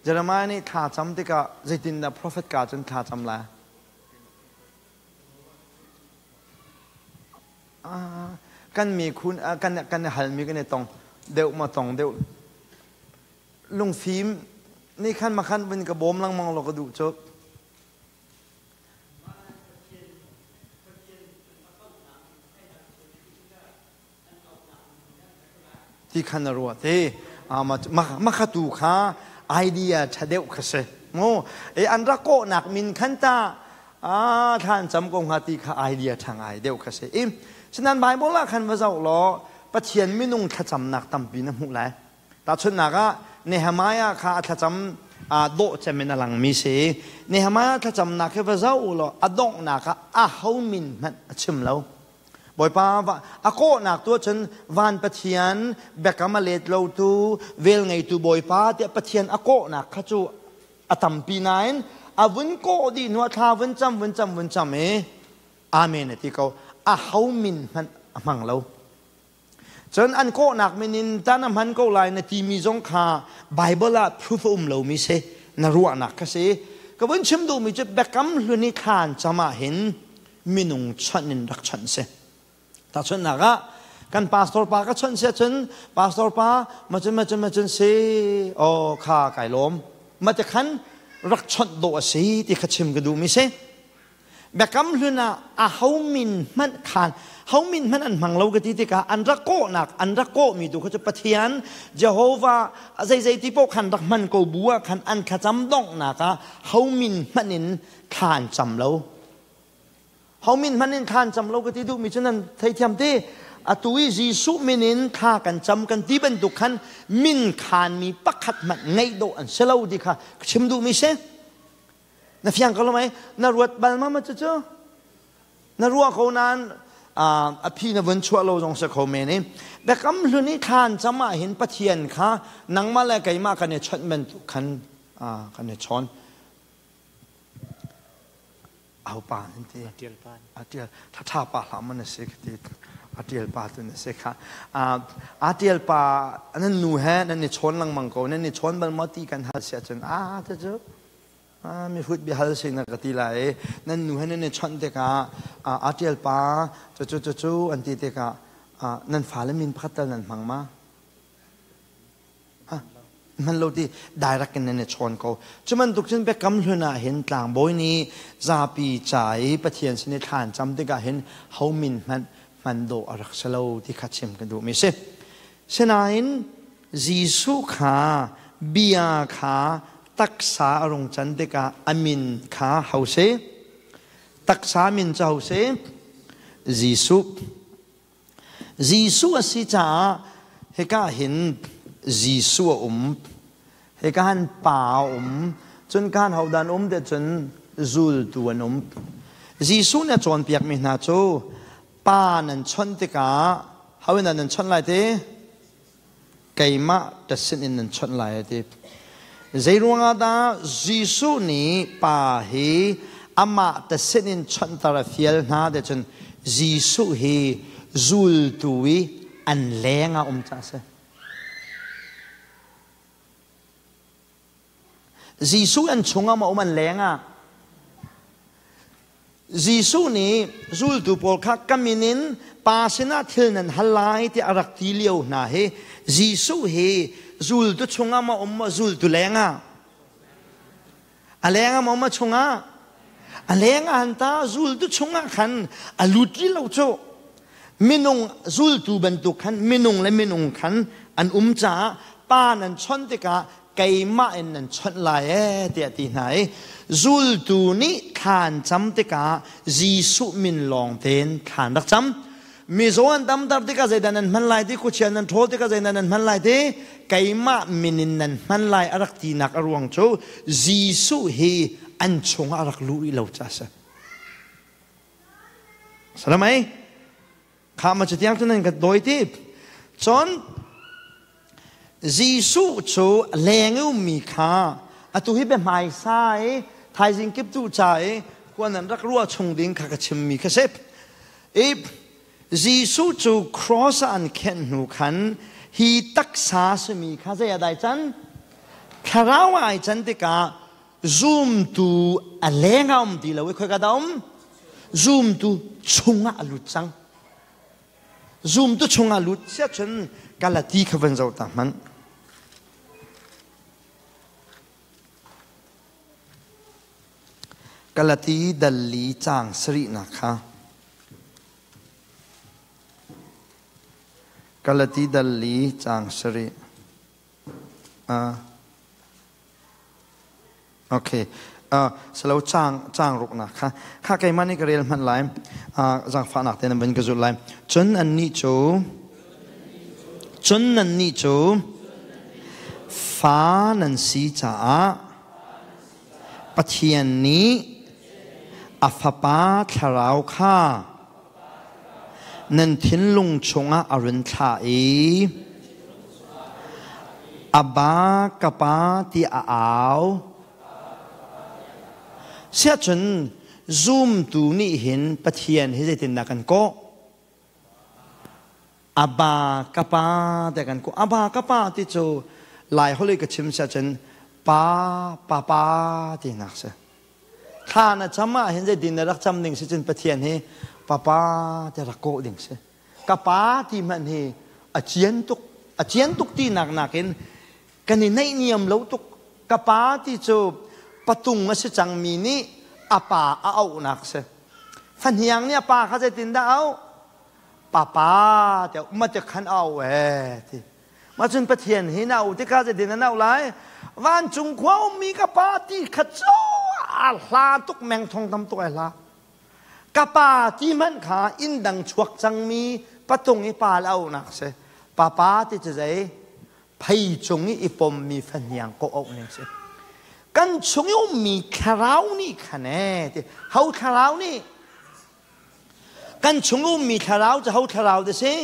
Jeremiah nih thla cam tikah zeitindah prophet ka cun thla cam lai kan mi khun kan kan halmi kan i tong deuh ma tong deuh lungfim. Ni khan makhan vun ka bawm lengmang law ka duh cu. Ti khan na ruah te. Makha tu kha idea ṭha deuh kha si. Mu e an rak kawhnak min khan ta a thlan cam ko hnga ti kha idea ṭha ngai deuh kha si. I sinan Bible ah khan va zoh law Pathian minung thlacamnak tampi na hmuh lai. Tahchunhnak ah Nehemiah kha a thlacam dawh cem in a langmi si. Nehemiah thlacamnak hi va zoh u law a donghnak ah aho min hmanh a chim lo. Bawipa a kawhnak tu ahcun van Pathian biakam a let lotu vel ngeitu Bawipa tiah Pathian a kawhnak kha cu a tampi nain a vun kawh dih hnu ah thla vun cam vun cam vun cam i Amen a ti ko. Aho min hmanh a hmang lo. Cun an kawhnak min in tan a hman ko lai na timi zong kha Bible ah proof a um lomi si na ruahnak kha si. Ka vun chim duhmi cu biakam hlun i thlan cam ah hin minung chawnh in rak chawnh si. Tahchunhnak ah kan pastor pa ka chawnh si ahcun pastor pa macun macun macun si aw kha kai lawm ma te khan rak chawnh dawh a si ti kha chim ka duhmi si. Biakam hlun ah aho min hmanh khan ho min hmanh an hmang lo ka ti tikah an rak kawhnak an rak kawhmi tu kha cu Pathian Jehovah zeizei ti paoh khan rak hman ko bu ah khan an thlacam donghnak ah ho min hmanh in thla an cam lo. Ho min hmanh in thla an cam lo ka ti duhmi cu nan theithiam ti. Atu i Jesuh min in thla kan cam kan ti bantuk khan min khanmi pakhat hmanh ngeih dawh an si lo ti kha ka chim duhmi si. Na fiang ko lo mei? Na ruat bal ma ma cucu? Na ruah ko nain a phi na vun chuah lo zong si kho men i biakam hlun i thlan cam ah hin Pathian kha nangmah le keimah kan i chawnh bantuk khan kan i chawn. Au pa nan ti. Atial pa. Atial tha pa hlah man a si ka ti. Atial pa tu na si kha. Atial pa nan nu he nan i chawn lengmang ko nan i chawn bal maw ti kan hal si ahcun a cucu mihrut biahal si na ka ti lai nan nu he nan i chawnh tikah atial pa cucu cucu an ti tikah nan fale min pakhat tal nan hmang ma? Hman lo ti direct in nan i chawn ko. Cu bantuk cun biakam hlun ah hin tlangbawi nih zapi ca i Pathian sin i thla an cam tikah hin ho min hmanh hman dawh a rak si lo ti kha chim ka duhmi si. Sinain Jesuh kha bia kha taksa a rung can tikah a min kha ho si? Taksa min cu ho si? Jesuh. Jesuh a si caah hika hin Jesuh a um, hika han Pa a um, cun kan hodah an um te cun zultu an um. Jesuh nih a cawnpiakmi hna cu Pa nan chawnh tikah ho in dah nan chawnh lai ti? Keimah ka sin in nan chawnh lai a ti. Zei ruangah dah Jesuh nih Pa hi amah ta sin in chawnhter a fial hna ti cun Jesuh hi zultu i an leng ah um ca a si. Jesuh an chungah ma um an leng ah? Jesuh nih zultu pawl kha ka min in Pa sinah thil nan hal lai tiah a rak ti lio hna hi Jesuh hi zultu chungah ma um maw zultu lengah? A lengah ma um a chungah? A lengah han ta zultu chungah khan a lut li lo cu. Minung zultu bantuk khan minung le minung khan an um caah Pa nan chawnh tikah keimah in nan chawnh lai ee tiah ti hna i zultu nih thla an cam tikah Jesuh min lawng tein thla an rak cam. Mizaw an damter tikah zeidah nan hman lai ti, khuachia nan ṭhawl tikah zeidah nan hman lai ti, keimah min in nan hman lai a rak tinak a ruang cu Jesuh hi an chungah a rak luh rih lo caah a si. Salamai? Kha ma cutiang cu nan ka dawi ti. Cun Jesuh cu leng i ummi kha atu hi biahmaisa i thaizing kip tu ca i khua nan rak ruah chung ding kha ka chimmi kha si. I Jesuh cu cross ah an khenh hnu khan hi taksa simi kha zei ah dai can? Thlarau ah ai can tikah Zumtu a leng ah um ti lo i khoika dah um? Zumtu chungah a lut cang. Zumtu chungah lut sia cun Galati kha van zoh ta hmanh. Galati dal li caang sarihnak kha. Galati dal li caang sarih. Okay. Salo caang caang ruknak kha. Kha keimah nih ka rel hmanh lai. Zaangfahnak te nan van ka zulh lai. Cun annih cu cun nannih cu fa nan si caah Pathian nih a Fapa Thlarau kha nan thinlung chungah a run thlah i Abba ka Pa ti a au. Siahcun zumtu nih hin Pathian hi zeitindah kan kawh? Abba ka pa te kan ku Abba ka pa ti cu Lai holh i ka chim si ahcun pa pa pa ti nak si. Thla na cam ah hin zeitin na rak cam ding si cun Pathian hi papa te rak kawh ding si. Ka pa ti hmanh hi a cian tuk a cian tuk ti nak nakin kan i naihniam lo tuk. Ka pa ti cu patung a si cangmi nih a pa a auhnak si. Fahniang nih a pa kha zeitindah a auh? Papa te ma te khan au e ti ma cun Pathian hi na au tikah zeitin an au lai vancung khua ummi ka pa ti kha cu a hla tuk meng thong tam tuk ai hla ka pa ti hmanh kha inn dang chuak cangmi patung i pa le au nak si papa ti cu zei phei cung i i pommi fahniang ko auh ning si kan chung i ummi thlarau nih khan e ti ho thlarau nih Kan chung ummi thlarau cu ho thlarau dah si?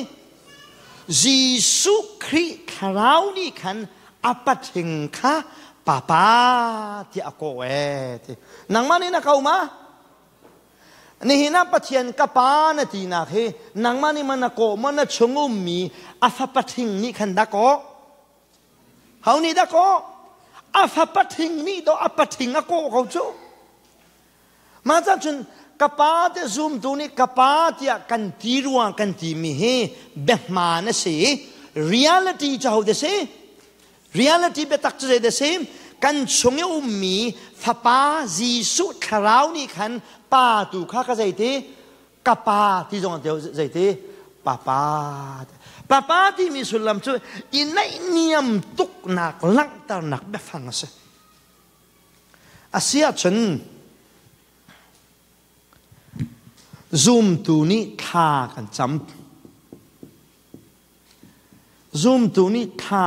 Jesuh Khrih thlarau nih khan a pathing kha papa tiah a kawh ee ti. Nangmah nih na ko ma? Nihin ah Pathian ka pa na tinak hi nangmah nih ma na kawh ma na chung ummi a fapa thing nih khan dah kawh? Ho nih dah kawh? A fapa thing nih dawh a pathing a kawh ko cu. Mah cah cun ka pa te zumtu nih ka pa tiah kan ti ruang kan timi hi biahmaan a si. Reality cu ho si? Reality biatak cu zei si? Kan chung i ummi Fapa Jesuh Thlarau nih khan pa tu kha ka zei ti? Ka pa ti zong an zei ti? Papa. Papa timi sullam cu i naihniam tuknak langhternak biafang a si. Asiahcun zumtu nih thla kan cam. Zumtu nih thla,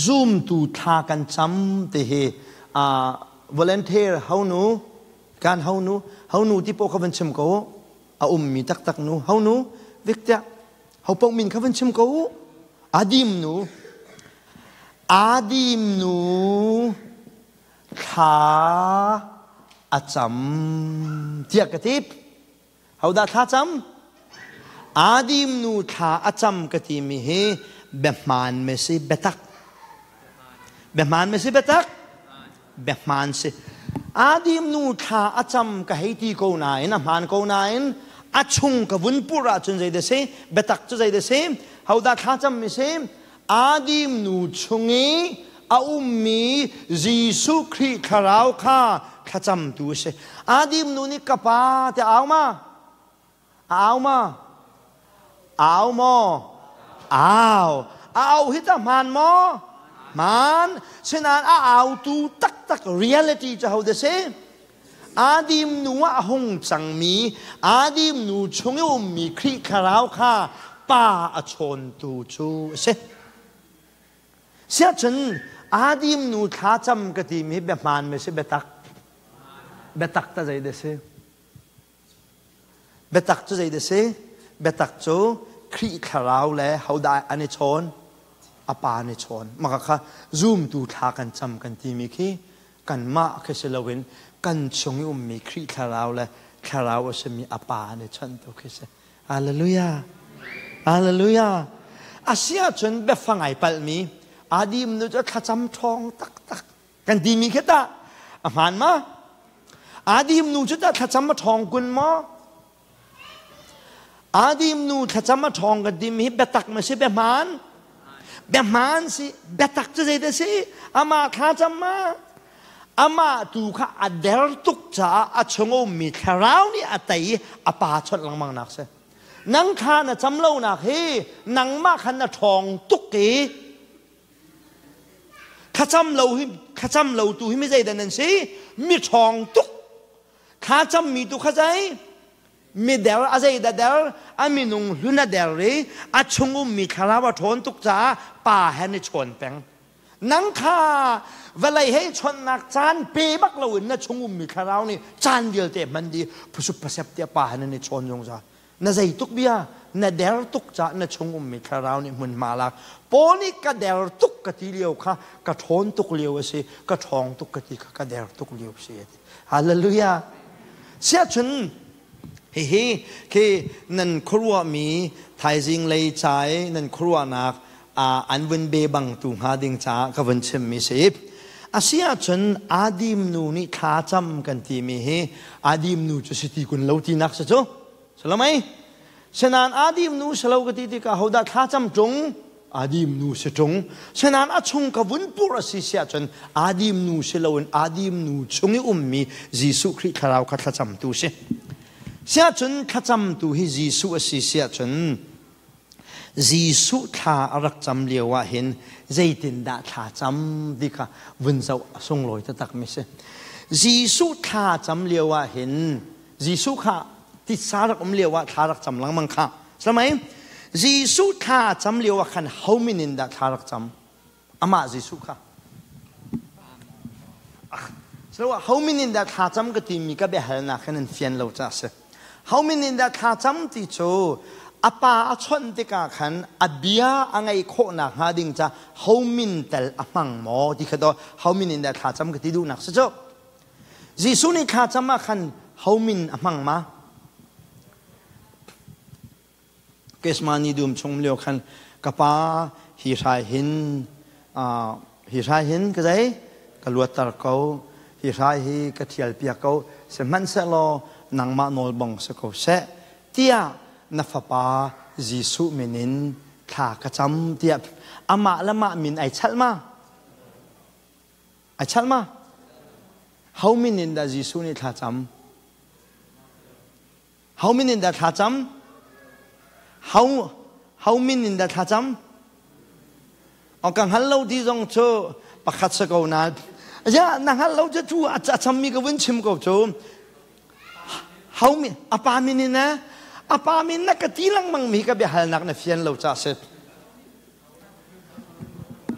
zumtu thla kan cam ti hi volunteer honu, kan honu, honu ti paoh kha van chim ko u. A ummi taktak nu, honu, Victor, ho paoh min kha van chim ko u. Adim nu, Adim nu thla a cam tiah ka ti. Hodah thla cam? Adim nu thla a cam ka timi hi biahmaan me si biatak. Biahmaan me si biatak? Biahmaan si. Adim nu thla a cam ka hei ti ko nain a hmaan ko nain a chung ka vun pur ahcun zei dah si? Biatak cu zei dah si? Hodah thla cam mi si? Adim nu chung i a ummi Jesuh Khrih thlarau kha thlacamtu a si. Adim nu nih ka pa ti au ma? Au ma? Au maw? Au. A au hi ta hmaan maw? Hmaan. Sinain a autu taktak reality cu ho dah si? Adim nu ah a hung cangmi, Adim nu chung i ummi Khrih thlarau kha pa a chawntu cu a si. Siahcun Adim nu thlacam ka timi biahmaan mi si biatak? Biatak ta zei dah si? Biatak cu zei dah si? Biatak cu Khrih thlarau le hodah an i chawn? A pa an i chawn. Maka kha zumtu thla kan cam kan timi khi kanmah khi si loin kan chung i ummi Khrih thlarau le thlarau a simi a pa an i chawnh tu khi si. Hallelujah. Hallelujah. A si ahcun biafang ai palhmi adim nu cu thlacam ṭhawng taktak kan timi khi tah a hmaan ma? Adim nu cu tah thlacam a ṭhawng kun maw? Adim nu thlacam a ṭhawng kan timi hi biatak ma si biahmaan? Biahmaan si biatak cu zeidah si? Amah thlacam ma? Amah tu kha a der tuk caah a chung ummi thlarau nih a tei i a pa chawnh lengmang nak si. Nang thla na cam lonak hi nangmah khan na ṭhawng tuk i thlacam lo hi thlacam lo tu hi mi zeidah nan si? Mi ṭhawng tuk. Thlacam mi tu kha zei? Mi der a zeidah der? A minung hlun a der i a chung ummi thlarau a ṭhawn tuk caah pa he an i chawn peng. Nang kha vawlei he chawnhnak caan pe bak loin na chung ummi thlarau nih caan vialte hman dih phusup phasep tiah pa he nan i chawn zungzal. Na zei tuk bia, na der tuk caah na chung ummi thlarau nih hmunhma lak. Paul nih ka der tuk ka ti lio kha ka ṭhawn tuk lio a si, ka ṭhawng tuk ka ti kha ka der tuk lio a si a ti. Hallelujah. Siahcun hihi khi nan khuaruahmi thaizing lei ca i nan khuaruahnak an vun be bang tu hnga ding caah ka vun chimmi si. Asi ahcun Adim nu nih thla cam kan timi hi Adim nu cu si ti kun lo tinak si cu. Salamai. Senan Adim nu salo ka ti tikah hodah thla cam ṭung? Adim nu si ṭung. Senan a chung ka vun pur a si si ahcun Adim nu si loin Adim nu chung i ummi Jesuh Khrih thlarau kha thlacamtu si. Siahcun thlacamtu hi Jesuh a si si ahcun Jesuh thla a rak cam lio ah hin zeitindah thla cam ti kha vun zoh a sunglawi taktakmi si. Jesuh thla cam lio ah hin Jesuh kha titsa rak um lio ah thla rak cam lengmang kha. Samai Jesuh thla cam lio ah khan ho min in dah thla rak cam? Amah Jesuh kha. So ho min in dah thla cam ka timi ka biahalnak hin an fian lo ca si. Ho min in dah thla cam ti cu a pa a chawnh tikah khan a bia a ngaih khawhnak hnga ding ca ho min tel a hmang maw ti kha to ho min in dah thla cam ka ti duhnak si cu. Jesuh nih thla cam ah khan ho min a hmang ma? Kesmani dum chung lio khan ka pa hi hrai hin hi hrai hin ka zei ka luatter ko hi hrai hi ka thial piak ko sihmanhsehlaw nangmah nawl bang si ko seh tiah na fapa Jesuh min in thla ka cam tiah amah le mah min ai chalh ma ai chalh ma ho min in dah Jesuh nih thla cam Ho min in dah thlacam? Ho, ho min in dah thlacam? O ka hngal lo ti zong cu pakhat sa ko na. Ya na hngal lo cu cu a chammi ka vun chim ko cu. Ho min a pa min in na a pa min na ka ti lengmang mi ka biahalnak na fian lo ca si.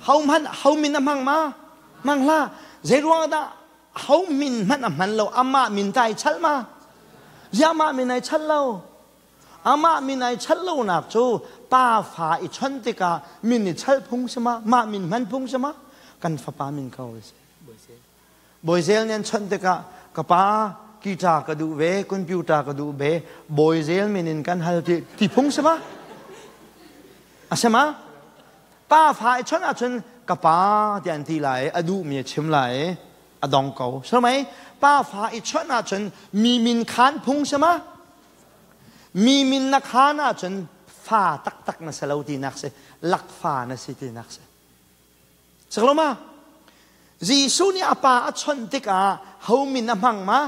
Ho man ho min a hmang ma? Hmang hlah. Zei ruang dah ho min hmanh a hman lo amah min ta ai chalh ma ziah amah min ai chalh lo amah min ai chalh lonak cu pa fa i chon tikah min i chalh phung si ma mah min hman phung si ma kan fapa min ko si Bawizel nih an chawnh tikah ka pa guitar ka duh ve computer ka duh ve Bawizel min in kan hal ti ti phung si ma a si ma Pa fa i chawnh ahcun ka pa tiah an ti lai i a duhmi a chim lai i a dong ko. So mei pa fa i chawnh ahcun mi min khaan phung si ma? Mi min na khaan ahcun fa taktak na si lo tinak si, lakfa na si tinak si. Siklo ma? Jesuh nih a pa a chawnh tikah ho min a hmang ma?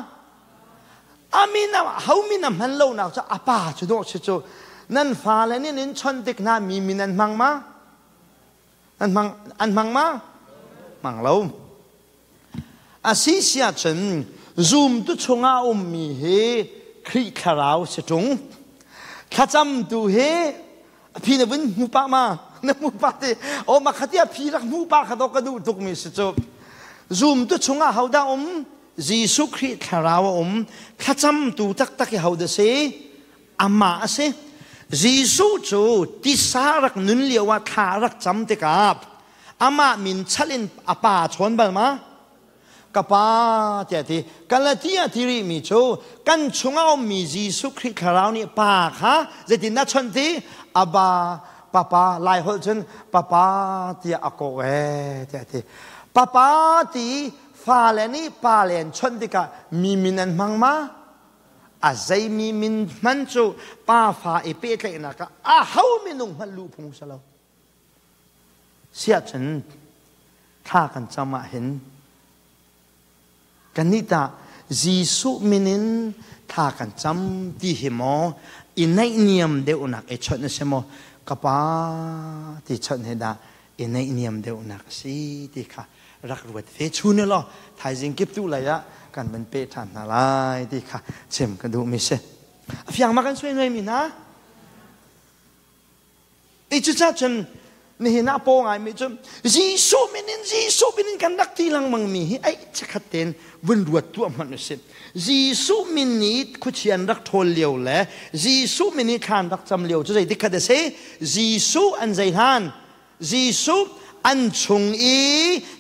A min a ho min a hman lonak cu a pa cu dawh si cu nan fale nih in chawnh tik hna mi min an hmang ma? An hmang an hmang ma? Hmang lo. A si si ahcun zumtu chungah ummi hi Khrih thlarau si ṭung. Thlacamtu hi a phi na vun hmu pah ma na hmu pah ti o ma khati a phi rak hmu pah kha to ka duh tuk mi si cu zumtu chungah hodah um Jesuh Khrih thlarau a um thlacamtu taktak i hodah si amah a si Jesuh cu tisa rak nun lio ah thla rak cam tikah amah min chalh in a pa chawn bal ma Ka pa tiah ti Galatia ti rihmi cu kan chungah ummi Jesuh Khrih thlarau nih pa kha zeitin dah chawnh ti Abba papa lai holh cun papa tiah a kawh ee tiah ti papa ti fale nih pale an chawnh tikah mi min an hmang ma a zeimi min hman cu pa fa i pehtlaihnak ah a ho minung hmanh luh phung si lo Siahcun thla kan cam ahhin Kannih tah Jesuh min in thla kan cam ti hi maw i naihniam deuhnak i chawnh a si maw ka pa ti chawnh hi dah i naihniam deuhnak a si ti kha rak ruat ve chun law thaizing kip tu lei ah kan van pe ṭhan hna lai ti kha chim ka duhmi si. A fiang ma kan suai mi hna? I cucaah cun nihin ah paw ngaimi cu Jesuh min in Jesuh min in kan rak ti lengmang mi hi ai chikkhat tein vun ruat tuah hmanh usih. Jesuh min nih khuachia an rak ṭhawl lio le Jesuh min i thla an rak cam lio cu zeitik khat a si? Jesuh an zei hlan? Jesuh an chung i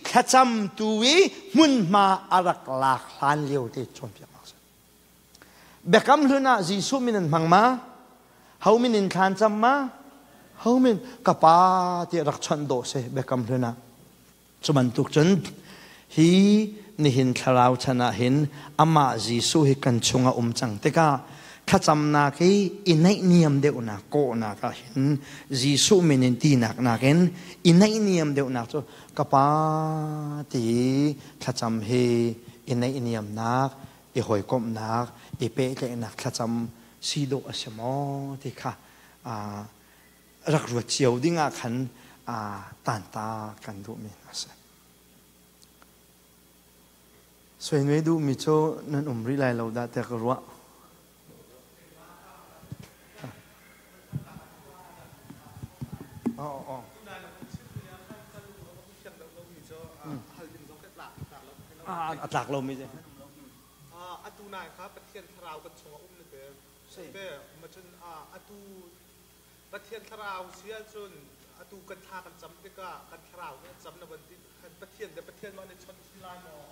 thlacamtu i hmunhma a rak lak hlan lio te cawnpiaknak a si. Biakam hlun ah Jesuh min an hmang ma? Ho min in thlan cam ma? Ho min ka pa tiah rak chawnh dawh si biakam hlun ah. Cu bantuk cun hi nihin thlarau chan ah hin amah Jesuh hi kan chungah um cang tikah thlacamnak hi i naihniam deuhnak kawhnak ah hin Jesuh min in tinak nakin i naihniam deuhnak cu ka pa ti thlacam hi i naihniamnak i hawikomhnak, i pehtlaihnak thlacam si dawh a si maw ti kha rak ruat cio ding ah khan tanta kan duhmi hna si. Suinui duhmi cu nan um rih lai lo dah tiah ka ruah. Oh, oh. A tlak lomi cu. Atu nai kha Pathian thlarau kan chungah um na ti. Te macun atu Pathian thlarau si ahcun atu kan thla kan cam tikah kan thlarau nih a cam na van ti Pathian le Pathian mah nih chawnh si lai maw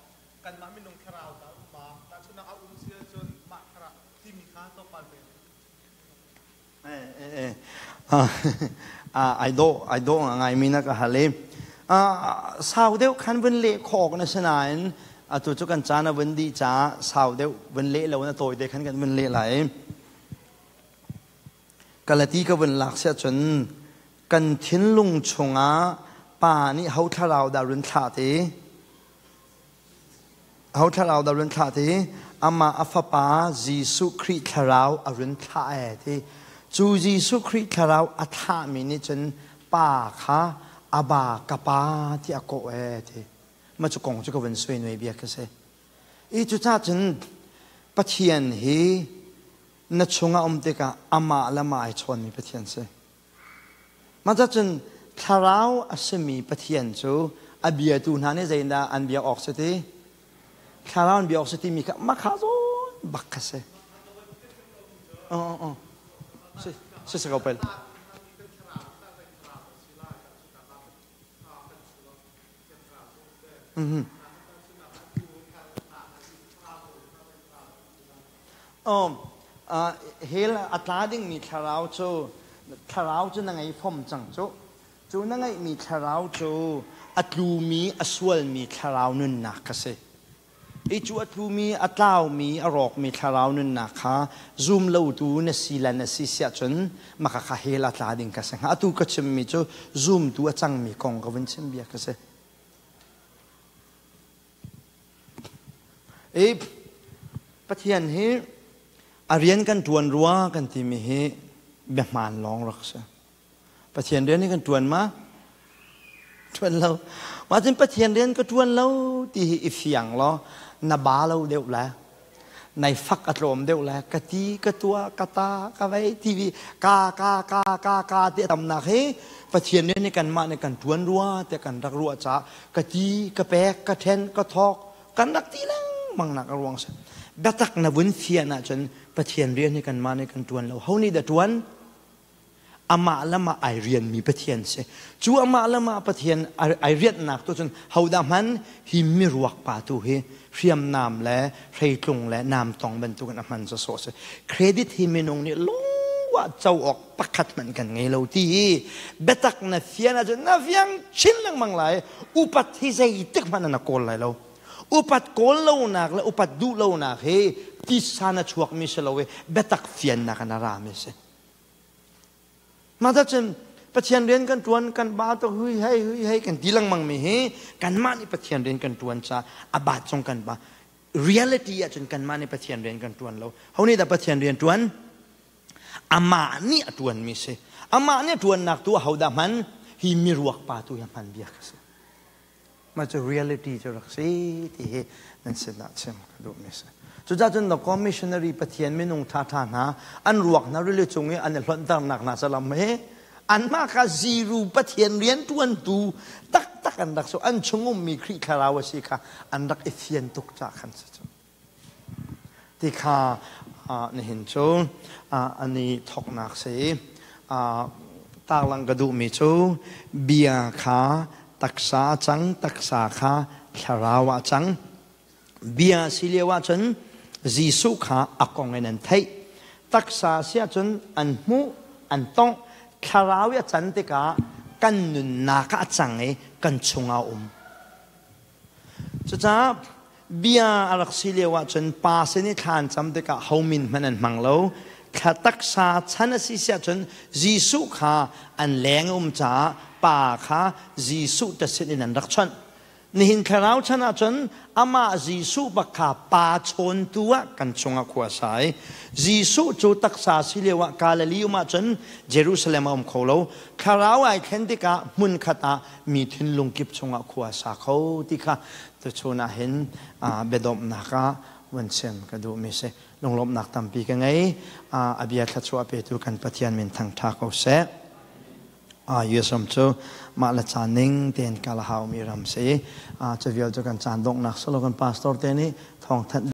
kanmah minung thlarau dah um ma tahchunhnak a um si ahcun mah thlarau timi kha tlawmpal pe. Ai dawh ai dawh ngaimi na ka hal i sau deuh khan vun leh khawh awk na si nain atu cu kan caan a vun dih caah sau deuh vun leh lo na tawi te khan kan vun leh lai. Kalati ka vun lak siah cun kan thinlung chungah pa nih ho thlarau dah run thlah ti? Ho thlarau dah run thlah ti? Amah a fapa Jesuh Khrih thlarau a run thlah ee ti. Cu Jesuh Khrih thlarau a thlahmi nih cun pa kha Abba ka pa ti a kawh ee ti. Mah cu kong cu ka vun suai bia ka si. I cucaah cun Pathian hi na chungah um tikah amah le amah ai chawnmi Pathian si. Mah cun thlarau a simi Pathian cu a biatu hna nih zeitindah an biak awk si ti? Thlarau an biak awk si timi kha mah kha zawn bak kha si. Oh, oh. Si, si si ko pel. Mm-hmm. Um, hell a tla dingmi thlarau cu thlarau cu na ngei fom cang cu. Cu na ngeihmi thlarau cu a tlumi, a sualmi thlarau nunnak kha si. I cu a tlumi, a tlaumi, a rawkmi thlarau nunnak kha zum lotu na si le na si siah cun maka kha hell a tla ding ka si hnga. Atu ka chimmi cu zumtu a cangmi kong ka vun chim bia ka si. I Pathian hi a rian kan ṭuan rua kan timi hi biahmaan lawng rak si. Pathian rian hi kan ṭuan ma? Ṭuan lo. Mah cun Pathian rian ka ṭuan lo ti hi i fiang law na ba lo deuh le nai fak a tlawm deuh le ka ti ka tuah ka ta ka vei ti ka ka ka ka ka ti a tamnak hi Pathian rian hi kanmah nih kan ṭuan rua tiah kan rak ruah caah ka ti ka pek ka ṭhen ka thawk kan rak ti lengmang nak a ruang si. Biatak na vun fian ahcun Pathian rian hi kanmah nih kan ṭuan lo. Ho nih dah ṭuan? Amah le mah ai rianmi Pathian si. Cu amah le mah Pathian ai rianhnak tu cun hodah hman hi miruak pa tu hi hriamnam le hreitlung le namtong bantukin a hman sawsawh si. Credit hi minung nih lungwa co awk pakhat hmanh kan ngei lo ti hi biatak na fian ahcun na fiang chin lengmang lai. Upat hi zeitik hmanh na kawl lai lo. Upat kawl lonak le upat duh lonak hi tisa na chuakmi si lo i biatak fiannak in a rami si. Mah cun Pathian rian kan ṭuan kan ba to hui hei hui hei kan ti lengmang mi hi kanmah nih Pathian rian kan ṭuan ca a bat zong kan ba. Reality ahcun kanmah nih Pathian rian kan ṭuan lo. Ho nih dah Pathian rian ṭuan? Amah nih a ṭuanmi si. Amah nih a ṭuannak tu ahodah hman? Hi miruak pa tu hi hman bia ka si. Mah cu reality cu rak si ti hi nan sinah chim ka duhmi si. Cucaah cun the commissionary Pathian minung ṭhaṭha hna an ruak hna rili cung i an i hlonhternak hna salam hi anmah kha ziru Pathian rianṭuantu taktak an rak si. An chung ummi Khrih thlarau a si kha an rak i fian tuk caah khan si cu. Ti kha nihin cu an i thawknak si. Tarlang ka duhmi cu bia kha taksa a cang, taksa kha thlarau ah a cang. Bia si lio ahcun Jesuh kha a kong in an theih. Taksa si ahcun an hmuh, an tongh. Thlarau i a can tikah kan nunnak ah a cang i kan chungah a um. Cucaah bia a rak si lio ahcun pa sin i thla an cam tikah ho min hmanh an hmang lo. Thla taksa chan a si siah cun Jesuh kha an leng um caah pa kha Jesuh te sin in an rak chawnh. Nihin thlarau chan ahcun amah Jesuh bak kha pa chawntu ah kan chungah khua a sa i Jesuh cu taksa si lio ah Galilee um ahcun Jerusalem a um kho lo. Thlarau ai thlen tikah hmunkhat ah mi thinlung kip chungah khua sa kho ti kha tuchun ah hin biadomhnak ah vun chim ka duhmi si. Lunglawmhnak tampi ka ngei. A bia thluachuah petu kan Pathian min thangṭha ko seh. US ram cu mah le caan ning tein kal a haumi ram si. Cu vial cu kan caan donghnak solo kan pastor te nih thawngthanh.